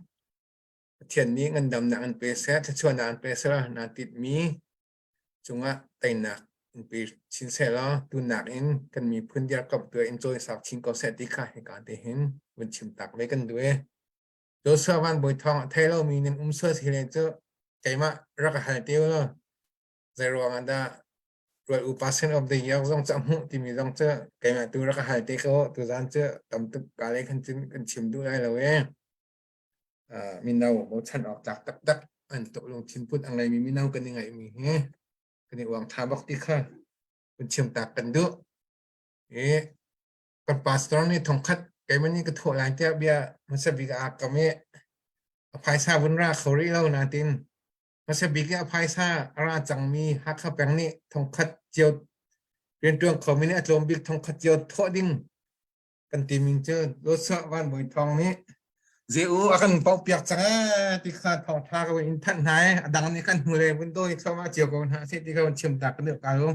Speaker 5: Pathian nih ngandamnak an pe seh, thluachuahnak an pe seh, naa tinhmi cungah teinak in pe chin seh law tunak in kan miphun dirkamhtu in cawisak chin ko seh ti kha hika te hin vun chim tak ve kan duh i Joshua Van Bawi Thawng a thei lomi nan um sual si le cu keimah rak hal te u law zei ruang ah dah rual u person of the year zong cu a hmuh timi zong cu keimah tu rak hal te ko tuzan cu tam tuk ka le khan cun kan chim duh lai lo e mino bochan awk tlak taktak an tuk lungthin put a ngeimi mino kan i ngeihmi hi kan i uang tha bak ti kha kan chim tak kan duh i kan pastor nih thongkhat keimah nih ka thawh lai tiah bia hmasa bik ah kam i a phaisa vun ra kho rih lo natin hmasa bik i a phaisa a ra cangmi Hakha peng nih thongkhat cio rianṭuan khomi nih a tlawm bik thongkhat cio thawh ding kan timi cu Joshua Van Bawi Thawng nih Zeu a kan pauh piak cang ee ti kha thawng tha ka in thanh hna ee a dang nih kan hnu le vun dawi thluahmah cio ko hna seh ti kha vun chim ta ka duh ka lu.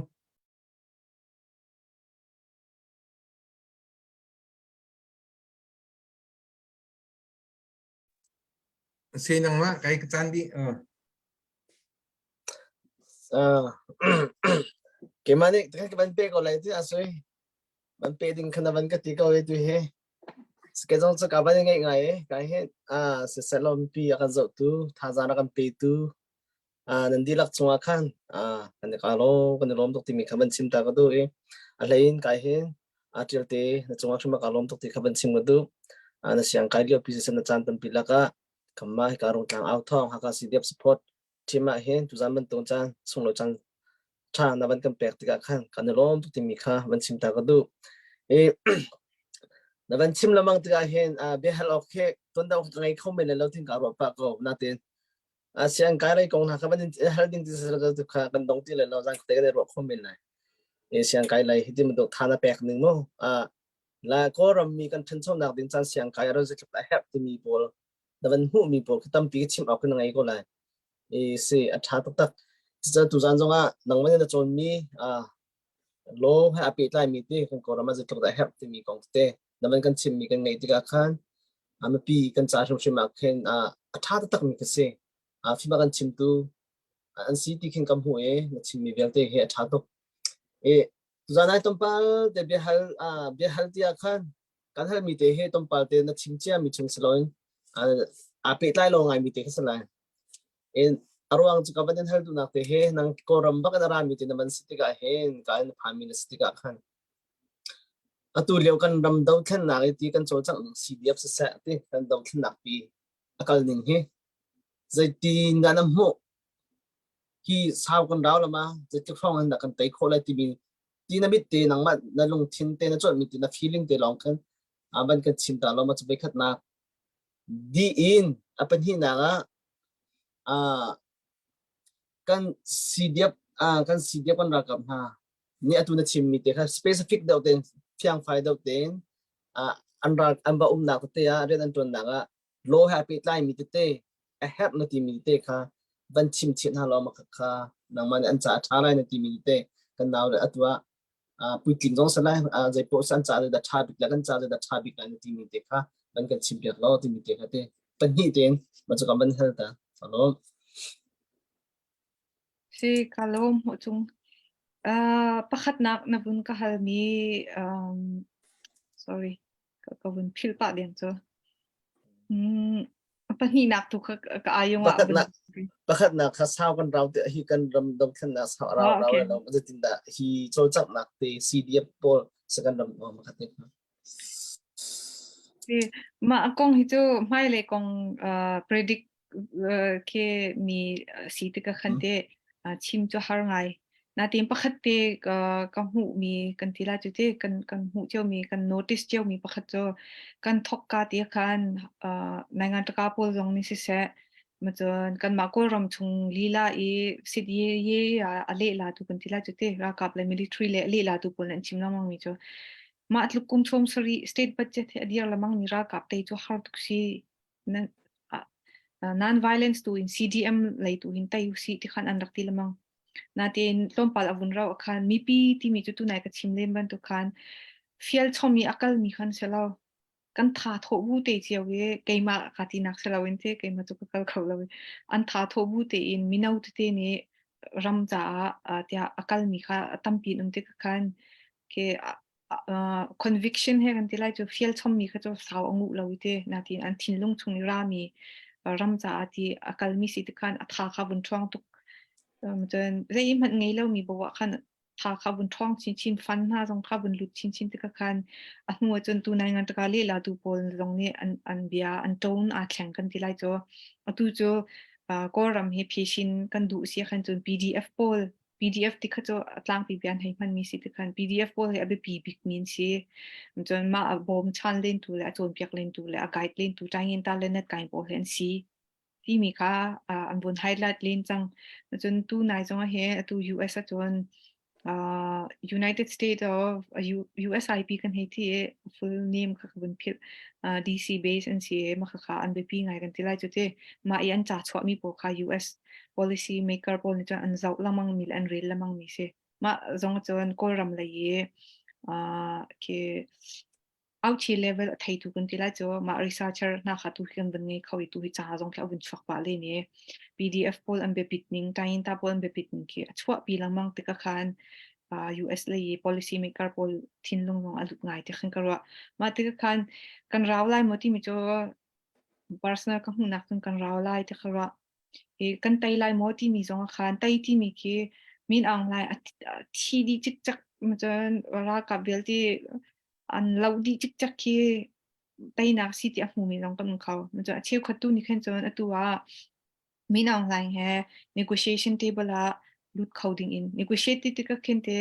Speaker 5: Si nangmah kai ka caan dih.
Speaker 7: Keimah nih kan van pe ko lai ti a sui. Van pe ding khan van ka ti ko i tu hi. Ke zong cu ka van ngeih ngai i kai hi ah siseh pi a kan zohtu thazaang a kan petu ah nan dihlak cungah khan ah kan i ka lo kan i lawm tuk timi kha van chim ta ka duh i a hlei in kai hin a ṭial te na cungah hrim ka lawm tuk ti kha van chim ka duh. Ah na siang kai lio pi siseh na caan tampi lakah kamma hika Rungtlang au thawng Hakha CDF support team ah hin tuzan bantuk caan sunglawi caan ṭha na van kan pek tikah khan kan i lawm tuk timi kha van chim ta ka duh. I na van chim lamang tikah hin biahal awk hi tuan deuh ka ngei kho men le lo tin ka ruah pah ko natin siang kai lei kong hna kha van hal ding ti tu kha kan dong ti le lo zan te kan i ruah kho men lai. I siang kai lei hi ti bantuk tha na pek ning mu la Kawlram mi kan ṭhanchonak ding caan siang kai a ron zeitluk a herh timi pawl na van hmuhmi pawl khi tampi ka chim awk na ngei ko lai. I si a ṭha taktak. Cucaah tuzaan zongah nangmah nih na cawnmi law he aa pehtlaimi te kan Kawlram ah zeitluk dah a herh timi kong tete na van kan chimmi kan ngeih tikah khan mipi kan ca hrimhrim ah khin a ṭha taktakmi ka si. Fim a kan chimtu an si ti khin ka hmuh i na chimmi vialte hi a ṭha tuk. I tuzaan ai tlawmpal te biahal biahal ti ah khan kan halmi te hi tlawmpal te na chim ciami chung si loin. Aa pehtlai lo ngaimi te kha si lai. In a ruang cu ka van in hal duhnak te he nang Kawlram bak in a rami te na van si tikah hin ka in phanmi na si tikah khan atu lio kan ram dothlennak i ti kan cawlcangh ning CDF siseh ti kan dothlennak pi a kal ning hi zeitin dah na hmuh hi sau kan rau lama zeitluk hrawng in dah kan tei khawh lai timi ti na mit te nangmah na lungthin te na cuanh mi te na feeling te lawng khan van kan chim ta lo ma cu voikhatnak di in a pahnihnak ah kan CDF kan CDF kan ralkap hna nih atu na chimmi te kha specific deuh tein fiangfai deuh tein an ral an va umnak tete ah rian an ṭuannak ah law he pehtlaimi tete a herh na timi tete kha van chim chih hna law mah kha nangmah nih an ca a ṭha lai na timi tete kan nau le atu ah puitling zong si lai zei poh an ca dah ṭha bik le kan ca dah ṭha bik lai na timi te kha van kan chim piak law timi te kha te pahnih tein ma cu ka van hal ta Hello.
Speaker 2: Si ka lawm hmuh cung. Uh, pakhatnak na vun ka halmi um, sorry ka, ka vun philh pah deng cu. Mm, pahnihnak tu kha ka ayung ah
Speaker 7: Pakhatnak pakhatnak kha sau kan rau te hi kan ram dothlennak sau rau
Speaker 2: Oh,
Speaker 7: rau
Speaker 2: okay.
Speaker 7: lo zeitindah hi cawlcanghnak te CDF pawl second ram um khat te
Speaker 2: Si mah kong hi cu hmailei kong uh, predict uh, khi mi si tikah khan te uh, chim cu har ngai. Natin pakhat te ka ka hmuhmi kan ti lai cu te kan kan hmuh ciomi kan notice ciomi pakhat cu kan thok ka ti khan uh, naingan taka pawl zong nih siseh macun kanmah Kawlram chung lila i sit ye ye a leh la tu kan ti lai cu te ralkap le military le a leh la tu pawl an chim lengmang mi cu mah tluk kum chom sari state budget he a dir lamang mi ralkap te cu har tuk si nan non violence tu in CDM lei tu hin tai usi ti khan an rak ti lamang natein tlawmpal avun rau khan mipi timi cu tunai ka chim lem bantuk khan fial chomi akal mi khan selo kan tha thawh bu te cio i keimah ka tinak si loin te keimah cu ka kal kho lo an tha thawh bu tein mino tete nih ram caah tiah a kalmi kha a tampi in um tik khan ke conviction he kan ti lai cu fial chommi kha cu sau a nguh lo i te natin an thinlung chung i rami ram caah ti a kalmi si ti khan a tha kha vun ṭhuang tuk cun zeihmanh ngei lomi bo ah khan tha kha vun ṭhawng chinchin fan hna zong kha vun lut chinchin tikah khan a hnu ah cun tu nai ngan taka lehla tu pawl zong nih an an bia an tone aa thleng kan ti lai cu atu cu Kawlram hi phishin kan duh si khan cun PDF pawl PDF ti kha cu a tlangpi bia an hei hmanmi si ti khan PDF pawl hi a biapi bik mi an si cun mah a bawm chan len tu le a cawnpiak len tu le a guide len tu ṭaingin ta le net kain pawl hi an si timi kha an vun highlight len cang. Cun tu nai zong ah hin atu US ahcun uh, United States of uh, USIP kan hei ti i full name kha ka vun philh uh, DC base an si i mah kha an biapi ngai kan ti lai cu ti mah i an ca chuahmi pawl kha US policy maker pawl nih cun an zoh lengmang mi le an rel lengmang mi si mah zong cun Kawlram lei i uh, khi Auchi level a theitu kan ti lai cu mah researcher hna kha tu hi kan van ngei kho i tu hi ca zong khi a vun chuak pah len i PDF pawl an biapit ning Tayinta pawl an biapit ning khi a chuahpi lengmang tikah khan US lei i policy maker pawl thinlung zong a lut ngai ti khan ka ruah. Mah tikah khan kan rau lai maw timi cu personal ka hmuhnak cun kan rau lai ti ka ruah. I kan tei lai maw timi zong ah khan tei timi khi Min Aung Hlaing a thi dih cikcek cun ralkap vialte an loh dih cikcek khi teinak si ti a hmumi zong kan um kho. Cun a cheukhat tu nih khan cun atu ah Min Aung Hlaing he negotiation table ah lut kho ding in negotiate ti tikah khin te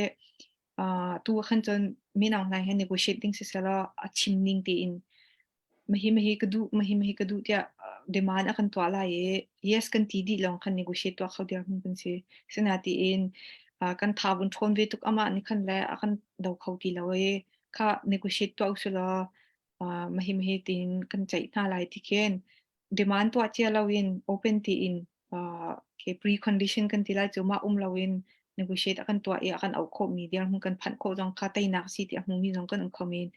Speaker 2: uh, tu ah khan cun Min Aung Hlaing he negotiate ding siselaw a chim ning tein Mahi mahi ka duh, mahi mahi ka duh tiah demand a kan tuah lai i yes kan ti dih lawng khan negotiate tuah kho dirhmun kan si. Sinatiin kan tha vun ṭhawn ve tuk amah nih khan le a kan do kho ti lo i kha negotiate tuah usih law mahi mahi tiin kan ceih hna lai ti khin demand tuah cia loin open tiin okay, precondition kan ti lai cu mah um loin negotiate a kan tuah i a kan auh khawhmi dirhmun kan phanh khawh zong kha teinak si ti a hmumi zong kan um kho men.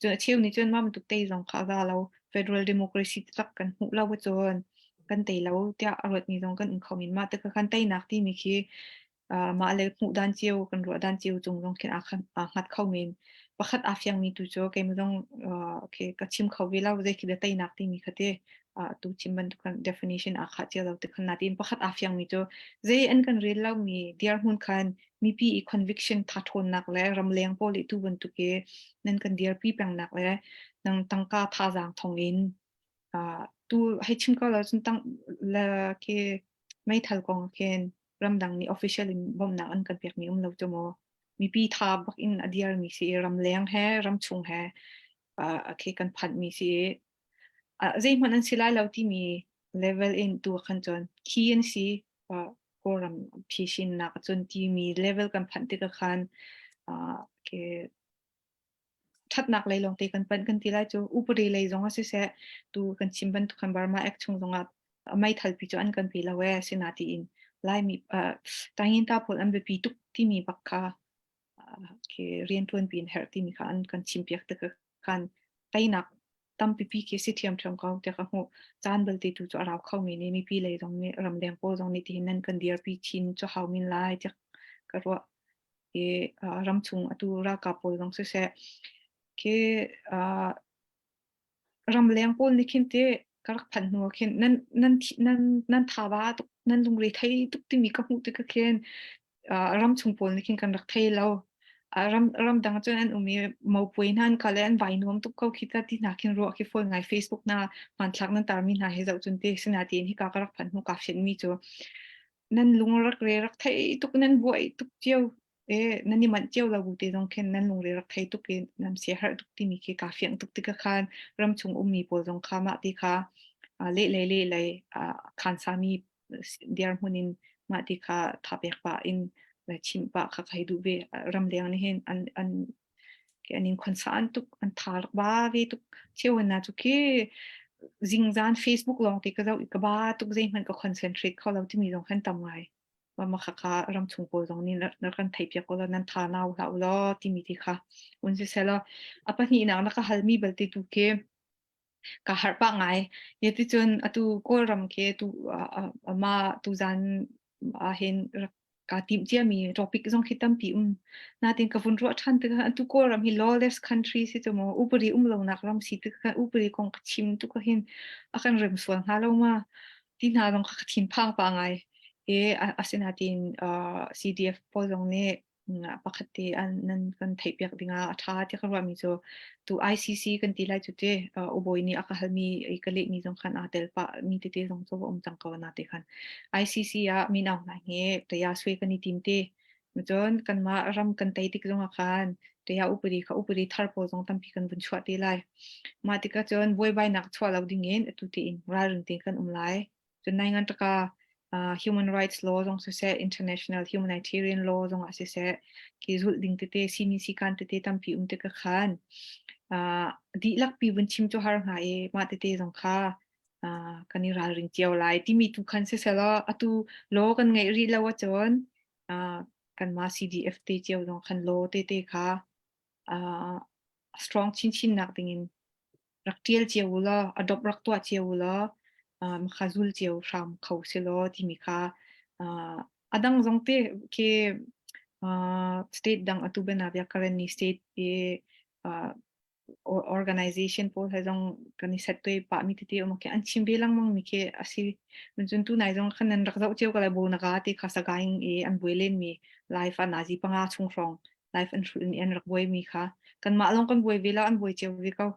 Speaker 2: Cun a cheu nih cun mah bantuk tei zong kha a za lo. Federal democracy taktak kan hmuh lo cun kan tei lo tiah a ruatmi zong kan um kho men. Mah tikah khan teinak timi khi mah le hmuh dan cio kan ruah dan cio cung zong khin aa hngat kho men. Pakhat aa fiangmi tu cu keimah zong okay, ka chim kho ve lo zei khi dah teinak timi kha te. Tu chim bantuk kan definition aa khah cio lo ti khan natin pakhat aa fiangmi cu zei an kan rel lomi dirhmun khan mipi i conviction tha ṭhawnnak le ramleng pawl i tu bantuk i nan kan dirpi pengnak le nang tangka thazaang thong in tu hei chim ko lo cun tang le ke meithal kong khin ramdang nih official in bawmhnak an kan pekmi um lo cu maw mipi tha bak in a dirmi si i ramleng he ramchung he khi kan phanhmi si i zeihmanh an si lai lo timi level in tu khan cun khi an si Kawlram phishinnak cun timi level kan phanh tikah khan ke ṭhatnak lei lawngte kan panh kan ti lai cu upadi lei zong ah siseh tu kan chim bantuk khan Burma Act chung zongah meithal pi cu an kan pe lo ee sinatiin Laimi Tainginta pawl an biapi tuk timi bak kha khi rianṭuan pi in herh timi kha an kan chimpiak tik khan teinak tampipi khi si ṭhiamṭhiam ko tiah ka hmuh. Caan belte tu cu a rau kho mi nih mipi lei zong nih ramleng pawl zong nih tihin nan kan dirpi chin cu hau min lai tiah ka ruah. I ramchung atu ralkap pawl zong siseh khi ramleng pawl nih khin te ka rak phanh hnu ah khin nan nan nan nan thaba tuk nan lungre thei tuk timi ka hmuh tik ah khin ramchung pawl nih khin kan rak thei lo. Ram ramdang cun an um i mopuai hna an kal i an vai nuam tuk ko khi ta ti hna khin ruah khi fawi ngai Facebook na hmanthlak nan tarmi hna he zoh cun te sinatiin hika ka rak phanh hnu kaa fianmi cu nan lung rak re rak thei tuk nan buai tuk cio e nan i manh cio lo bu te zong khin nan lungre rak thei tuk i nan siaherh tuk timi khi kaa fiang tuk tikah khan ramchung ummi pawl zong kha mah ti kha leh lei leh lei khansami dirhmun in mah ti kha tha pek pah in chimh pah kha ka hei duh ve. Ramleng nih hin an an an in khonsan tuk an tha rak ba ve tuk cheu na cu khi zingzan Facebook lawng te ka zoh i ka ba tuk zeihmanh ka concentrate kho lo timi zong khan tam ngai. Ma kha kha ramchung pawl zong nih na kan theih piak ko law nan tha nau hlah u law timi ti kha un si selaw a pahnihnak na ka halmi belte tu khi ka harh pah ngai. Ticun atu Kawlram khi tu mah tuzan ahhin rak kaa timh ciami topic zong khi tampi um. Natin ka vun ruah ṭhan tikah atu Kawlram hi lawless country si cu maw upadi um lonak ram si tikah upadi kong ka chim tuk ahhin a kan rem sual hnga lo ma ti hna zong kha ka thinphang pah ngai. E asinain CDF pawl zong nih pakhat te an nan kan theihpiak dingah a ṭha ti ka ruahmi cu tu ICC kan ti lai cu te ubawi nih a ka halmi i ka lehmi zong khan aa tel pah mi tete zong cu a um cang ko na te khan ICC ah min aung hlaing hi taya sui kan i tim te cun kanmah ram kan tei tik zongah khan taya upadi kha upadi thar pawl zong tampi kan vun chuah te lai mah tikah cun buaibainak chuah lo dingin atu tein ralring tein kan um lai Cun nai taka human rights law zong siseh, international humanitarian law zong ah siseh, khi zulh ding tete, sini sikan tete tampi um tikah khan dihlak pi vun chim cu har hnga i mah tete zong kha kan i ralring cio lai timi tu khan siseh law atu law kan ngeih rih lo ahcun kanmah CDF te cio zong khan law tete kha strong chinchin nak dingin rak ṭial cio u law adopt rak tuah cio u law kha zul cio hram kho si law timi kha a dang zong te khi state dang atu bana Karenni state i organization pawl he zong kan i set toi pah mi tete um khi an chim ve lengmang mi khi asi cun tu nai zong khan nan rak zoh cio ko lai bo naga te kha sagaing i an buai len mi life a nazi panga chung hrawng life an hrulh nih an rak buai mi kha kanmah lawng kan buai ve lo an buai cio ve ko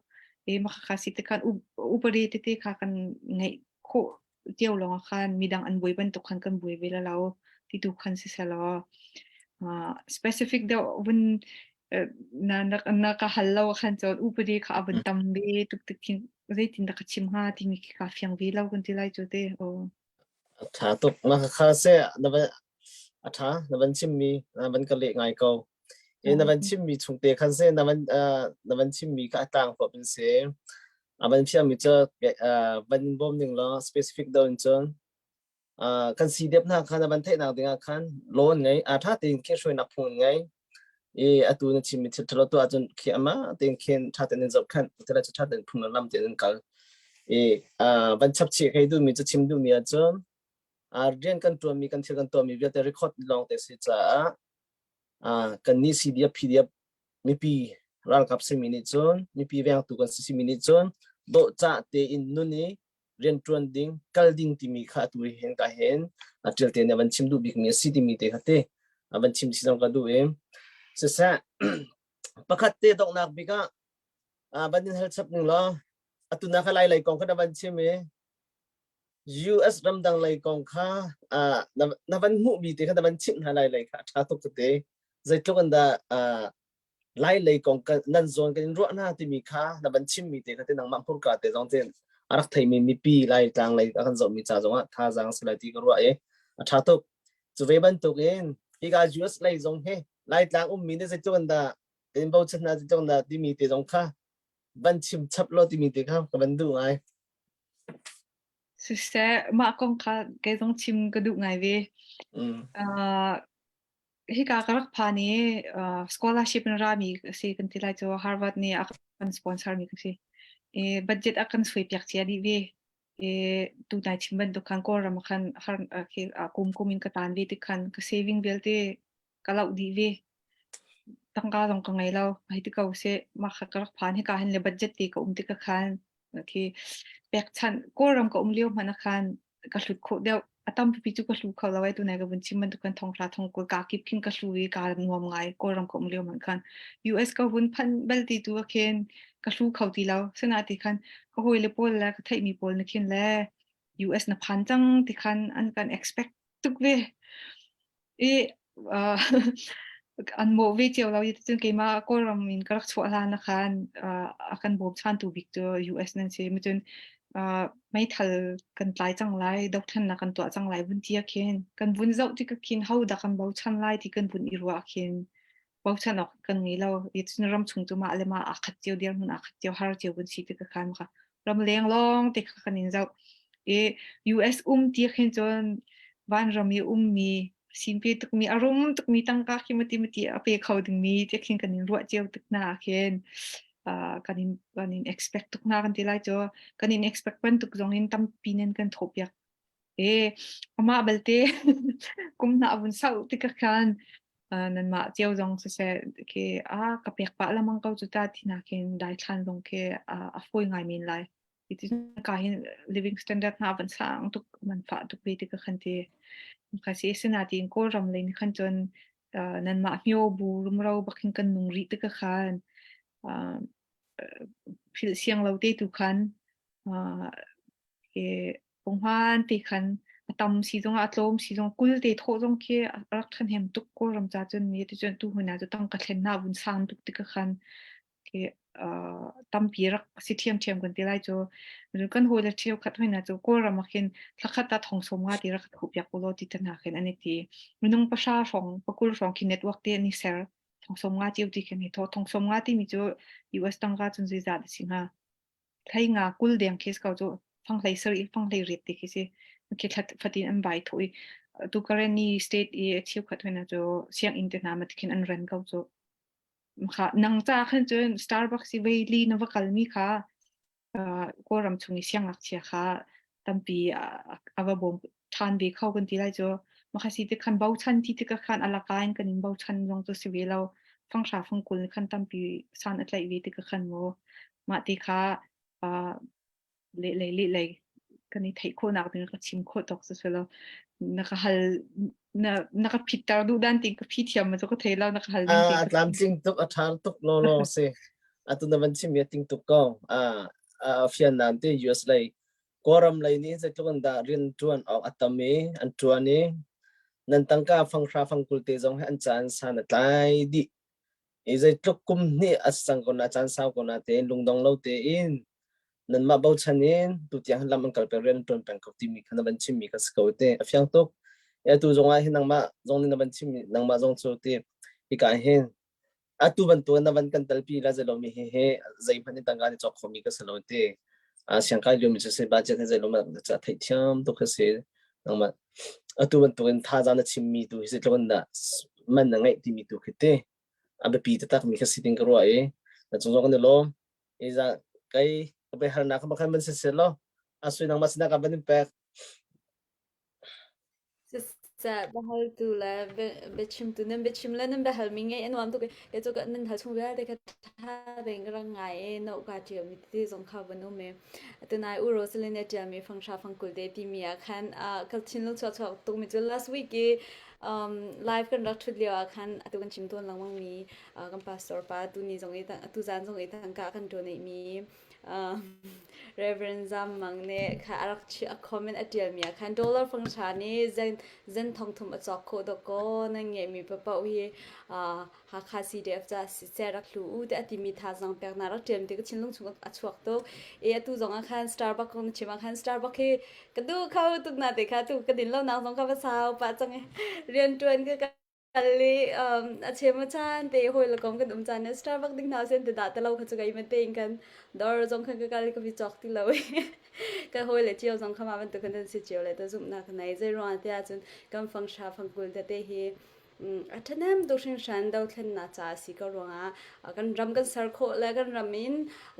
Speaker 2: e ma kha si te khan upari tete kha kan ngeih khawh cio lawng khan midang an buai bantuk khan kan buai ve la lo ti tu khan si selaw specific deuh vun na na na ka hal lo khan chon upadi kha avun tam ve tuk tik khin zeitin dah ka chim hnga timi khi ka fiang ve lo kan ti lai chu te o
Speaker 7: A ṭha tuk. Na kha seh na van a ṭha na van chimmi na van ka leh ngai ko. E na van chimmi chung te khan seh na van na van chimmi kha a tlang huap in si. A van fiangmi cu van in bawm ning law specific do in cun kan si dep hna kha na van theihnak dingah khan law ngei a ṭha tein khin hruainak phung ngei. I atu na chimmi thil ṭhalo tuah ahcun khi amah tein khin ṭha tein in zohkhenh thil cu ṭha tein phung le lam tein in kal. I van chap chih kai duhmi cu chim duhmi ahcun rian kan ṭuanmi kan thil kan tuahmi vialte record lawng te si caah kan nih CDF PDF mipi ralkap simi nih cun mipi vengtu kan si simi nih cun dawhcah tein nun i. Rianṭuan ding, kal ding timi kha atu hin ka hin a ṭialte nih a van chim duh bikmi a si timi te kha te a van chim si zong ka duh i siseh pakhat te donghnak bik ah van in hal chap ning law atu na kha lai lei kong kha na van chim i US ramdang lei kong kha na van hmuhmi te kha na van chimh hna lai lei kha a ṭha tuk tete zeitluk in dah lai lei kong nan zawn kan in ruah hna timi kha na van chimmi te kha te nangmah hmurka te zong te a rak theimi mipi lai tlang lei a kan zohmi ca zongah thazaang si lai ti ka ruah i a ṭha tuk cu ve bantuk in hika US lei zong hi Laitlang ummi nih zeitluk in dah kan in bochan hna zeitluk in dah timi te zong kha van chim chap law timi te kha ka van duh ngai.
Speaker 2: Siseh, mah kong kha kei zong chim ka duh ngai ve.
Speaker 7: Mm.
Speaker 2: Uh, hika ka rak phan i uh, scholarship in rami si kan ti lai cu Harvard nih a kan sponsor mi ka si. I budget a kan sui piak cia dih ve. I tu nai chim bantuk khan Kawlram ah khan har khi kum kum in ka tan ve tik khan ka saving vialte ka loh dih ve. Tangka zong ka ngei lo. Hei ti ko seh, mah kha ka rak phan hika hin le budget te ka um tik ah khan khi pekchanh Kawlram ka um lio hmanh ah khan ka hlut khawh deuh. A tampipi cu ka hlu kho lo ai tunai ka vun chim bantuk khan thonghra thongkul ka kip khin ka hlu i ka nuam ngai Kawlram ka um lio hmanh khan US ka vun phanh bal ti tu ah khin ka hlu kho ti lo. Sina ti khan ka hawile pawl le ka theihmi pawl na khin le US na phan cang ti khan an kan expect tuk ve. I uh, an mawh ve cio lo i cun keimah Kawlram in ka rak chuah hlan ah khan uh, a kan bawmchantu bik cu US nan si. Cun uh, meithal kan tlai cang lai, dothlennak kan tuah cang lai vun ti ah khin kan vun zoh tik ah khin ho dah kan bochan lai ti kan vun i ruah ah khin bochan awk kan ngei lo. I cun ram chung cu mah le mah aa khat cio dirhmun aa khat cio har cio vun si tik ah khan ramleng lawng te kha kan in zoh. I US um ti khin cun vanram i ummi sinpe tukmi a rum tukmi tangka khi mati mati a pe kho dingmi ti khin kan in ruah cio tuk hna khin uh, kan in kan in expect tuk hna kan ti lai cu kan in expect bantuk zong in tampi nen kan thawh piak e amah balte kum hna avun sau tik khan nanmah cio zong siseh khi a ka pek pah lamang ko cu ta ti nakin daithlan zong khi a fawi ngai men lai. Iti ka hin living standard hna van sang tuk man fah tuk ve ti ka khan ti. Ka si sinatin Kawlram lei ni khan cun nanmah hmio bu rumro bakin kan nung rih ti ka khan philh siang lo te tu khan Punghman ti khan a tam si zongah a tlawm si zong 20 te thawh zong khi a rak ṭhahnem tuk Kawlram ca cun mi ticun tu hmun ah cu tangka thlennak vun sang tuk tik ah khan khi uh, tampi rak si ṭhiamṭhiam kan ti lai cu. Kan hawile cheukhat hoi hna cu Kawlram ah khin thlakhat ah thong sawm nga ti rak thuh piak ulaw ti te hna khin an i ti. Minung pahra hrawng, pakul hrawng khi network te an i ser. Thong sawm nga cio ti khin hi thaw. Thong sawm nga timi cu US tangka cun zeizat a si hnga? Hlei nga 20 deng khi si ko cu fang hlei sarih fang hlei riat ti khi si khi thlat fatin an vai tho i tu Karenni state i cheukhat hna cu sianginn te hna ma tikhin an ren ko cu kha nang cha khan cun Starbucks i vei li na va kal mi kha Kawlram chung i siangngakchia kha tampi a va bawm ṭhan ve kho kan ti lai cu maka si ti khan bochan ti tikah khan alaka in kan in bochan zong cu si ve lo fanghra fangkul ni khan tampi san a tlaih ve tikah khan mu mah ti kha le lei le lei kan i theih khawhnak ding ka chim khawh tawk cu lo na ka hal na na ka phitter duh dan ting ka phi thiam ma cu ka thei lo na ka hal ding
Speaker 7: a tlamtling tuk a ṭhar tuk lo lo si atu na van chim ya ting tuk ko a a fian nan te US lei Kawlram lei nih zeitluk in dah rian ṭuan awk a tam i an ṭuan i nan tangka fanghra fangkul te zong hi an caan san a tlai dih. I zeitluk kum hnih a si cang ko na caan sau ko na tein lungdong lo tein nanmah bochan in tutiang hin lam an kal peng rian an ṭuan peng ko timi kha na van chimmi kha si ko te a fiang tuk. E atu zong ah hin nangmah zong nih na van chimmi nangmah zong cu ti hika hin Atu bantuk na van kan telpi la zeilomi hi hi zeihmanh in tangka ni cawk khomi ka si lo ti. Siangkai liomi cu si budget hi zeilo ca theihthiam tuk hi si. Nangmah atu bantuk in thazaang na chimmi tu hi zeitluk in dah man na ngeih timi tu khi ti. A biapi taktak mi kha si ding ka ruah i na cung zong kan i lawm. I za kai ka biahalnak kha bakhan van si seh law a sui nangmah sinah ka van in pek.
Speaker 1: Ca biahaltu le biachimtu nan biachim le nan biahalmi ngaih a nuam tuk i kei cu nan hal chung vialte kha ṭha tein ka rak ngai i no kaa ṭialmi tete zong kha van um i tunai U Rosalind nih a ṭialmi fanghra fangkul te timi ah khan ka thinlung chuak chuak tukmi cu last week i um, live kan rak ṭhut lio ah khan atu kan chim tawn lengmangmi kan pastor pa tuni zong i tuzaan zong i tangka kan donate mi Reverend Zam Mang nih kha a rak a comment a ṭialmi ah khan dollar fanghra nih zen zen thongthum a cawk khawh dawkaw nan ngeihmi paoh hi Hakha CDF ca siseh rak hlu u tiah a timi thazaang peknak rak ṭialmi ti ka thinlung chung a chuak tuk. I atu zong ah khan Starbucks kong na chim ah khan Starbucks hi ka duh kho tuk na te kha tu ka din lo nak zong kha va sau pah cang i rianṭuan ka kal i a chem a caan te hawi le kom kan um caan Starbucks ding hna sen te dah te lo kha cu kai ma tein kan dawr zong khan ka kal ka vi cawk ti lo i ka hawi le cio zong kha ma bantuk kan si cio le ta zumhnak ka nei zei ruang te ahcun kan fangsha fangkul te te hi a ṭhahnem tuk hringhran dothlennak ca a si ko ruangah kan ram kan ser khawh le kan ram in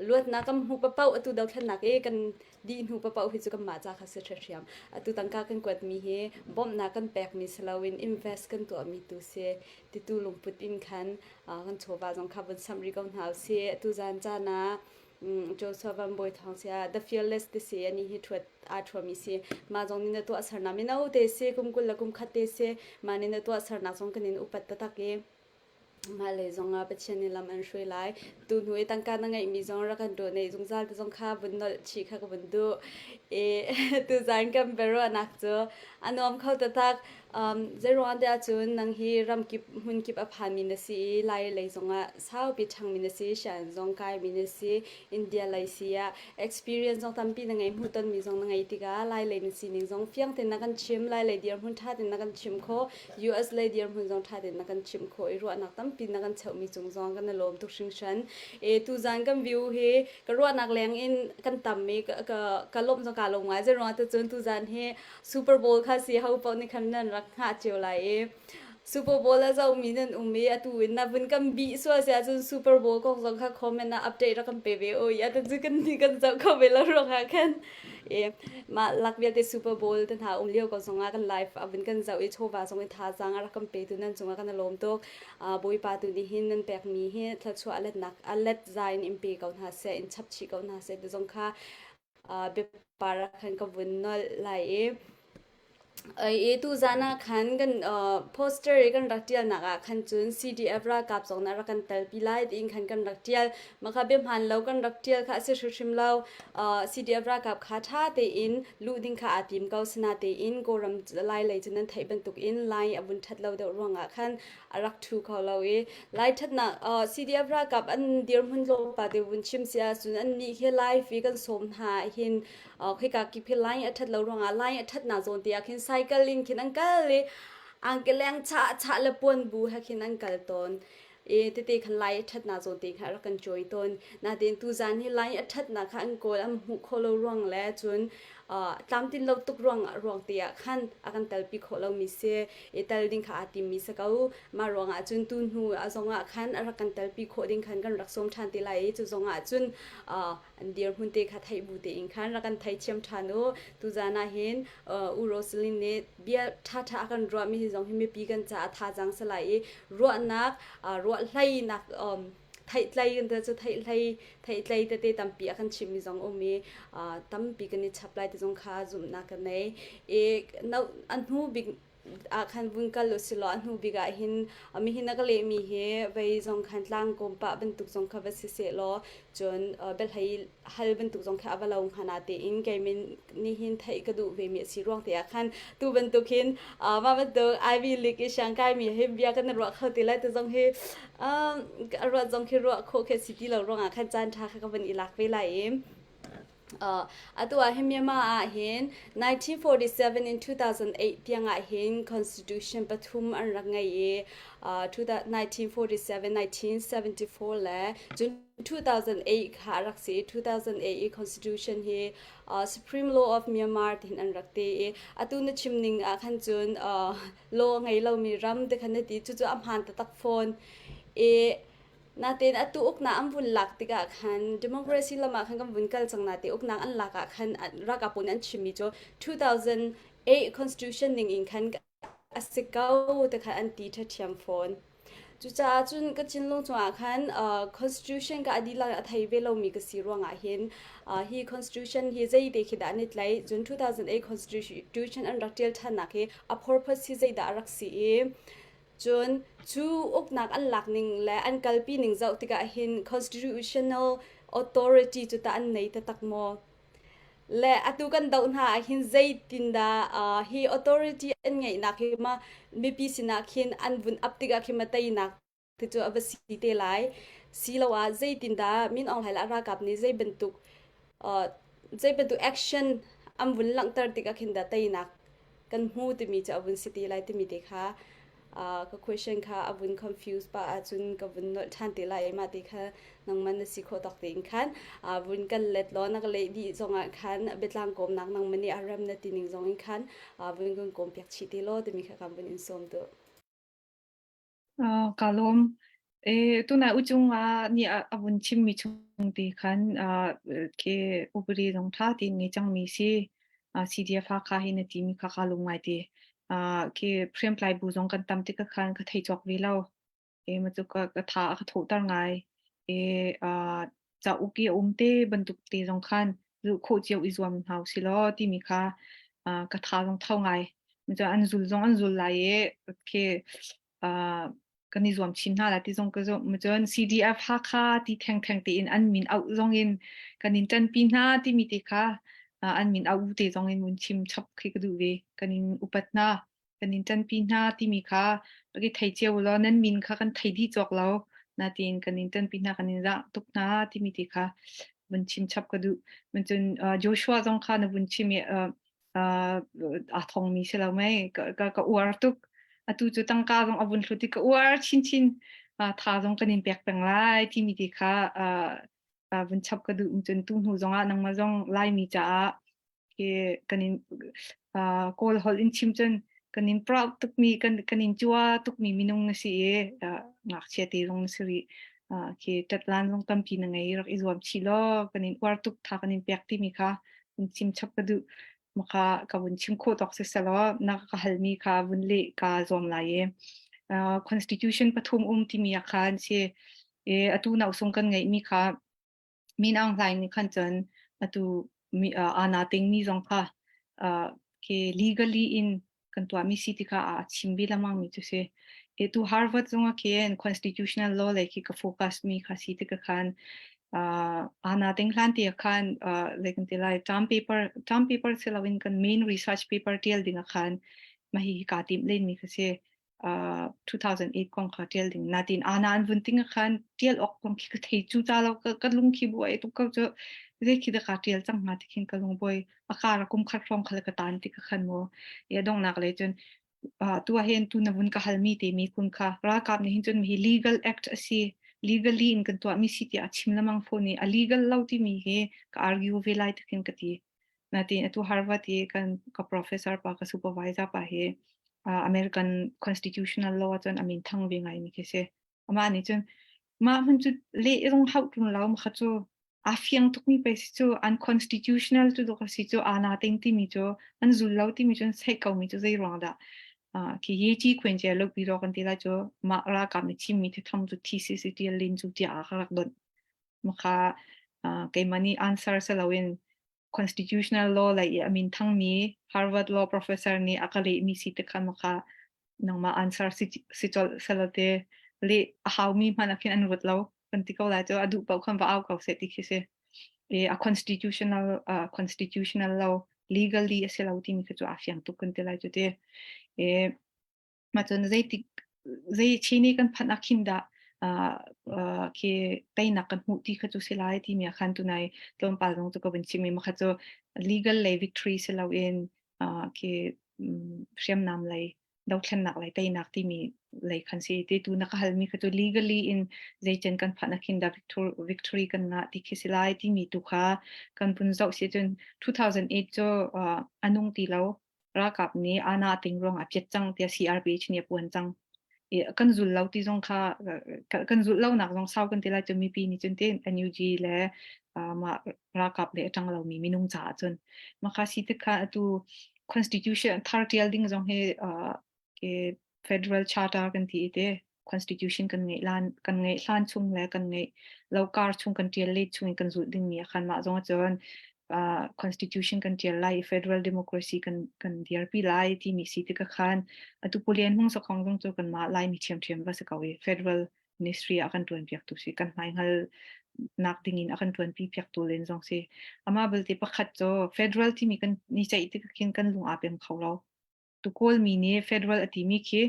Speaker 1: luatnak kan hmuh paoh atu dothlennak i kan dih hnu paoh hi cu kanmah ca kha si ṭhiamṭhiam. Atu tangka kan kuatmi hi bawmhnak kan pekmi si loin invest kan tuahmi tu si titu lungput in khan kan chawva zong kha vun samh rih ko hna usih. Atu zan caan ah Joshua Van Bawi Thawng sia The Fearless ti si ani hi thuat aa thuami si mah zong nih na tuah sernak mino te si kum 20 le kum khat te si mah nih na tuah sernak zong kan in upat taktak i Mah lei zongah Pathian nih lam an hruai lai. Tu hnu i tangka na ngeihmi zong rak kan donate zungzal te zong kha vun nolh chih kha ka vun duh. I tuzaan kan biaruahnak cu a nuam kho taktak. Um, zeiruang tiah cun nang hi ramkip hmunkip a phanmi na si i Lai lei zongah saupi ṭhangmi na si, Shan zong kaimi na si, India lei si ah experience zong tampi na ngei hmuhtonmi zong na ngei tikah Lai lei na sining zong fiang tein na kan chim, Lai lei dirhmun ṭha tein na kan chim khawh. US lei dirhmun zong ṭha tein na kan chimh khawh i ruahnak tampi na kan cheuhmi cung zong kan i lawm tuk hringhran. E, tuzan kan view hi ka ruahnak leng in kan tam i ka, ka, ka lawmh zong kaa lawm ngai. Zeiruang ah cun tuzan hi Super Bowl kha si ho paoh nih khan nan rak hngah cio lai i Super Bowl a zohmi nan um i atu in na vun kan bih sual si ahcun Super Bowl kong zong kha comment ah update rak kan pe ve o i atu cu kan kan zoh kho ve lo ruangah khan i mah lak vialte Super Bowl te hna um lio ko zongah kan live a vun kan zoh i chawva zong i thazaang a rak kan petu nan cungah kan i lawm tuk. Bawipa tu nih hin nan pekmi hi thluachuah a letnak a let za in in pe ko hna seh in chap chih ko hna seh ti zong kha biapar ah khan ka vun nolh lai i I tuzaan ah khan kan poster i kan rak ṭialnak ah khan cun CDF ralkap zong nih a rak kan telpi lai tiin khan kan rak ṭial. Mah kha biahmaan lo kan rak ṭial kha a si hrimhrim lo. CDF ralkap kha ṭha tein luh ding kha aa tim ko. Sinatein Kawlram Lai lei cu nan theih bantukin Lai a vun ṭhat lo deuh ruangah khan a rak ṭhu kho lo i Lai ṭhatnak CDF ralkap an dirhmun tlawmpal te vun chim si ahcun annih khi Lai fi kan sawm hna hin khika kip hi line a ṭhat lo ruangah line a ṭhatnak zawn te ah khin cycle in khin an kal i angkeleng chah chah le puan bu he khin an kal tawn i tete khan lai a ṭhatnak zawn te kha rak kan cawi tawn natein tuzan hi lai a ṭhatnak kha an kawl an hmuh khawh lo ruang le cun tlamtlin lo tuk ruang ruang te ah khan a kan telpi khawh lomi si i tel ding kha aa timmi si ko mah ruangah cun tu hnu a zongah khan a rak kan telpi khawh ding khan kan rak sawm ṭhan te lai i cu zongah cun an dirhmun te kha theih bu tein khan rak kan theithiam ṭhan u. Tuzaan ah hin U Rosalyn nih bia ṭhaṭha a kan ruahmi hi zong hi mipi kan caah thazaang si lai i ruahnak ruah hleinak theihtlei kan cu theihhlei theihtlei tete tampi a kan chimmi zong um i tampi kan i chap lai ti zong kha zumhnak ka nei i no a hnu bik ah khan vun kal u silaw a hnu bik ah hin mihin a ka lehmi hi vei zong khan tlangkawm pah bantuk zong kha va si sehlaw cun biahlei hal bantuk zong kha a va lo hnga na tein keimin nihin theih ka duh vemi a si ruang te ah khan tu bantuk hin mah bantuk Ivy League i siangkai mi hi bia kan ruah kho ti lai te zong hi ruah zong khi ruah khawh khi si ti lo ruangah khan caan ṭha kha ka vun i lak ve lai i Atu ah hin Myanmar ah hin 1947 in 2008 tiang ah hin constitution pathum an rak ngei i uh, 1947, 1974 le cun 2008 kha a rak si i 2008 i constitution hi uh, Supreme Law of Myanmar tiin an rak ti i atu na chim ning ah khan cun uh, law ngei lomi ram te khan na ti cucu a hmaan taktak fawn i Natein atu uknak an vun lak tikah khan democracy lam ah khan kan vun kal cang nate uknak an lak ah khan ralkap pawl nih an chimmi cu 2008 constitution ning in khan. A si ko ti kha an ti ṭhiamṭhiam fawn. Cucaah cun ka thinlung chungah khan uh, constitution ka a dihlak a thei ve lomi ka si ruangah hin uh, hi constitution hi zeite khi dah an i tlaih cun 2008 constitution an rak ṭial ṭhannak hi a purpose hi zeidah a rak si i cun cu uknak an lak ning le an kalpi ning zoh tikah hin constitutional authority cu tah an nei taktak maw? Le atu kan doh hna ah hin zeitindah uh, hi authority an ngeihnak hi ma mipi sinah khin an vun ap tikah khin ma teinak ti cu a va si te lai. Siloah zeitindah Min Aung Hlaing le a ralkap nih zei bantuk uh, zei bantuk action an vun langhter tikah khin dah teinak kan hmu timi cu a vun si te lai timi te kha uh, ka question kha a vun confuse pa ahcun ka vun nolh ṭhan te lai i mah te kha nangman na si khawh tawk tein khan uh, vun kan let law na ka leh dih zongah khan biatlang kawmnak nangman nih a rem na ti ning zong in khan uh, vun kan kawm piak chih te law timi kha kan vun in sawm tu.
Speaker 2: Ka lawm. E, tunai uchung ah ni a vun chimmi chung te khan ke upadi zong tha ti ngi cangmi si CDF Hakha hi na timi kha ka lung ngai ti. Ke hriamtlai bu zong kan tam tik khan ka thei cawk ve lo. E ma cu ka ka tha a ka thawhter ngai. E cauk i a um te bantuk te zong khan zulh khawh cio i zuam hna usih law timi kha ka tha zong tho ngai. Cun an zul zong an zul lai i khi kan i zuam chin hna lai ti zong ka zumh. Cun CDF Hakha ti thengtheng tein an min auh zong in kan in ṭanpi hna timi te kha an min auh te zong in vun chim chap khi ka duh ve. Kan in upat hna. Kan in ṭanpi hna timi kha rak i thei cio law nan min kha kan thei dih cawk lo natin kan in ṭanpi hna kan in zah tuk hna timi ti kha vun chim chap ka duh. Cun Joshua zong kha na vun chim i aa thongmi si lo mei ka, ka, ka uar tuk. Atu cu tangka zong a vun hlut i ka uar chinchin tha zong kan in pek peng lai timi ti kha vun chap ka duh. Cun tu hnu zongah nangmah zong Laimi caah khi kan in Kawl holh in chim cun kan in proud tukmi kan kan in cua tukmi minung na si i ngakchia te zong na si rih khi ṭatlan zong tampi na ngei rak i zuam chih law kan in uar tuk tha kan in pek timi kha vun chim chap ka duh maka ka vun chim khawh tawk si selaw na ka halmi kha vun leh ka zuam lai i constitution pathum um timi ah khan si e atu na usung kan ngeihmi kha Min Aung Hlaing nih khan cun atu mi aa tingmi zong kha ke legally in kan tuahmi si ti kha a chim ve lengmang mi cu si. E tu Harvard zong ah khin constitutional law lei khi ka focus mi kha si ti ka khan ana ting hlan ti khan like kan ti lai term paper term paper si loin kan main research paper tial ding ah khan mah hi ka tim len mi kha si. 2008 kong kha ṭial ding natin ana an vun ting khan ṭial awk kong khi ka thei cu ca lo ka lung khi buai tuk ko cu zei khi da ka ṭial cang hnga ti khin ka lung buai a kar kum khat hrawng khal ka tan ti ka khan mu ya dongnak le cun tu ah hin tu na vun ka halmi te mi kun kha ralkap nih hin cun hi legal act a si legally in kan tuah mi si tiah a chim lamang phone i a legal lo ti mi hi ka argue ve lai takin ka ti Natin atu Harvard i kan ka professor pa ka supervisor pa hi American constitutional law cun amin thang ve ngai mi khi si. Amah nih cun mah hmun cu le rung hauh tung lo ma kha cu a fiang tuk mi pe si cu unconstitutional cu dok si cu ana ting ti mi cu an zul lo ti mi cun sei ko mi cu zei ruang dah khi ye chi khuen che lo pi ro kan ti lai cu ma ra kam ni chim mi the thong cu TCC tial lin cu tia ka rak don Maka keimah nih answer si loin constitutional law lei i a min thangmi Harvard law professor nih a ka lehmi si te khan maka nangmah answer si si colh selate leh a haumi hmanh ah khin an ruat lo kan ti ko lai cu a duh paoh khan va au ko seh ti khi si. E a constitutional uh, constitutional law legally a si lo timi khi cu a fiang tuk kan ti lai cu ti. E Mah cun zeitik zei chini kan phanh ah khin dah khi teinak kan hmuh ti kha cu si lai timi ah khan tunai tlawmpal zong cu ka vun chim i makha cu legal lei victory si loin khi hriamnam lei dothlennak lei teinak timi lei khan si ti tu na ka halmi kha cu legally in zeicen kan phanh ah khin dah victory kan ngah ti khi si lai timi tu kha kan vun zoh si cun 2008 cu a nung ti lo Ralkap nih ana ting ruang ah piat cang tiah CRPH nih a puan cang. I kan zul lo ti zong kha kan zulh lo nak zong sau kan ti lai cu mipi nih cun tin NUG le mah ralkap le a ṭang lomi minung caah cun maka si tik kha atu constitution thar ṭial ding zong hi. Ke federal charter kan ti te constitution kan ngeih lan kan ngeih hlan chung le kan ngeih lo kar chung kan tial le chung in kan zulh ding mi khan mah zong cun uh, constitution kan tial lai federal democracy kan kan dirpi lai ti mi si ti ka khan atu pulian hung sakhong zong cu kan mah lai mi thiam thiam va se ko i federal ministry a kan tuan piak tu si kan hmai hngal nak ding in a kan tuan pi piak tu len zong si ama belte pakhat cu federal timi kan ni ceih tik khin kan lung a pem kho lo tu kawl mi nih federal a timi khi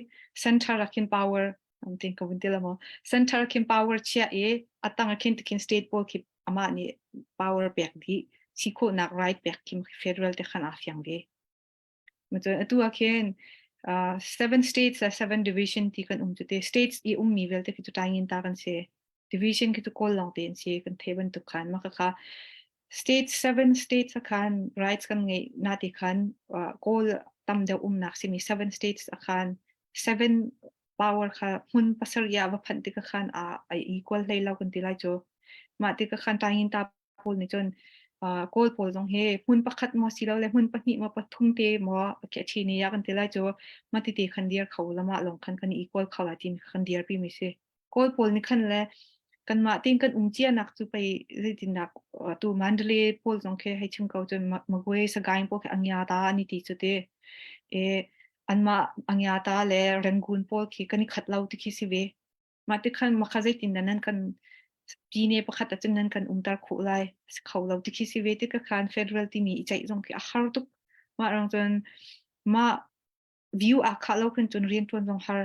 Speaker 2: center ah khin power an tin ko vun ti lamo center khin power chia i atang ah khin tikhin state pawl khi amah nih power pek di si khawhnak right pek khi federal te khan a fiang ve Macun atu ah khin uh, seven states le seven division ti kan um cu te states i ummi vialte khi cu taingin ta kan si division khi cu kawl lawng te an si kan thei bantuk khan mah kha state seven states a khan rights kan ngei na ti khan uh, kawl tam deuh umnak simi seven states a khan seven power kha hmun pasarih ah va phanh tik khan a ai equal hlei lo kan ti lai cu mah tik khan taingin ta pawl nih cun Kawl pawl zong hi hmun pakhat maw silole hmun pahnih maw pathum te maw khi ni ah kan ti lai cu mah titi khan dir kho lamah lawng khan kan i equal kho lai timi kha kan dirpi mi si. Kawl pawl nih khan le kanmah tein kan um cia nak cu pei zeitindah tu Mandalay pawl zong khi hei chim ko cun Magwe Sagaing pawl khi angya ta ani ti cu te e anmah angya ta le Rangoon pawl khi kan i khat lo ti khi si ve. Mah ti khan makha zeitindah nan kan pine pakhat ah cun nan kan umter khawh lai si kho lo ti khi si ve ti ka khan federal timi i ceih zong khi a har tuk mah rang cun mah view aa khah lo khin cun rianṭuan zong har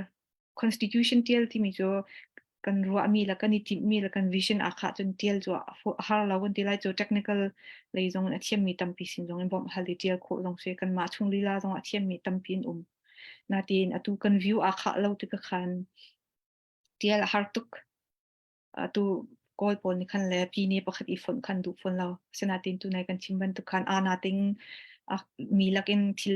Speaker 2: constitution tial timi cu kan ruahmi le kan i timhmi le kan vision aa khah cun tial cu a har lo kan ti lai cu technical lei zong in a thiammi tampi sin zong in bawmh hal i tial khawh zong si kanmah chung lila zong a thiammi tampi an um natin atu kan view aa khah lo ti ka khan Tial a har tuk. Atu Kawl pawl nih khan le pine pakhat i fonh khan duh fawn lo. Asinain tunai kan chim bantuk khan aa ting mi lakin thil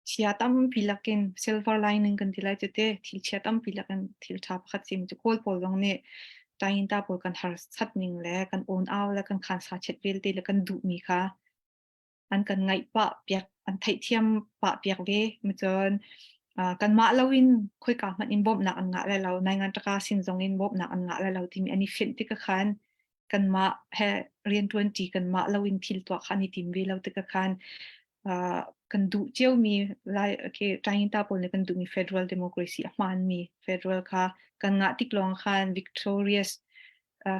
Speaker 2: chia tampi lakin silver lining kan ti lai cu te thil chia tampi lakin thil ṭha pakhat sim cu Kawl pawl zong nih Tainta pawl kan harsat ning le kan awn au le kan khan sa chet vialte le kan duhmi kha an kan ngaih pah piak an theihthiam pah piak ve cun kanmah loin khoika hmanh in bawmhnak an ngah lai lo naingan taka sin zong in bawmhnak an ngah lai lo timi an i fenh tik khan kanmah he rianṭuan ṭi kanmah loin thil tuah kha an i tim ve lo tik khan kan duh ciomi lai okay Tainta pawl nih kan duhmi federal democracy a hmaanmi federal kha kan ngah tik lawng khan victorious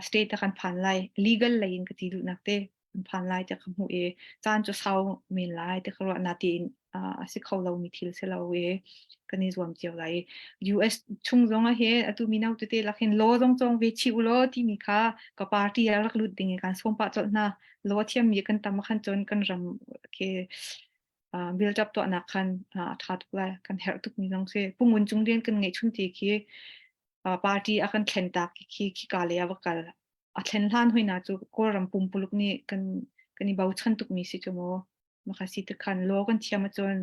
Speaker 2: state a kan phan lai legal lei in ka ti duhnak te an phan lai ti ka hmuh i caan cu sau men lai ti ka ruah na tiin a si kho lomi thil si lo i kan i zuam cio lai US chung zong ah hin atu mino tete lakin law zong cawng ve chi u law timi kha ka party ah rak lut ding i kan sawm pah colh hna law thiam mi kan tam khan cun kan ram ke build up tuahnak khan a tha tuk lai kan herh tuk mi zong si pungun cung rian kan ngeih chun ti khi party a kan thlen tak khi khi ka le a va kal a thlen hlan hoina cu Kawlram pumpuluk nih kan kan i bochan tukmi si cu mu. Maka si tikhan law kan thiam ahcun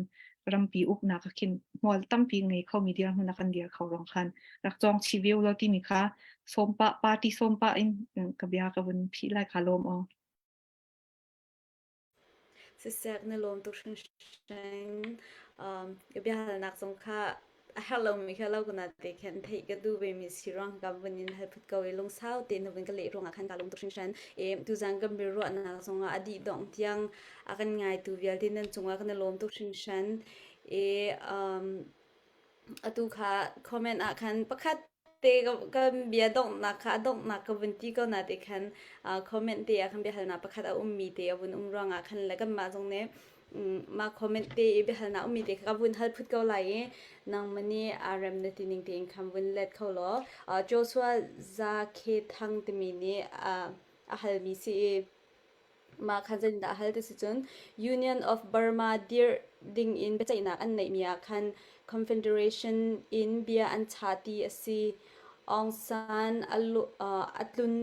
Speaker 2: rampi uknak ah khin hmual tampi ngei khomi dirhmun ah kan dir kho rong khan rak cawng chih ve ulaw timi kha sawmpa party sawmpa in ka bia ka vun phih lai kha lawm aw.
Speaker 1: Sisek na lawm tuk hringhran. Um, ka biahalnak zong kha a herh lomi kha lo kana te khan theih ka duh ve mi si ruang ka vun in hal phut ko i lungsau te na vun ka leh ruangah khan ka lung tuk hringhran. E tuzan kan biaruahnak zongah a dih dongh tiang a kan ngaitu vialte nan cungah kan i lawm tuk hringhran. E um, Atu kha comment ah khan pakhat te ka bia donghnak kha a donghnak ka vun ti ko na te khan comment te ah khan biahalnak pakhat a ummi te a vun um ruangah khan le kanmah zong nih mah comment te i biahalnak ummi te kha ka vun hal phut ko lai i nangmah nih aa rem na ti ning tein khan vun let kho law Joshua Za Khe Thang timi nih a halmi si i Mah khan zeitindah a hal ti si cun Union of Burma dirh ding in biaceihnak an neihmi ah khan Confederation in bia an chah ti a si. Aung San a, a tlun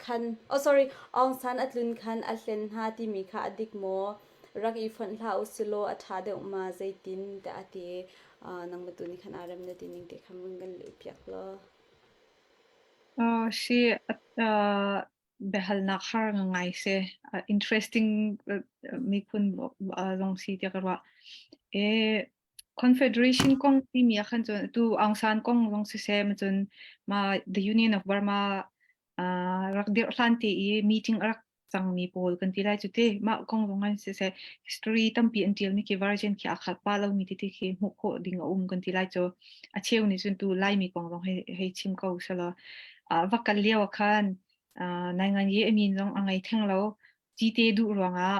Speaker 1: khan oh sorry Aung San a tlun khan a hlen hna timi kha a dik maw? Rak i fonh hlah u silaw a ṭha deuh ma zeitin tiah a ti. Uh, nangmah tu nih khan aa rem na ti ning te khan vun kan leh piak law.
Speaker 2: Uh, si uh, biahalnak har ngai si. Interesting miphun zong si tiah ka ruah. E, Confederation kong timi ah khan cun atu Aung San kong zong siseh ma cun ma the Union of Burma uh, rak dirh hlan te i meeting a rak cangmi pawl kan ti lai cu te mah kong zong an siseh history tampi an tialmi khi version khi aa khat pa lomi tete khi hmuh khawh ding a um kan ti lai cu a cheu nih cun tu Laimi kong zong hei hei chim ko selaw uh, va kal lio ah khan uh, nai ngan ye amin zong a ngei theng lo cite duh ruangah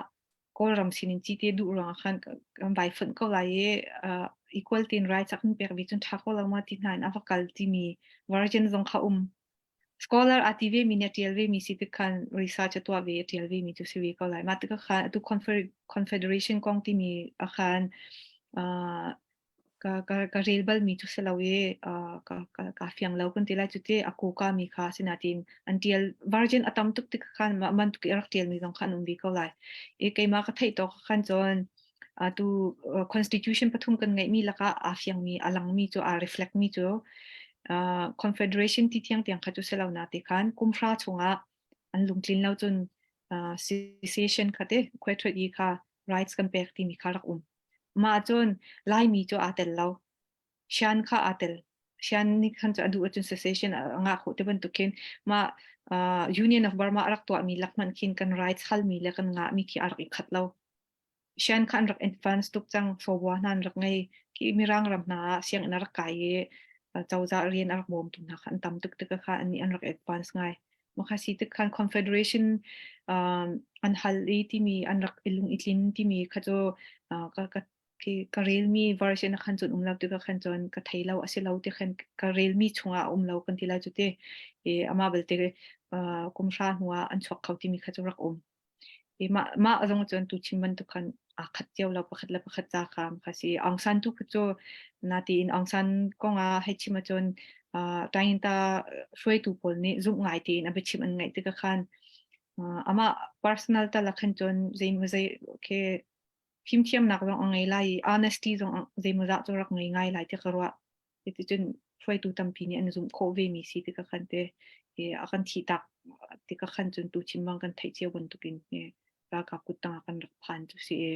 Speaker 2: Kawlram sinin cite duh ruangah khan kan vai fonh ko lai i uh, equal tein rights a kan pek ve cun ṭha ko lo ma ti hna in a va kal timi version zong kha um. Scholar a ti ve mi nih a ṭial ve mi si tik khan research a tuah ve a ṭial ve mi cu si ve ko lai. Mah tikah khan atu confederation kong timi ah khan uh, ka ka ka rel balmi cu si lo i uh, ka ka ka fiang lo kan ti lai cu ti a kuka mi kha sinatin an tial virgin a tam tuk tik khan ma man tuk i rak tial mi zong khan um ve ko lai i keimah ka theih tawk khan cun atu constitution pathum kan ngeih mi lakah aa fiang mi a lang mi cu aa reflect mi cu uh, confederation ti thiang tiang kha cu si lo na ti khan kumhra chungah an lungtlin lo cun uh, secession kha te khuai i kha rights kan pek timi kha rak um Mah cun Laimi cu aa tel lo. Shan kha aa tel. Shan nih khan cu a duh ahcun secession a ngah khawh ti bantuk khin mah uh, Union of Burma a rak tuahmi lak hmanh khin kan rights halmi le kan ngahmi khi a rak i khat lo. Shan kha an rak advance tuk cang. Sawbua hna an rak ngei. Khi Mirang ram hna ah sianginn a rak kai i cozah rian a rak bawmtu hna kha an tam tuk tikah kha annih an rak advance ngai. Mah si tik khan Confederation um, an hal i timi an rak i lung i tlin timi kha cu uh, ka, ka khi ka relmi version ah khan cun um lo tikah khan cun ka thei lo a si lo ti khan ka relmi chungah a um lo kan ti lai cu ti i amah belte uh, kum hra hnu ah an chuak kho timi kha cu rak um. I mah mah zong cun tu chim bantuk khan aa khat cio lo pakhat le pakhat ca kha kha si. Aung San tu khu cu natiin Aung San kong ah hei chim ahcun uh, Tainta hruaitu pawl nih zumh ngai tein a biachim an ngaih tikah khan uh, amah personal tal ah khan cun zei zei okay fimthiamnak zong a ngei lai i honesty zong zeimawzah cu rak ngei ngai lai ti ka ruah. Cuticun hruaitu tampi nih an zumh khawh vemi si tikah khan te a kan thihtak tikah khan cun tu chim bang kan theih cio bantukin ralkap kut tangah kan rak phan cu si i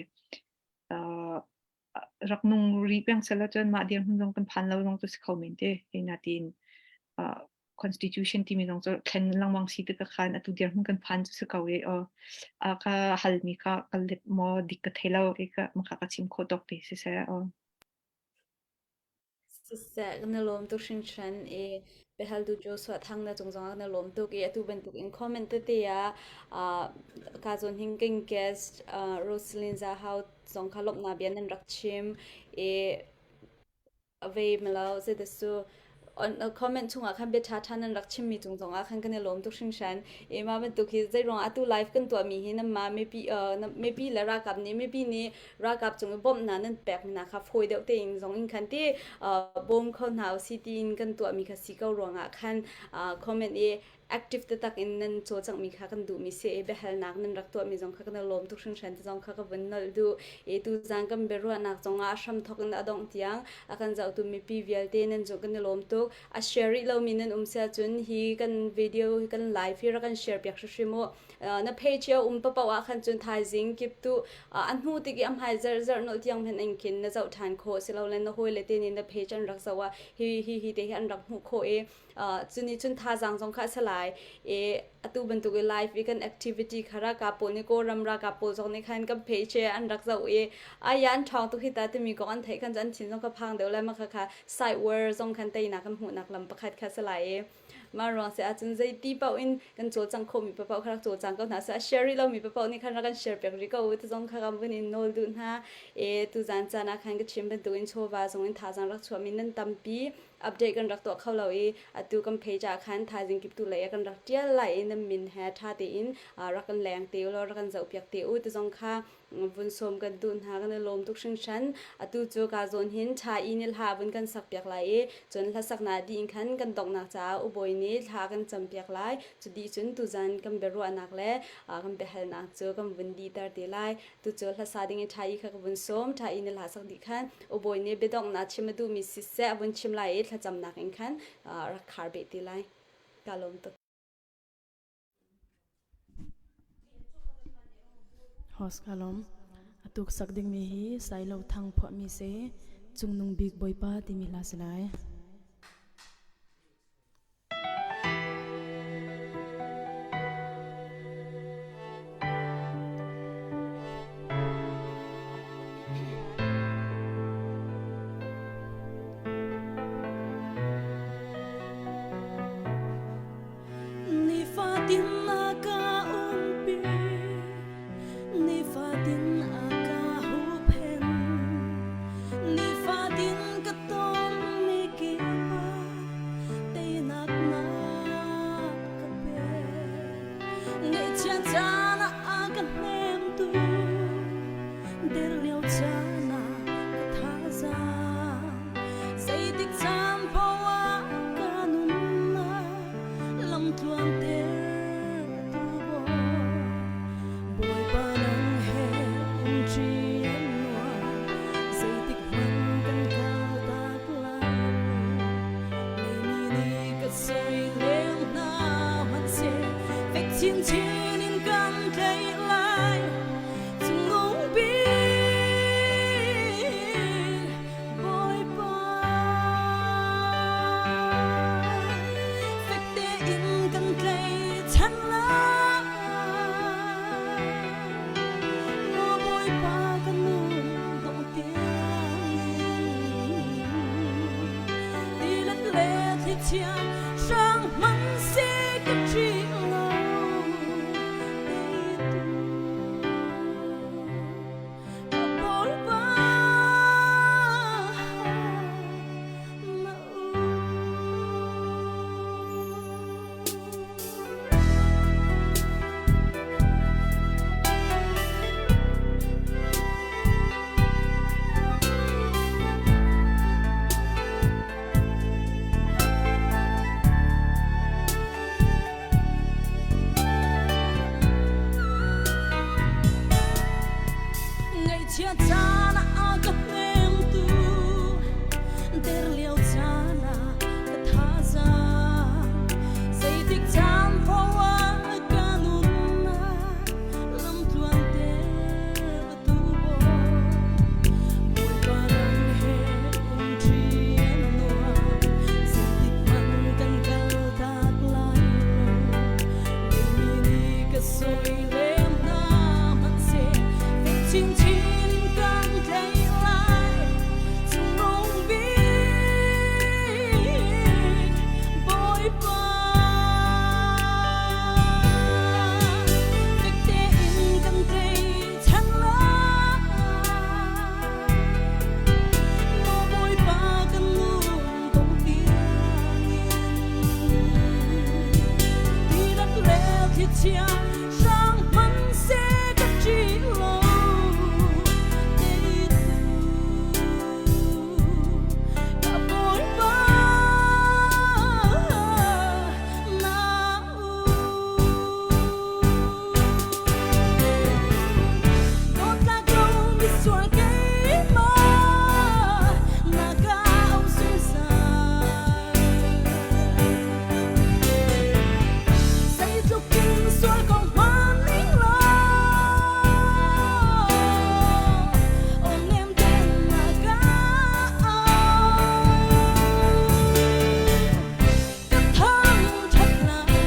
Speaker 2: rak nung rih peng sela cun mah dirhmun zong kan phan lo zong cu si kho men te hei natin constitution timi zong cu thlen lengmang si tikah khan atu dirhmun kan phan cu si ko i aw a ka halmi kha ka let maw dik ka thei lo i ka maka ka chim khawh tawk te si seh aw
Speaker 1: Siseh, kan i lawm tuk hringhran i biahaltu Joshua Thang na cung zongah kan i lawm tuk i atu bantuk in comment tete ah uh, ka zawn hing king guest uh, Rosalyn Zahau zong kha lawmhnak bia nan rak chim i ve malo zeidasu on comment chungah khan bia ṭha ṭha nan rak chimmi cung zongah khan kan i lawm tuk hringhran. I mah bantuk hi zeiruang atu live kan tuahmi hi nanmah mipi uh, mipi le ralkap nih mipi nih ralkap cung i bawmhnak nan pek hna kha fawi deuh tein zong in khan ti uh, bawm kho hna usih tiin kan tuahmi kha si ko ruangah khan uh, comment i active taktak in nan cawlcanghmi kha kan duhmi si i biahalnak nan rak tuahmi zong kha kan i lawm tuk hringhran ti zong kha ka vun nolh duh i tuzan kan biaruahnak zongah a hramthawk in a dongh tiang a kan zohtu mipi vialte nan cung kan i lawm tuk a share rih lomi nan um sia cun hi kan video hi kan live hi rak kan share piak hrimhrim u na page a um papoh ah khan cun thaizing kip tu a hnu tik i a hmai zarh zarh nolh tiang hmanh in khin na zoh ṭhan khawh silole na hawile te nih na page an rak zoh ah hi hi hi te hi an rak hmuh khawh i cuni cun thazaang zong kha a si lai i atu bantuk i live i kan activity kha ralkap pawl nih Kawlram ralkap pawl zong nih khan kan page an rak zoh i aya an ṭhawng tuk hi ta timi kong an theih khan an thin zong kha phang deuh lai ma kha kha side war zong khan teinak kan hmuhnak lam pakhat kha si lai i mah ruang si ahcun zeiti paoh in kan cawlcang khawhmi paoh kha rak cawlcang ko hna seh a share rih lomi paoh nih khan rak kan share piak rih ko u ti zong kha kan vun in nawl duh hna e tuzan caan ah khan ka chim bantukin chawva zong in thazaang rak chuahmi nan tampi update kan rak tuah kho lo i atu kan page ah khan thaizing kip tu lei ah kan rak tial lai i nan min he tha tein rak kan leng te u law rak kan zoh piak te u ti zong kha vun sawm kan duh hna kan i lawm tuk hringhran atu cu ka zawn hin tha i ni hla vun kan sak piak lai i cun hlasaknak dih in khan kan donghnak caah ubawi nih thla kan cam piak lai cu dih cun tuzan kan biaruahnak le kan biahalnak cu kan vun dihter te lai tu cu hlasa ding i tha i kha ka vun sawm tha i ni hla sak dih khan ubawi nih biadonghnak chim a duhmi siseh a vun chim lai i thlacamnak in khan rak khar beh ti lai ka lawm tuk
Speaker 3: Host ka lawm. Atuk sak dingmi hi Sailo Thang phuahmi si. Cungnung Bik Bawipa timi hla si lai.
Speaker 4: Nifatin a ka umpi, nifatin a ka huhphenh, nifatin ka tonmi kip ah teinak na ka pek. Ngaihchia caan ah a ka hnemtu, der lio caan ah ka thazaang. Zeitik caan paoh ah ka nunnak lamtluan tertu bawi. Bawipa nang he umṭi an nuam, zeitik hmanh kan kaltak lai lo. Leimi nih ka soi leng hna hmanhseh, fek chinchin in kan tlaih lai. Cungnung bik Bawipa, fek tein kan tlaihchan lai. Maw Bawipa kan nun dongh tiangin, tilet le thlichia hrang hmanhseh ka ṭih lo. Teitu ka Bawipa na um. Ngaihchia caan ah ka hnemtu, der lio caan ah ka thazaang. Zeitik caan paoh ah ka nunnak lamtluan tertu bawi. Bawipa nang he umṭi an nuam, zeitik hmanh kan kaltak lai lo. Leimi nih ka soi lem hna hmanhseh, fek chinchin in kan tlaih lai. Cungnung bik Bawipa, fek tein kan tlaihchan lai. Maw Bawipa kan nun dong tiangin, tilet le thlichia hrang hmanhseh ka ṭih lo. Teitu ka Bawipa na um. Dawtlak lo misual keimah na ka auh zungzal. Zeitluk in sual ko hmanh ning law, aw nem tein na ka auh. Ka thangṭhat lai.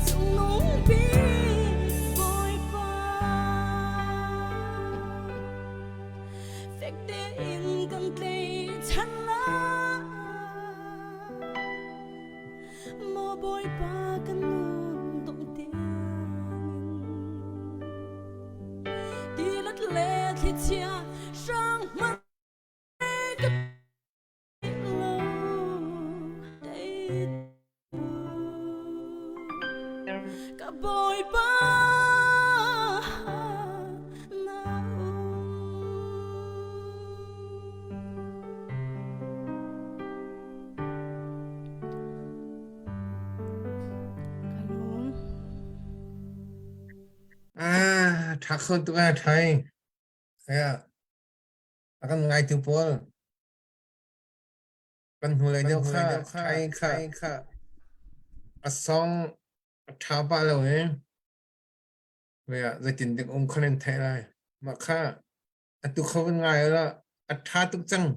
Speaker 4: Cungnung bik Bawipa, fek tein kan tlaihchan lai. Maw Bawipa kan nun dongh tiangin, tilet le thlichia hrang hmanh ka Ka Bawipa na um.
Speaker 3: Ka lawm.
Speaker 5: Ah, ṭha kho tuk ah ṭhai. Aya, a kan ngaitu pawl. Kan hnulei deuh kha ṭhai kha a song a ṭha pah lo i zeitin dik um kha nan theih lai. Mah kha Atu kho van ngai la a ṭha tuk cang.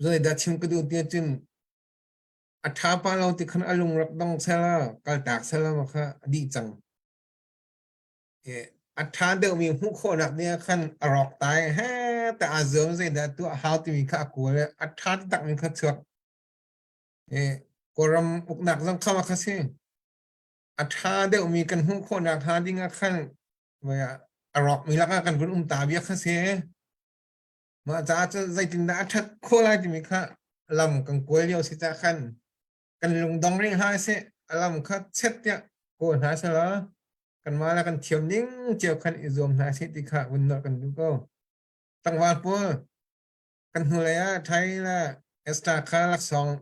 Speaker 5: Zei dah chim ka duh ti ahcun a ṭha pa lo ti khan a lung rak dong sela kaltak sela ma kha a dih cang. A ṭha deuhmi hmuh khawhnak nih khan a rawk tai he ta aa zuam zei dah tuah hau timi kha a kawl i a ṭha takmi kha chuak. Kawlram uknak zong kha kha si. A ṭha deuhmi kan hmuh khawhnak hnga ding ah khan a rawkmi lakah kan vun um ta bia kha si. Mah caah cun zeitindah a ṭhat khawh lai timi kha lam kan kawl lio si cah khan kan lungdong rih hna sih a lam kha chet tiah kawl hna selaw kanmah le kan thiam ning cio khan i zuam hna sih ti kha vun nolh kan duh ko. Tlangval pawl kan hnulei ah Thai le Esther kha laksawng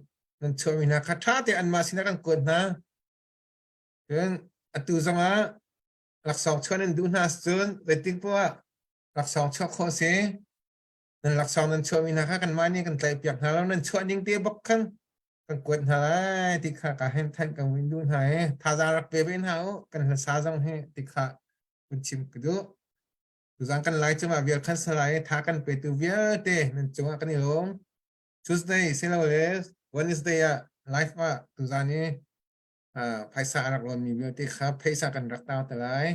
Speaker 5: nan chuahmi hna kha ṭha tein anmah sinah kan kuat hna. Cun atu zongah laksawng chuah nan duh hna cun zeitik poah ah laksawng chuah khawh si. Nan laksawng nan chuahmi hna kha kanmah nih kan tlaihpiak hna lo nan chuah ning te bak khan kan kuat hna lai ti kha ka hen than kan win duh hna i thazaang rak pe ve hna u kan hlasa zong hi ti kha kun chim ka duh. Tuzaan kan lai cungah vial khan salai i tha kan petu vialte nan cungah kan i lawm. Tuesday silole Wednesday ah live ah tuzaan i phaisa a rak rawnmi vialte kha phaisa kan rak tau te lai.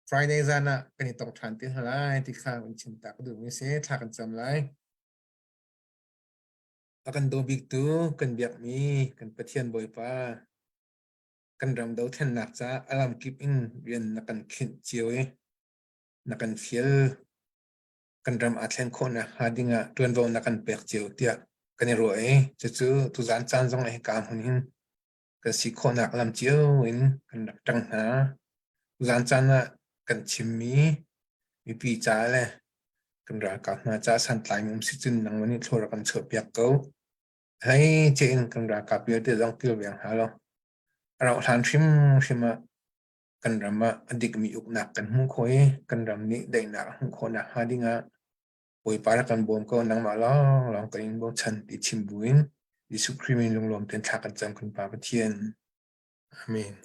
Speaker 5: Friday zan ah kan i tong ṭhan te hna lai ti kha kan chim ta ka duhmi si thla kan cam lai. A kan daw biktu kan biakmi kan Pathian Bawipa kan ram dothlennak caah a lamkip in rian na kan khinh cio i na kan fial kan ram aa thlen khawhnak hnga dingah ṭuanvo na kan pek cio tiah kan i ruah i cucu tuzaan caan zong ah hika hmun hin kan si khawhnak lam cio in kan rak ṭang hna. Tuzaan caan ah kan chimmi mipi ca le kan ralkap hna ca santlaimi um si cun nangmah nih thlua rak kan chuahpiak ko. Hei in kan ralkap vialte zong kilveng hna law a rauh hlan hrimhrim ah kan ram ah a dikmi uknak kan hmuh khawh i kan ram nih daihnak a hmuh khawh nakhnga dingah Bawipa rak kan bawm ko nangmah lawnglawng kan in bochan ti chim buin Jesuh Khrih min lunglawm tein thla kan cam kan Pa Pathian. Amen.